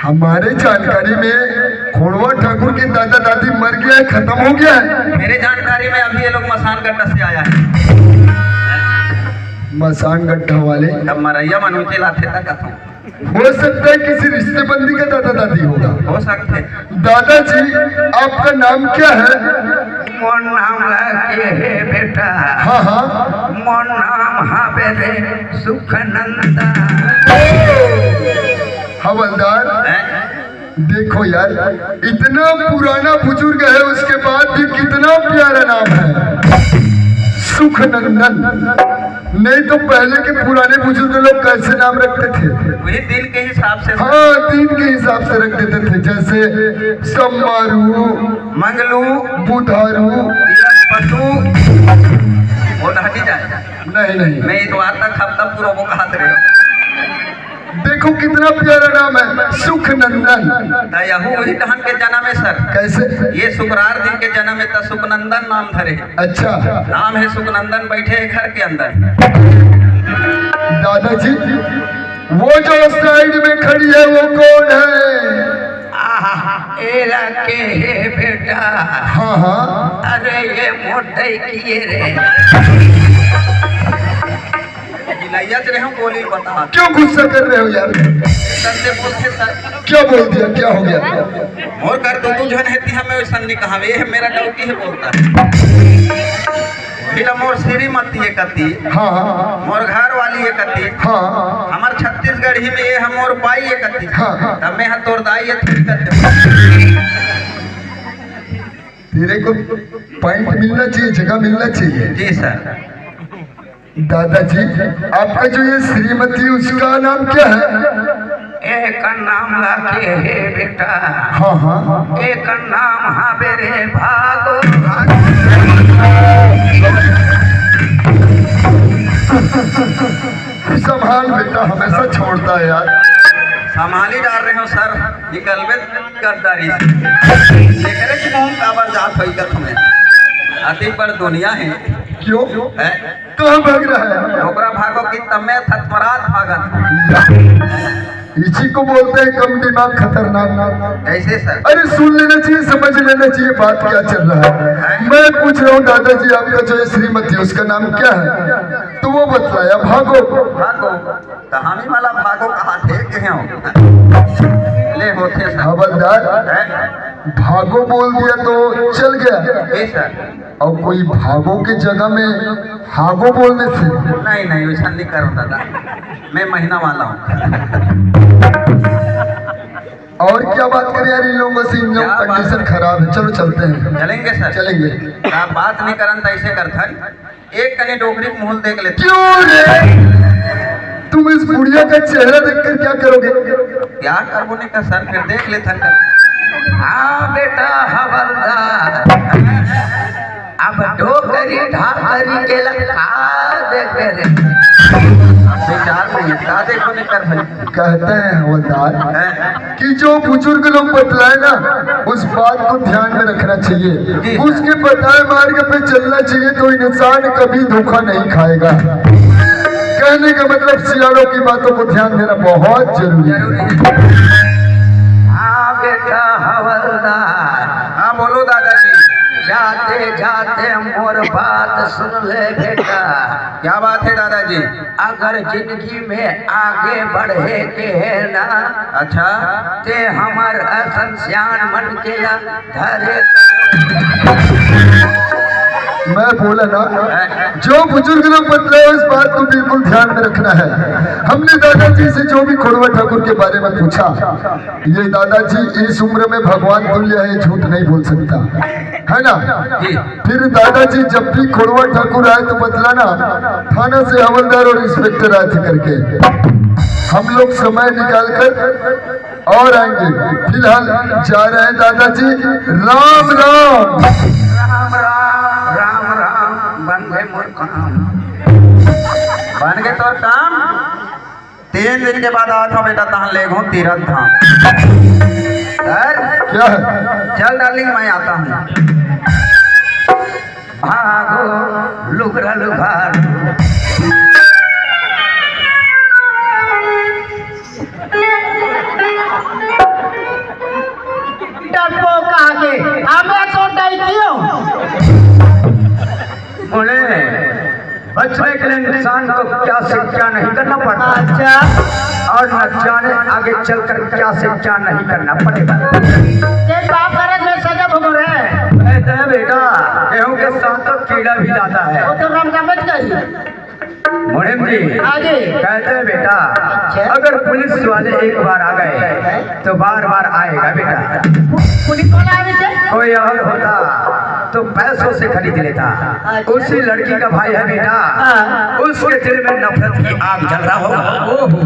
हमारे जानकारी में खोड़वा ठाकुर के दादा दादी मर गया है, खत्म हो गया है। मेरे जानकारी में अभी ये लोग मसान गड्ढा से आया है। मसान गड्ढा वाले? तब मरैया मन उनके लाथे तक कथम। हो सकता है किसी रिश्तेबंदी का दादा दादी होगा। हो सकता है। दादाजी, आपका नाम क्या है? मोर नाम लाके हे बेटा। हाँ, हाँ। मोर नाम हावे रे सुखनंदन। हवलदार, हैं? देखो यार, इतना पुराना बुजुर्ग है, उसके बाद भी कितना प्यारा नाम है, सुखनंदन। नहीं तो पहले के पुराने बुजुर्ग लोग कैसे नाम रखते थे? वही दिन के हिसाब से। हाँ, दिन के हिसाब से रख देते थे, जैसे समारू, मंगलू, बुधारू, बृहस्पतु, वो हटी जाए। नहीं, नहीं। मैं इतवार तक हफ्ता पूरा वो हाथ रहे। देखो कितना प्यारा नाम है, सुखनंदन। त यहू वही टहन के जन्म है सर। कैसे? ये शुक्रार दिन के जन्म है, त सुखनंदन नाम धरे। अच्छा। नाम है सुखनंदन, बैठे है घर के अंदर। दादाजी, वो जो साइड में खड़ी है, वो कौन है? आहा, एला के हे बेटा। हाँ, हाँ। अरे, ये मोटई किए रे। गिलाइया से रहे हो, बोली बता। क्यों गुस्सा कर रहे हो यार? संजय बोलते सर। क्या बोल दिया, क्या हो गया? मोर घर दो दो जन है, ती हमें वैसा नहीं कहा, ये है मेरा डाउटी है बोलता है। हिला मोर श्रीमती ये कती। हाँ, हाँ। मोर घर वाली ये कती। हाँ। हमार छत्तीसगढ़ी में ये हम मोर बाई ये कती। हाँ, हाँ। तब मैं हाँ तोर दाई ये थोड़ी करते। तेरे को पॉइंट मिलना चाहिए, जगह मिलना चाहिए। जी सर। दादाजी, आपका जो ये श्रीमती, उसका नाम क्या है? एक नाम लाके हे बेटा। हाँ, हाँ। एक नाम हावे रे भागो। संभाल बेटा, हमेशा छोड़ता है यार। संभाली डार रहे हो सर, निकलबे गद्दारी से। एकरे के मुंह काबर जात होई का तुम्हें? अति बड़ दुनिया है। क्यों? है? कहाँ भाग रहा है? ओकरा भागो कि तमे थतमरात भागत। इसी को बोलते हैं कम दिमाग, खतरनाक। कैसे सर? अरे, सुन लेना चाहिए, समझ लेना चाहिए बात क्या चल रहा है। मैं पूछ रहा हूँ दादाजी, आपका जो है श्रीमती, उसका नाम क्या है? तो वो बतलाया भागो। भागो। तो हम ही वाला भागो कहा थे, कहे हो? ले होते सर। हवलदार, हैं? भागो बोल दिया तो चल गया। जी सर। और कोई भागो की जगह में हागो बोलने से? नहीं, नहीं, वैसा नहीं करो दादा, मैं महीना वाला हूँ। और क्या बात करें यार, इन लोगों से, इन लोगों की क्या बात कंडीशन है? खराब है। चलो चलते हैं। चलेंगे सर। चलेंगे। आप बात नहीं करन तो ऐसे करथन, एक कनी डोकरी के मुंह देख लेते। क्यों रे? तुम इस बुढ़िया का चेहरा देखकर क्या करोगे? क्या करबो नहीं का सर, फिर देख लेथन। हाँ बेटा हवलदार, अब डोकरी ढाकरी के लगा देखे रे। विचार नहीं है, का देखो नहीं कर भाई। कहते हैं हवलदार, हैं? कि जो बुजुर्ग लोग बतलाए ना, उस बात को ध्यान में रखना चाहिए। जी। उसके बताए मार्ग पे चलना चाहिए, तो इंसान कभी धोखा नहीं खाएगा। कहने का मतलब, सियाणों की बातों को ध्यान देना बहुत जरूरी है। हाँ बेटा हवलदार। हाँ, बोलो दादाजी। जाते जाते मोर बात सुन ले बेटा। क्या बात है दादाजी? अगर जिंदगी में आगे बढ़े के है ना, अच्छा। ते हमर असन सियान मन के ला धरे। मैं बोला ना, जो बुजुर्ग लोग बतलाए, उस बात को बिल्कुल ध्यान में रखना है। हमने दादाजी से जो भी खोड़वा ठाकुर के बारे में पूछा, ये दादाजी इस उम्र में भगवान तुल्य है, झूठ नहीं बोल सकता, है ना? जी। फिर दादाजी जब भी खोड़वा ठाकुर आए तो बतलाना, थाना से हवलदार और इंस्पेक्टर आए थे करके। हम लोग समय निकाल कर और आएंगे। फिलहाल जा रहे हैं दादाजी। राम राम। राम राम, राम राम। बन गए मोर काम। बन गए तोर काम। तीन दिन के बाद आता हूँ बेटा, तहां ले घूम तीरथ धाम। सर, क्या है? चल डार्लिंग, मैं आता हूँ। भागो लुगरा लुगार। डरपोक आगे, हमें तो डरती हो। बोले, बचने के लिए इंसान को क्या से क्या नहीं करना पड़ता। अच्छा। और न जाने आगे चलकर क्या से क्या नहीं करना पड़ेगा। तेरे बाप करे मैं सजा भोग रहे। कहते हैं बेटा, गेहूं के साथ तो कीड़ा भी जाता है। वो तो राम का मत कही। मुनीम जी, हाँ जी। कहते हैं बेटा, अच्छा। अगर पुलिस वाले एक बार आ गए तो बार बार आएगा बेटा। पुलिस वाला आने से? कोई और होता तो पैसों से खरीद लेता। अच्छा। उसी लड़की का भाई है बेटा, हाँ। उसके दिल में नफरत की आग जल रहा होगा। ओहो।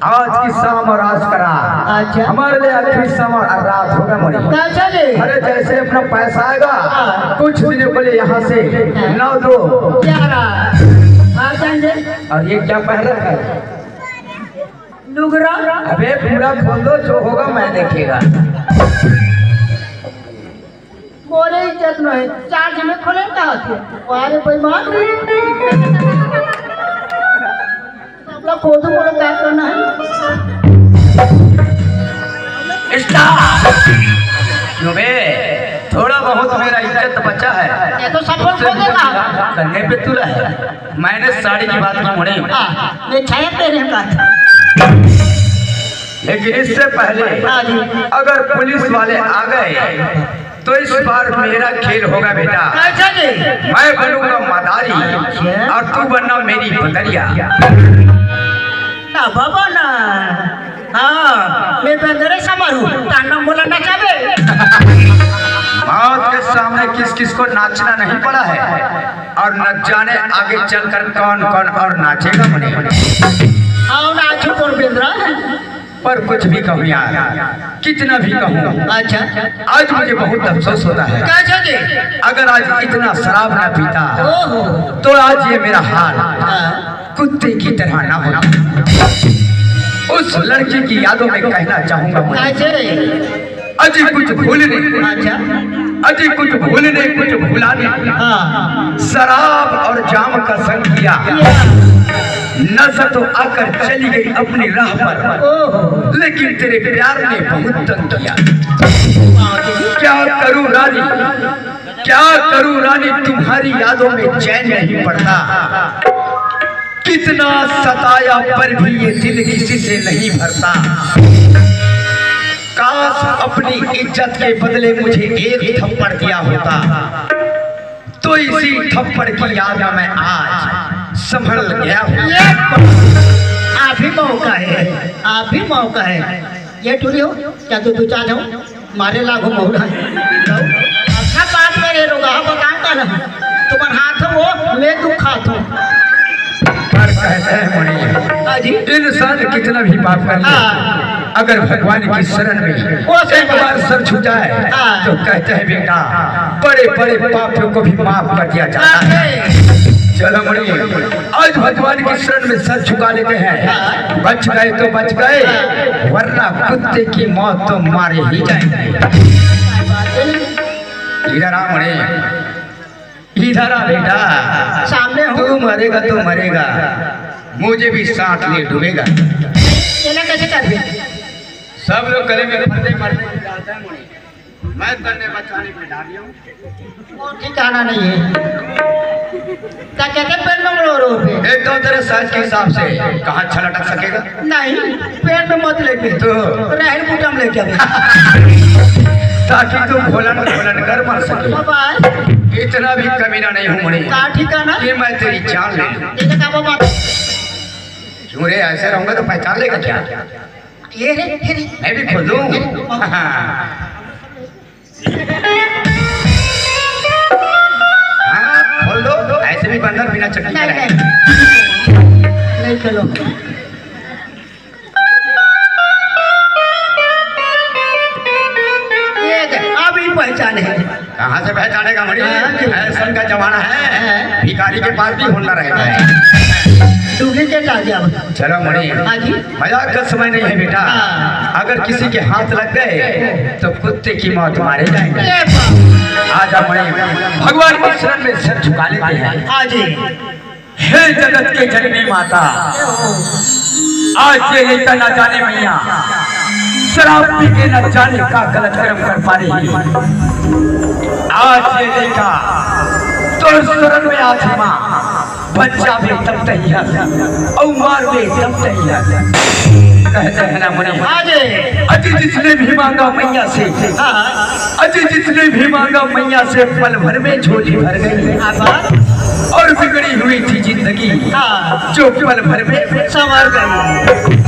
आज की शाम और आज का रात अच्छा। हमारे लिए आखिरी शाम और रात होगा मुनीम। अच्छा जी। अरे जैसे अपना पैसा आएगा, हाँ। कुछ दिनों के लिए यहाँ से हाँ। नौ दो ग्यारह। आ जाएंगे। और ये क्या पहन रखा है? लुगरा। अबे पूरा खोल दो, जो होगा मैं देखेगा। मोरे इज्जत में है, चार जने खोले का होती है? अरे बेईमान। अपना खोदू मोरे क्या करना है? Stop! क्यों बे? थोड़ा बहुत मेरा इज्जत बचा है। ये तो सब लोग खोदे का। करने पे तुला है। मैंने साड़ी की बात की मुनीम। हाँ, ये छाया तेरे का। लेकिन इससे पहले हाँ जी। अगर पुलिस वाले आ गए तो इस बार मेरा खेल होगा बेटा। अच्छा जी। मैं बनूंगा मदारी अच्छा। और तू बनना मेरी बंदरिया। ना बाबा ना। हाँ, मैं बंदरे समरू, ताना बोला ना जावे। मौत के सामने किस किस को नाचना नहीं पड़ा है और न जाने आगे चलकर कौन कौन और नाचेगा मुनीम। आओ नाचो तोर बेंदरा। पर कुछ भी कहूँ यार, कितना भी कहूँ, अच्छा। आज मुझे बहुत अफसोस होता है। क्या जी? अगर आज इतना शराब ना पीता ओहो। तो आज ये मेरा हाल। हाँ। कुत्ते की तरह ना होता। उस लड़की की यादों में कहना चाहूंगा मुझे। कैसे? अजी कुछ भूलने, अच्छा। अजी कुछ भूलने, कुछ भुलाने। हाँ। शराब और जाम का संग किया। किया। नशा तो आकर चली गई अपनी राह पर, ओहो। लेकिन तेरे प्यार ने बहुत तंग किया। क्या करूं रानी, क्या करूं रानी, तुम्हारी यादों में चैन नहीं पड़ता। कितना सताया पर भी ये दिल किसी से नहीं भरता। काश अपनी इज्जत के बदले मुझे एक थप्पड़ दिया होता, तो इसी थप्पड़ की याद में मैं आज संभल गया हूँ। ये आप ही मौका है, आप ही मौका है। ये टूरी हो, क्या तू दो चार हो? मारे लागो मौला। अच्छा बात करे लोग, आप काम कर। तुम्हार हाथ हो, मैं दुखात हूँ। पर कहते हैं मुनि, हाँ जी। इंसान कितना भी पाप कर ले, हाँ। अगर भगवान की शरण में वो सही एक बात। बार सर झुकाए, हाँ। तो कहते हैं, "बेटा, बड़े बड़े पापियों को भी माफ कर दिया जाता है।" अरे। चलो मुनि, आज भगवान की शरण में सर झुका लेते हैं। हाँ। बच गए तो बच गए, वरना कुत्ते की मौत तो मारे ही जाएंगे। इधर आ मुनि, इधर आ बेटा। सामने हूँ। तू मरेगा तो मरेगा, मुझे भी साथ ले डूबेगा। ये ना कैसे कर दे? सब लोग गले में फंदे मरने को जाते हैं मुनि, मैं तन्ने बचाने में डाली हूँ। वो ठिकाना नहीं है। क्या कहते हैं, पेट में रो रो पे? एकदम तेरे साइज के हिसाब से कहाँ अच्छा लटक सकेगा? नहीं, पेट में मत लेके। तो? राहेर बूटा में लेके आवे। ताकि तू भोलन भोलन कर मर सके। बाबा। इतना भी कमीना नहीं हूँ मुनि, का ठिकाना? कि मैं तेरी जान ले लूँ। देखा बाबा। क्यों रे, ऐसे रहूंगा तो पहचान लेगा क्या? ये रे, ये रे। मैं भी खोल दूं। हाँ, खोल दो। ऐसे भी बंदर बिना चड्डी के नहीं, रहे। नहीं। नहीं, चलो। ये दे, अभी पहचाने। कहाँ से पहचानेगा मुनि? हाँ, जी। फैशन का जमाना है, हाँ। भिखारी के पास भी होंडा रहता है। डुप्लीकेट आ गया। चलो मुनि, हाँ जी। मजाक का समय नहीं है बेटा। हाँ। अगर किसी के हाथ लग गए तो कुत्ते की मौत मारे जाएंगे। ए बाप। आजा मुनि, भगवान के शरण में सर झुका लेते हैं। हाँ जी। हे जगत के जननी माता, आज ये लइका ना जाने मैया शराब पी के ना जाने का गलत कर्म कर पा रही। आज ये लइका तोर शरण में आथे माँ, बचावे तब तैयार, अउ मारवे तब तैयार। कहते हैं ना मुनि, हाँ जी। अजी जिसने भी मांगा मैया से, हाँ। अजी जिसने भी मांगा मैया से, पल भर में झोली भर गई। आभार। और बिगड़ी हुई थी जिंदगी, हाँ। जो पल भर में संवर गई।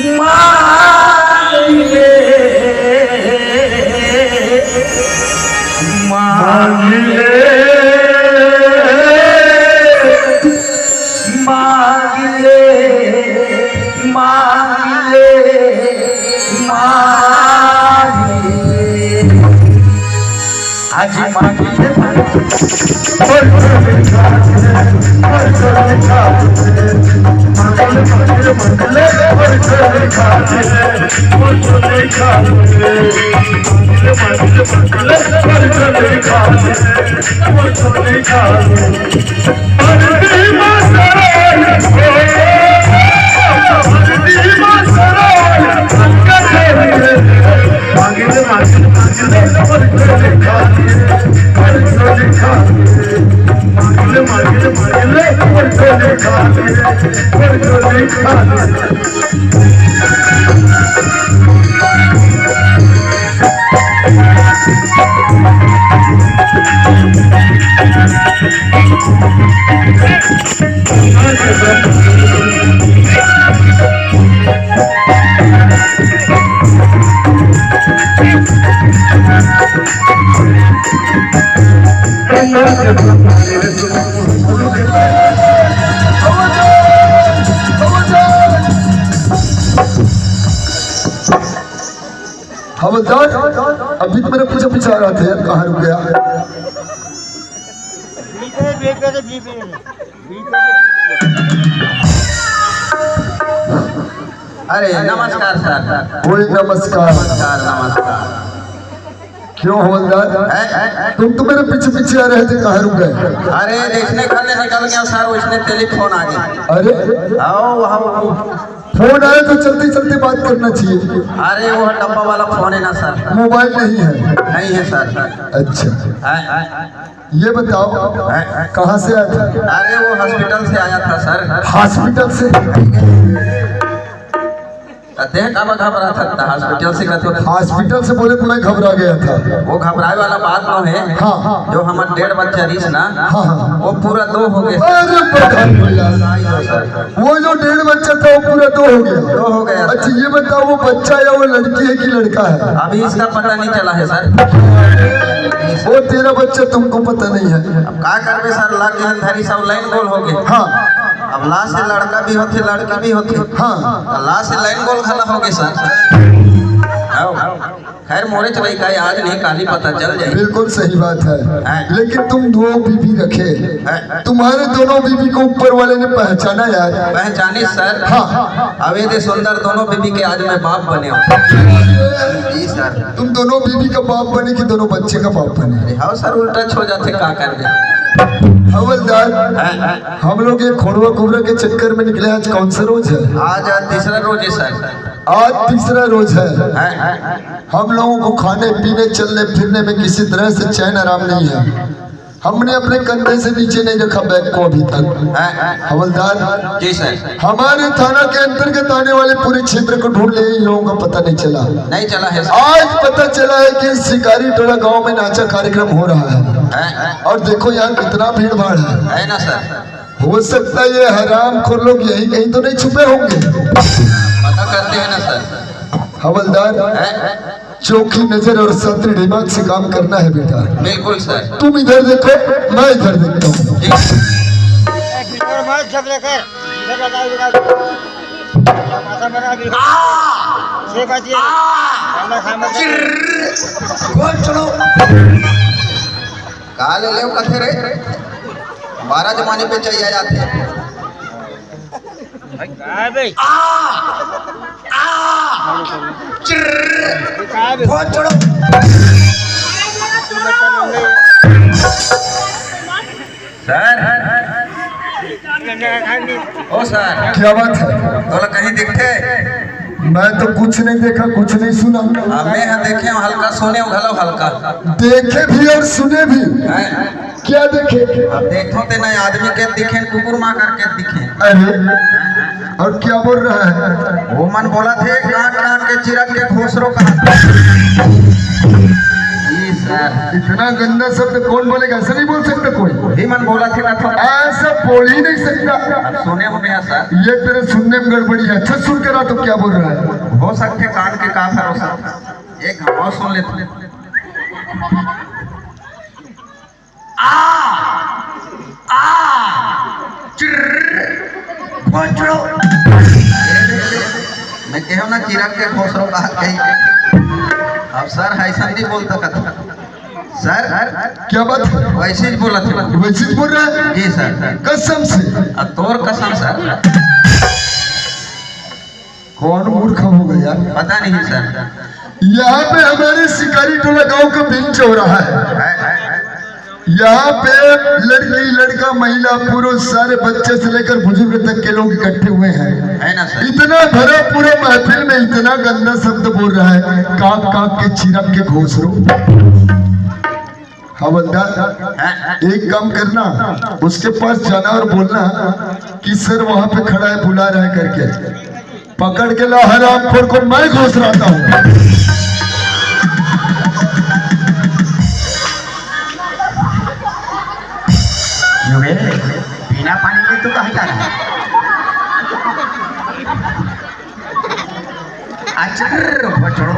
मांगे, मांगे, मांगे, मांगे, मांगे, मांगे। आज मांगे, यार, अभी तो मेरे पीछे पीछे आ रहा था यार, कहाँ रुक गया? अरे नमस्कार सर। बोल नमस्कार। नमस्कार, नमस्कार। क्यों हवलदार, हैं? तुम तो मेरे पीछे पीछे आ रहे थे, कहाँ रुक गए? अरे देखने खाने निकल गया सर, उसने टेलीफोन आ गया। अरे आओ वहाँ। फोन आए तो चलते चलते बात करना चाहिए। अरे वो डब्बा वाला फोन है ना सर। मोबाइल नहीं है? नहीं है सर। अच्छा, हैं? ये बताओ, हैं? कहाँ से आया था? अरे वो हॉस्पिटल से आया था सर। हॉस्पिटल से? देख अब घबरा सकता हॉस्पिटल से कहते हो। हॉस्पिटल से बोले तो मैं घबरा गया था। वो घबराए वाला बात तो है। हाँ। जो हमार डेढ़ बच्चा रहीस ना, हाँ, हाँ। वो पूरा दो हो गए। अरे बधाई हो यार। बधाई हो सर। वो जो डेढ़ बच्चा था वो पूरा दो हो गया। दो हो गया। अच्छा ये बताओ, वो बच्चा या वो लड़की है कि लड़का है? अभी इसका पता नहीं चला है सर। वो तेरा बच्चा तुमको पता नहीं है। अब का करबे सर, लाग गए धरी सब लाइन गोल हो गए। हाँ। अब लाश से लड़का भी होते, लड़की भी होते। हाँ। तो लाश से लाइन गोल घला हो गए सर। आओ। खैर मोरे चले का आज नहीं, काली पता चल जाए। बिल्कुल सही बात है। हैं? लेकिन तुम दो बीबी रखे, हैं? तुम्हारे दोनों बीबी को ऊपर वाले ने पहचाना यार। पहचानी सर। हाँ। अवेदे सुंदर दोनों बीबी के आज मैं बाप बने हूँ। जी सर। तुम दोनों बीबी का बाप बने कि दोनों बच्चे का बाप बने? अरे हाँ सर, उल्टा छो जाते का कर दे। हवलदार, हैं? हम लोग ये खोड़वा कुबरा के चक्कर में निकले। आज कौन सा रोज है? आज आज तीसरा रोज है सर। आज तीसरा रोज है। हैं? हम लोगों को खाने पीने, चलने फिरने में किसी तरह से चैन आराम नहीं है। हमने अपने कंधे से नीचे नहीं रखा बैग को अभी तक। हैं? हवलदार, जी सर। हमारे थाना के अंतर्गत आने वाले पूरे क्षेत्र को ढूंढ लिए, इन लोगों का पता नहीं चला। नहीं चला है सर। आज पता चला है कि शिकारी टोला गांव में नाचा कार्यक्रम हो रहा है। हैं? और देखो यहाँ कितना भीड़ भाड़ है। है ना सर? हो सकता है ये हरामखोर लोग यहीं कहीं तो नहीं छुपे होंगे। पता करते हैं ना सर। हवलदार, हैं? चोखी नजर और सतरी दिमाग से काम करना है बेटा। बिल्कुल सर। तुम इधर देखो, मैं इधर देखता हूँ। ठीक। और मार झगड़े कर, इधर लगा, इधर लगा। माथा मरा भी। आ! ये बात ये। आ! खाना खा मत। चिर्र! बोल चलो। का ले ले कथे रे? बारह जमाने पे चाहिए जाते। काय बे? आ! आ! चिर्र! काय बे? बहुत छोड़ो। सर, ओ सर, क्या बात है? तोला कहीं दिखथे? मैं तो कुछ नहीं देखा, कुछ नहीं सुना। अब मैं यहाँ देखे हूँ हल्का, सुने हूँ घलो हल्का। देखे भी और सुने भी। हैं? क्या देखे? अब देखो ते ना आदमी के दिखे, कुकुर माँ करके दिखे। अरे, और क्या बोल रहा है? वो मन बोला थे, काट काट के चिरक के घोसरो का। जी सर। इतना गंदा शब्द कौन बोलेगा? ऐसा नहीं बोल सकता कोई। वही मन बोला थे ना तो। ऐसा बोल ही नहीं सकता। अब सुने हो गया सर। ये तेरे सुनने में गड़बड़ी है। अच्छा सुन कर आ तो क्या बोल रहा है? हो सकते कान के का भरोसा। एक घाव सुन लेते। आ, आ, चिर्र, घोंचड़ो। मैं कहो ना चिरक के घोसरो कहा कहीं। अब सर ऐसा नहीं बोलता कथा। सर, क्या बात है? वैसे ही बोला था। वैसे ही बोल रहा है? जी सर। कसम से? अब तोर कसम सर। कौन मूर्ख हो गया? पता नहीं सर। यहाँ पे हमारे शिकारी टोला गांव का बिंच हो रहा है। है, है, है। यहाँ पे लड़की, लड़का, महिला, पुरुष, सारे बच्चे से लेकर बुजुर्ग तक के लोग इकट्ठे हुए हैं। है ना सर? इतना भरा पूरा महफिल में इतना गंदा शब्द बोल रहा है, कांप कांप के चिरक के घोसरो। हवलदार, एक काम करना, उसके पास जाना और बोलना कि सर वहां पे खड़ा है, बुला रहा है करके। पकड़ के ला हरामखोर को, मैं घोसराता हूँ। क्यों बे? बिना पानी में तू कहाँ जा रहा है? अच्छा, रुको, छोड़ो।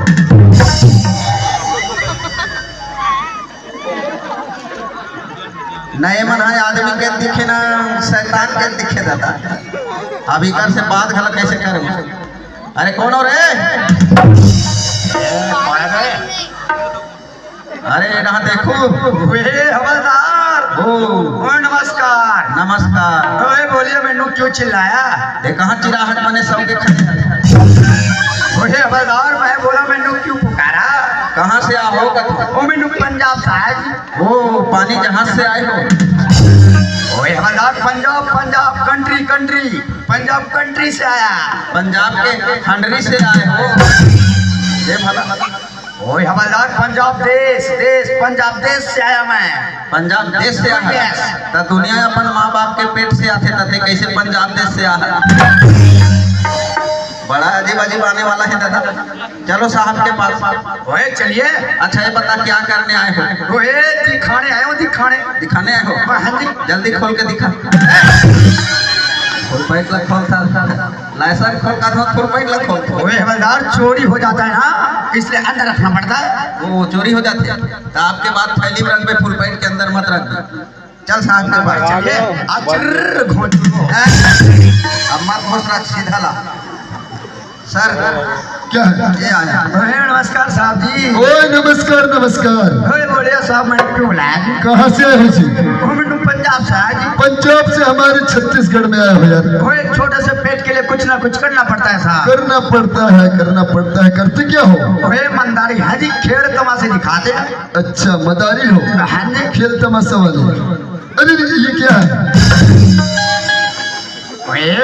नए मन है, आदमी के दिखे ना, शैतान के दिखे दादा। अब इकर से बात घला कैसे करूँ? अरे कौन हो रे? अरे, अरे, यहाँ देखो। वे हवलदार। ओ। ओ, नमस्कार। नमस्कार। ओए, बोलिए, मैनू क्यों चिल्लाया? ये कहाँ चिराहट बने सबके खड़े हैं? ओए, हवलदार, मैं बोला, मैनू क्यों पुकारा? कहाँ से आए हो कथो? ओ, मैनू पंजाब से आया जी। ओ, पानी जहाज से आए हो? ओए, हवलदार, Punjab, Punjab, country, country, Punjab country से आया। पंजाब के खंडरी से आए हो? ये भला ओए हवलदार, पंजाब देश, देश, पंजाब देश से आया मैं। पंजाब देश से आया? Yes। त दुनिया अपन माँ बाप के पेट से आथे, त ते कैसे पंजाब देश से आया? बड़ा अजीब अजीब आने वाला है दादा। चलो साहब के पास। ओए, चलिए। अच्छा, ये बता, क्या करने आए हो? ओए, दिखाने आए हो, दिखाने। दिखाने आए हो? हाँ जी। जल्दी खोल के दिखा। फुल पैंट ला खोल, साहब। लाइसेंस खोल का, फुल पैंट ला खोल। ओए हवलदार, चोरी हो जाता है ना, इसलिए अंदर रखना पड़ता है। वो चोरी हो जाते हैं, तो आपके बात थैली में रख दे, फुल पैंट के अंदर मत रख दे। चल साहब के पास चलिए। अचर घोंच। अब मत घोंच, रख, सीधा ला। सर, क्या है? ये आया। अरे नमस्कार साहब जी। ओए नमस्कार, नमस्कार। ओए बढ़िया साहब, मैंने क्यों बुलाया जी? कहाँ से आए हो जी? ओ, मैं तो पंजाब से आया जी। पंजाब से हमारे छत्तीसगढ़ में आए हो यार। ओए, एक छोटे से पेट के लिए कुछ ना कुछ करना पड़ता है साहब। करना पड़ता है, करना पड़ता है। करते क्या हो? ओए मंदारी है जी, खेल तमाशे दिखाते हैं। अच्छा, मदारी हो? हाँ जी। खेल तमाशा वाले। अरे, ये क्या है? ओए,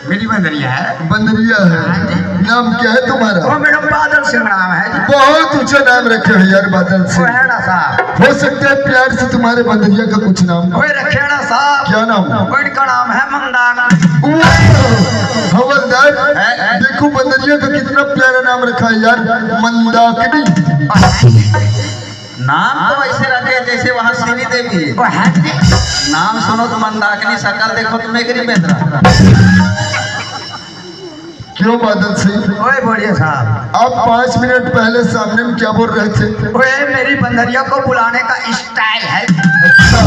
मेरी बंदरिया है। बंदरिया है। हाँ जी। नाम क्या है तुम्हारा? ओ, मेरा बादल सिंह नाम है जी। बहुत ऊंचा नाम रखे हो यार, बादल सिंह। ओ, है ना साहब? हो सकता है प्यार से तुम्हारे बंदरिया का कुछ नाम। ओए, रखे ना साहब। क्या नाम? ओ, इनका नाम है मंदार। ओ, हवलदार, हैं, हैं? देखो बंदरिया का कितना प्यारा नाम रखा है यार, मंदाकिनी। नाम तो ऐसे रखे जैसे वहाँ श्रीदेवी है। ओ, हाँ जी। नाम सुनो तो मंदाकिनी, शकल देखो तो मेघरी बेंदरा। क्यों बादल सिंह? ओए बढ़िया साहब। आप पाँच मिनट पहले सामने में क्या बोल रहे थे? ओए, मेरी बंदरिया को बुलाने का स्टाइल है। अच्छा,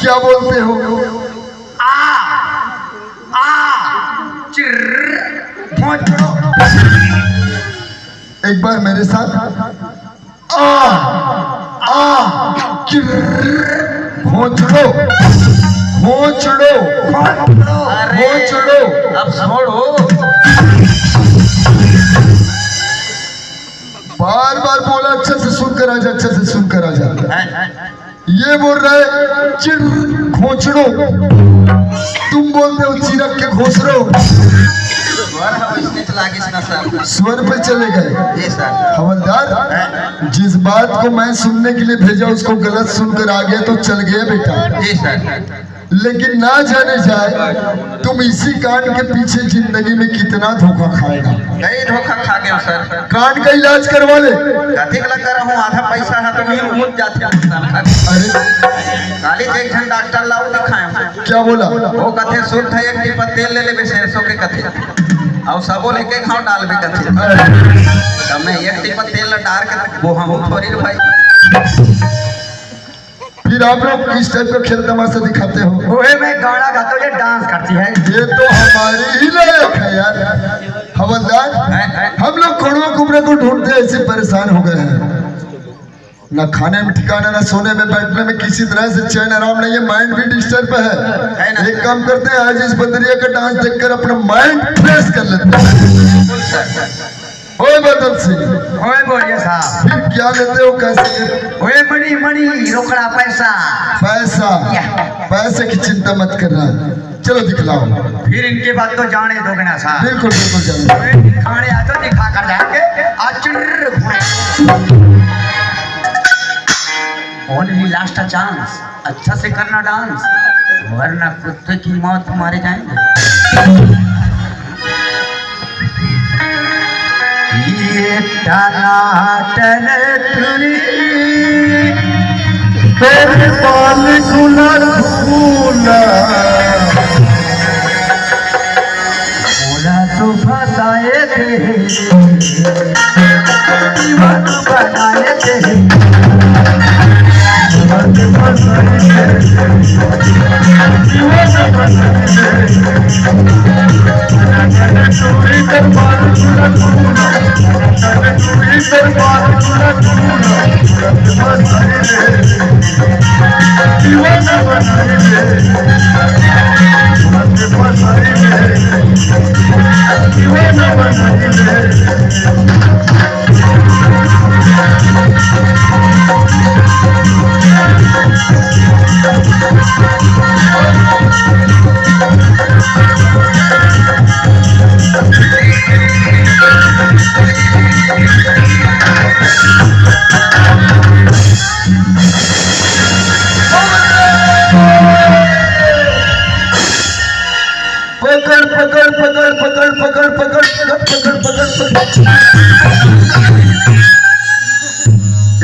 क्या बोलते हो? आ, आ, चिर्र, भोंचड़ो। एक बार मेरे साथ। आ, आ, किर्र, भोंचड़ो, भोंचड़ो, भोंचड़ो, अरे, भोंचड़ो। अब छोड़ो। बार बार बोला, अच्छे से सुनकर आ जा, अच्छे से सुनकर आ जा। हैं? ये बोल रहा है चिर घोंचड़ो, तुम बोलते हो चिरक के घोंसड़ो। स्वर हम इसमें चला गए ना सर। स्वर पे चले गए। जी सर। हवलदार, हैं? जिस बात को मैं सुनने के लिए भेजा, उसको गलत सुनकर आ गया तो चल गया बेटा। जी सर। लेकिन ना जाने जाए तुम इसी कांड के पीछे जिंदगी में कितना धोखा खाएगा। कई धोखा खा गए सर। कान का इलाज करवा ले। कथी ला करहूँ, आधा पैसा है तो यूं मुझ जाते हैं नुकसान खा के। अरे। काली एक झन डॉक्टर ला दिखाए। क्या बोला? वो कथे शुद्ध है, एक टीपा तेल ले लेबे सरसों के कथे। और सबो ले के घाव डालबे कथे। अरे। तब मैं एक टीपा तेल ला डाल के वो हम थोड़ी रे भाई। फिर आप लोग इस टाइप का खेल तमाशा दिखाते हो। ओए, मैं गाना गाता हूँ, ये डांस करती है। ये तो हमारे ही लायक है यार। हवलदार, हैं, हैं। हम लोग कड़वा कुबरा को ढूंढते ऐसे परेशान हो गए हैं, ना खाने में ठिकाना, ना सोने में बैठने में, किसी तरह से चैन आराम नहीं है, माइंड भी डिस्टर्ब है। है ना? एक काम करते हैं, आज इस बंदरिया का डांस देखकर अपना माइंड फ्रेश कर लेते हैं। बिल्कुल सर। ओए बादल सिंह। ओए बोलिए साहब। फिर क्या लेते हो, कैसे करते हो? ओए मणि, मणि, रोकड़ा पैसा। पैसा। या। पैसे की चिंता मत करना, चलो दिखलाओ। फिर इनके बाद तो जाने दोगे ना साहब। बिल्कुल, बिल्कुल जाने। ओए दिखाने आ तो दिखा कर जाएंगे। अचर। Only last chance। अच्छा से करना डांस, वरना कुत्ते की मौत मारे जाएंगे। ये टनाटन टुरी, तेरे बाल गुलाल फूला। मोला तो फसाए थे, दीवाना बनाए थे। पकड़, पकड़, पकड़।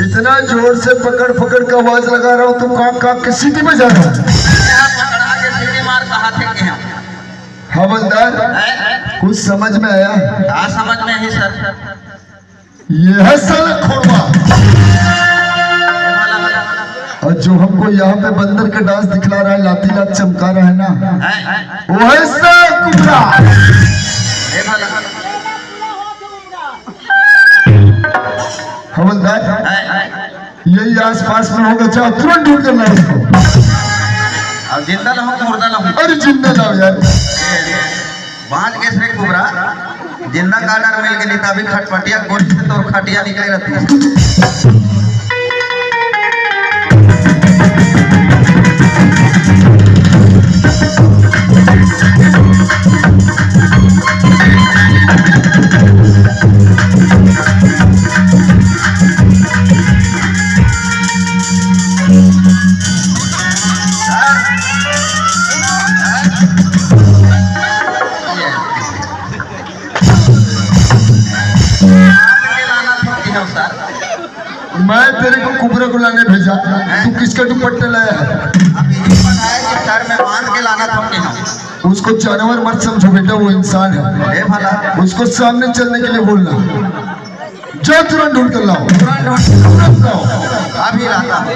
इतना जोर से पकड़, पकड़ का आवाज लगा रहा हूँ, तू कांक, कांक के सीटी बजा रहा है। पकड़ा के सीटी मार कहा थे कि हम। हवलदार, हैं? कुछ समझ में आया? क्या समझ में है सर? ये है साला खोड़वा। और जो हमको यहाँ पे बंदर का डांस दिखला रहा है, लाती लात चमका रहा है ना, हैं? वो है साला कुबरा। ए भला। हवलदार, हैं? यही आसपास में होगा, जाओ तुरंत ढूंढ कर लाओ इसको। अब जिंदा लाऊं, मुर्दा लाऊं? अरे जिंदा लाओ यार। बांच के से कुबरा, जिंदा का डर मिल के नहीं, तभी खटपटिया गोली से तोर खटिया निकले रहती है। मैं तेरे को कुबरा को लाने भेजा, तू किसका दुपट्टा लाया है? अब यही पता है कि सर मैं बांध के लाना था कि हम। उसको जानवर मत समझो बेटा, वो इंसान है। ए भला। उसको सामने चलने के लिए बोलना। जा तुरंत ढूंढ कर लाओ। तुरंत ढूंढ कर लाओ। अभी लाता हूँ।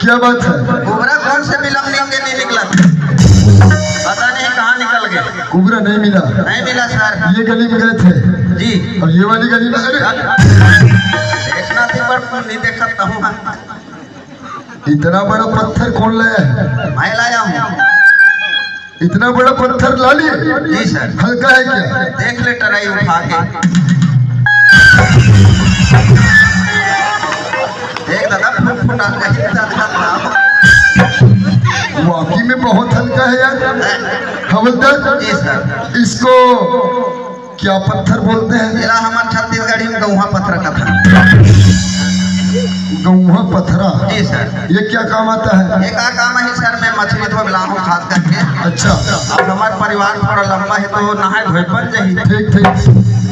क्या बात है? कुबरा कौन से फिल्म में के नहीं निकला? पता नहीं कहाँ निकल गए। कुबरा नहीं मिला। नहीं मिला सर। ये गली में गए थे। जी। अब ये वाली गली में, अरे। देखना थी पर नहीं देख सकता हूँ। इतना बड़ा पत्थर कौन लाया है? मैं लाया हूँ। इतना बड़ा पत्थर ला लिए? जी सर। हल्का है क्या? देख ले टराई उठा के। देख दादा, फुट फुटा नहीं दादा। वाकई में बहुत हल्का है यार। हवलदार, जी सर। इसको क्या पत्थर बोलते हैं? एला हमर छत्तीसगढ़ी में गौहा पत्थर कथन। गौहा पत्थरा? जी सर। ये क्या काम आता है? ये का काम है सर, मैं मछली धोए ला हूँ खास करके। अच्छा। अब हमार परिवार थोड़ा लंबा है तो नहाए धोए बन जाही। ठीक, ठीक।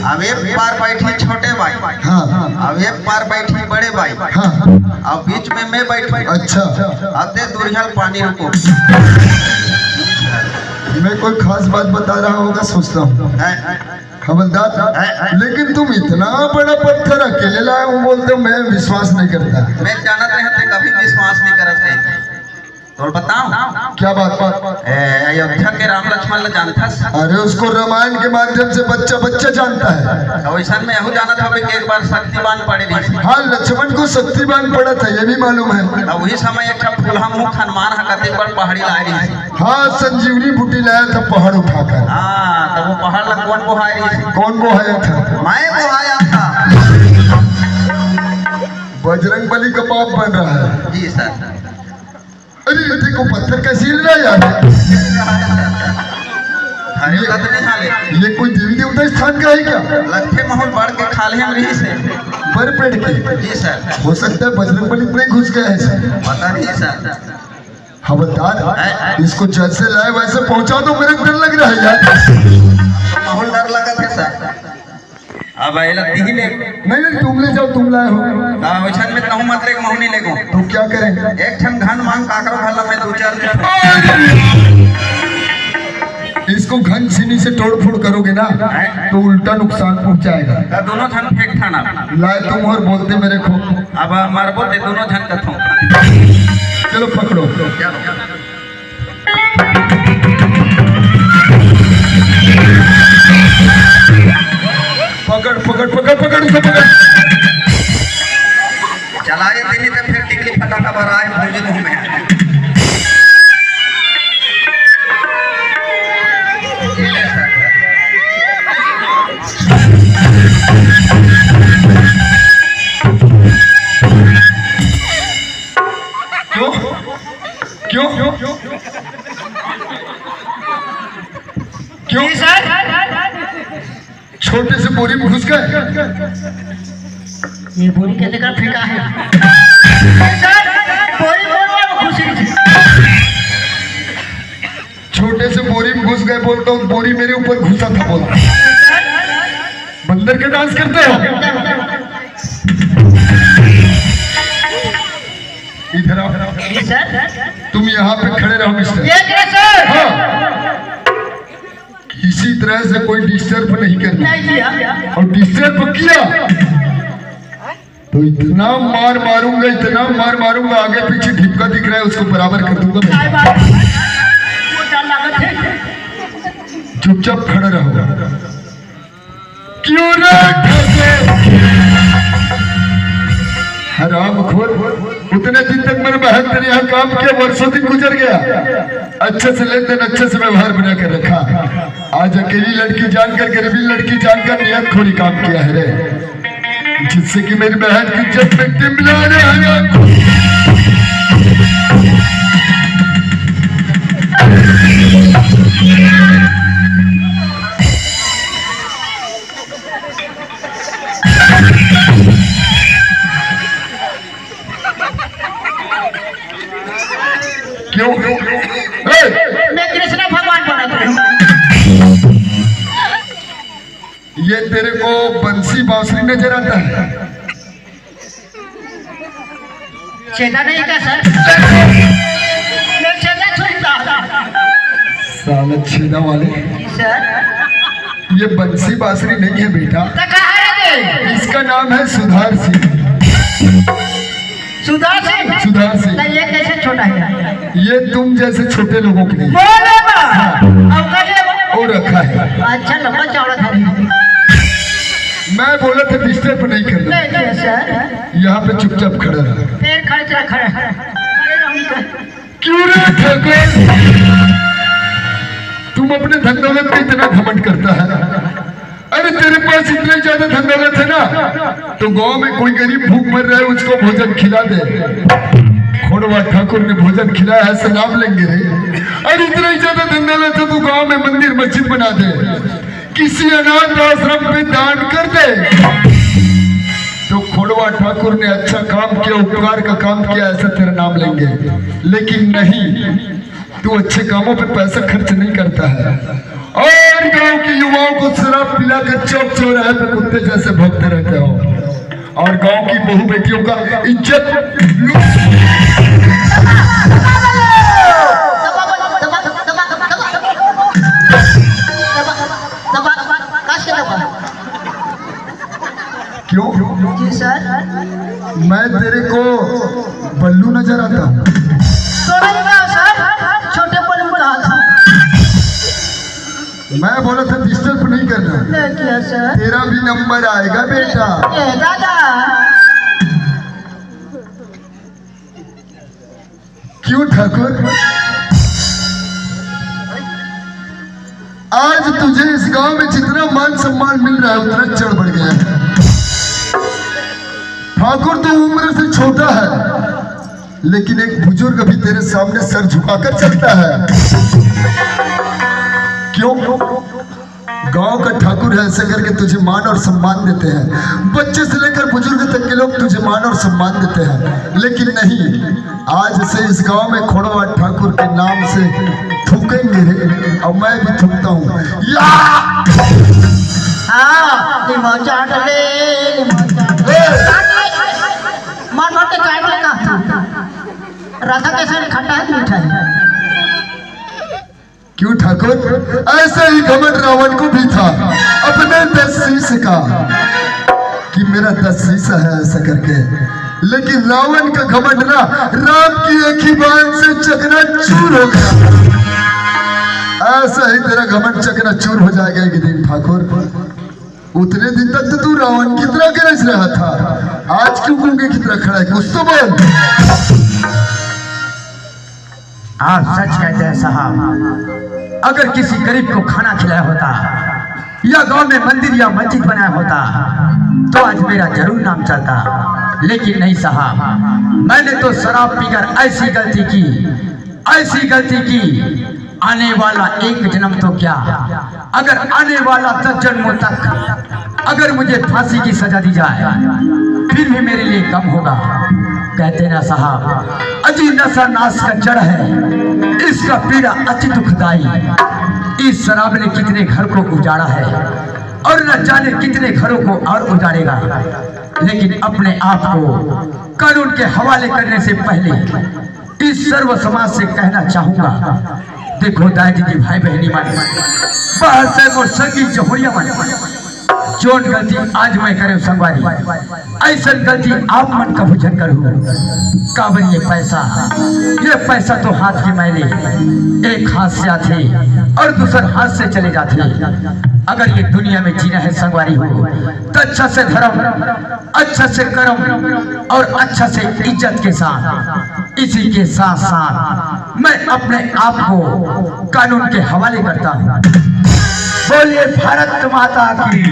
अब एक पार बैठी छोटे भाई। हाँ। अब एक पार बैठी बड़े भाई। हाँ। अब बीच में मैं बैठ। अच्छा। आते दुरिहल पानी रुको। मैं कोई खास बात बता रहा होगा सोचता हूँ। है। हवलदार, लेकिन तुम इतना बड़ा पत्थर अकेले लाए हो, बोलते हो, मैं विश्वास नहीं करता। मैं जानत रहे थे, कभी विश्वास नहीं करत रहे। तो बताओ। क्या बात? ए, अयोध्या के राम लक्ष्मण ला जानथस? अरे, उसको रामायण के माध्यम से बच्चा बच्चा जानता है। तो वैसन में यहू जानत हवे कि एक बार शक्ति बाण पड़े रहिस। हाँ, लक्ष्मण को शक्ति बाण पड़ा था, ये भी मालूम है। तो वही समय एक ठा फूलहा मुंह हनुमान ह कतेक बड़ पहाड़ी लाए रहिस। हाँ, संजीवनी बूटी लाया था पहाड़ उठाकर। हाँ, तो वो पहाड़ ला कौन बोहाए रहिस? कौन बोहाया था? मैं बोहाया था। बजरंग बली का बाप बन रहा है। जी सर। अरे, देखो, पत्थर कैसे हिल रहा है यार? अरे, ये, कतने हाले? ये कोई देवी देवता स्थान का है क्या? लगथे महूं बड़ के खाल्हे में रहिस हे। बड़ पेड़ के? जी सर। हो सकता है बजरंग बली इतने घुस गए हैं सर। पता नहीं सर। हवलदार, हैं? इसको जैसे लाए वैसे पहुंचा दो, मेरे को डर लग रहा है यार। महूं डर अब एला तिही ले। नहीं, नहीं, तुम ले जाओ, तुम लाए हो। हाँ, वैसन में तहूँ मत ले, महूँ नहीं लेगो। तो क्या करें? एक ठन घन मांग काकरो घर ला मैं दो चार दिन। इसको घन छीनी से तोड़ फोड़ करोगे ना, हैं? तो उल्टा नुकसान पहुंचाएगा। तो दोनों झन फेंक थाना। लाए तुम और बोलते मेरे को। अब मरबो ते दोनों झन कथों। चलो पकड़ो। चलो। पकड़, पकड़, पकड़, पकड़, उसे पकड़। चलाए तेनी ते फिर टिकली फटाका भराए भौजी मुंह में। क्यों? क्यों? क्यों? जी सर। छोटे से बोरी में घुस गए। ये बोरी के लेकर फेंका है। जी सर, बोरी बोरी में घुस गई। छोटे से बोरी में घुस गए बोलता हूँ, बोरी मेरे ऊपर घुसा था बोला। बंदर के डांस करते हो। इधर आओ। जी सर। तुम यहाँ पे खड़े रहो मिस्टर। ये क्या सर? हाँ। किसी तरह से कोई डिस्टर्ब नहीं करना। नहीं किया। और डिस्टर्ब किया तो इतना मार मारूंगा, इतना मार मारूंगा, आगे पीछे ढिपका दिख रहा है उसको बराबर कर दूंगा मैं। काय बात? वो डर लागत है। चुपचाप खड़ा रहो। क्यों रे ठगे? हरामखोर, उतने दिन तक मेरे बहन तेरे यहाँ काम किया, वर्षों दिन गुजर गया, अच्छे से लेन देन, अच्छे से व्यवहार बना कर रखा। आज अकेली लड़की जानकर, गरीबी लड़की जानकर नियत खोरी काम किया है रे, जिससे कि मेरी बहन की इज्जत में टिमला रहे हैं। क्यों? ए! मैं कृष्ण भगवान बना था। ये तेरे को बंसी बांसुरी नजर आता है? छेदा नहीं था सर, मैं छेदा छूता। साला छेदा वाले। सर। ये बंसी बांसुरी नहीं है बेटा। तो कहाँ है ये? इसका नाम है सुधार सिंह। सुधार सिंह। सुधार सिंह। तो ये कैसे छोटा है? ये तुम जैसे छोटे लोगों के लिए। बोले बा। हाँ। और कैसे? और रखा है। अच्छा, लंबा चौड़ा था। मैं बोला था डिस्टर्ब नहीं करना। नहीं किया सर। यहाँ पे चुपचाप खड़ा रहा। पैर खड़ा, खड़ा, खड़ा रहूंगा। क्यों रे ठगे? तुम अपने धन दौलत पे इतना घमंड करता है। अरे, तेरे पास इतना ज्यादा धन दौलत है ना, तो गांव में कोई गरीब भूख मर रहा है, उसको भोजन खिला दे। खोड़वा ठाकुर ने भोजन खिलाया है, सलाम लेंगे रे। अरे, इतना ही ज्यादा धन दौलत है तो गांव में मंदिर मस्जिद बना दे, किसी अनाथ आश्रम पे दान कर दे। तो खोड़वा ठाकुर ने अच्छा काम किया, उपकार का काम किया, ऐसा तेरा नाम लेंगे। लेकिन नहीं, तू अच्छे कामों पे पैसा खर्च नहीं करता है और गांव के युवाओं को शराब पिलाकर चौक चौराहे पे कुत्ते जैसे भौंकते रहते हो और गांव की बहू बेटियों का इज्जत लूट। क्यों? जी सर। मैं तेरे को बल्लू नजर आता हूँ? तो नहीं था सर, छोटे बल्लू बना था। मैं बोला था डिस्टर्ब नहीं करना। नहीं किया सर। तेरा भी नंबर आएगा बेटा। ए दादा। क्यों ठाकुर, आज तुझे इस गांव में जितना मान सम्मान मिल रहा है उतना चढ़ बढ़ गया है। ठाकुर तो उम्र से छोटा है, लेकिन एक बुजुर्ग भी तेरे सामने सर झुकाकर चलता है। क्यों? गांव का ठाकुर है, ऐसे करके तुझे मान और सम्मान देते हैं। बच्चे से लेकर बुजुर्ग तक के लोग तुझे मान और सम्मान देते हैं, लेकिन नहीं, आज से इस गांव में खोड़वा ठाकुर के नाम से थूकेंगे रे, और मैं भी थूकता हूँ। या! आ, लिमो चाट ले, लिमो चाट ले। ए! चाट ले। मन भर के चाट ले का? राधा के साथ खट्टा है कि मीठा है? क्यों ठाकुर, ऐसा ही घमंड रावण को भी था अपने दस शीश का, कि मेरा दस शीश है ऐसा करके। लेकिन रावण का घमंड ना राम की एक ही बाण से चकनाचूर हो गया। ऐसा ही तेरा घमंड चकनाचूर हो जाएगा एक दिन ठाकुर। उतने दिन तक तो तू रावण की तरह गरज रहा था, आज क्यों गूंगे की तरह खड़ा है? कुछ तो बोल। आप सच कहते हैं साहब, अगर किसी गरीब को खाना खिलाया होता या गांव में मंदिर या मस्जिद बनाया होता तो आज मेरा जरूर नाम चलता। लेकिन नहीं साहब, मैंने तो शराब पीकर ऐसी गलती की, ऐसी गलती की, आने वाला एक जन्म तो क्या, अगर आने वाला दस जन्मों तक अगर मुझे फांसी की सजा दी जाए, फिर भी मेरे लिए कम होगा। कहते ना साहब, अजी नशा नाश का जड़ है, इसका पीड़ा अति दुखदाई। इस शराब ने कितने घर को उजाड़ा है और न जाने कितने घरों को और उजाड़ेगा। लेकिन अपने आप को कानून के हवाले करने से पहले इस सर्व समाज से कहना चाहूंगा, देखो दाई दीदी, भाई बहनी मन, बाहर से मोर संगी जहुरिया मन, जोन गलती आज मैं करे संगवारी, ऐसन गलती आप मन कभू झन करू। काबर ये पैसा, ये पैसा तो हाथ के मैले, एक हाथ से आथे और दूसर हाथ से चले जाथे। अगर ये दुनिया में जीना है संगवारी हो, तो अच्छा से धर्म, अच्छा से कर्म और अच्छा से इज्जत के साथ, इसी के साथ साथ मैं अपने आप को कानून के हवाले करता हूँ। बोलिए भारत माता की।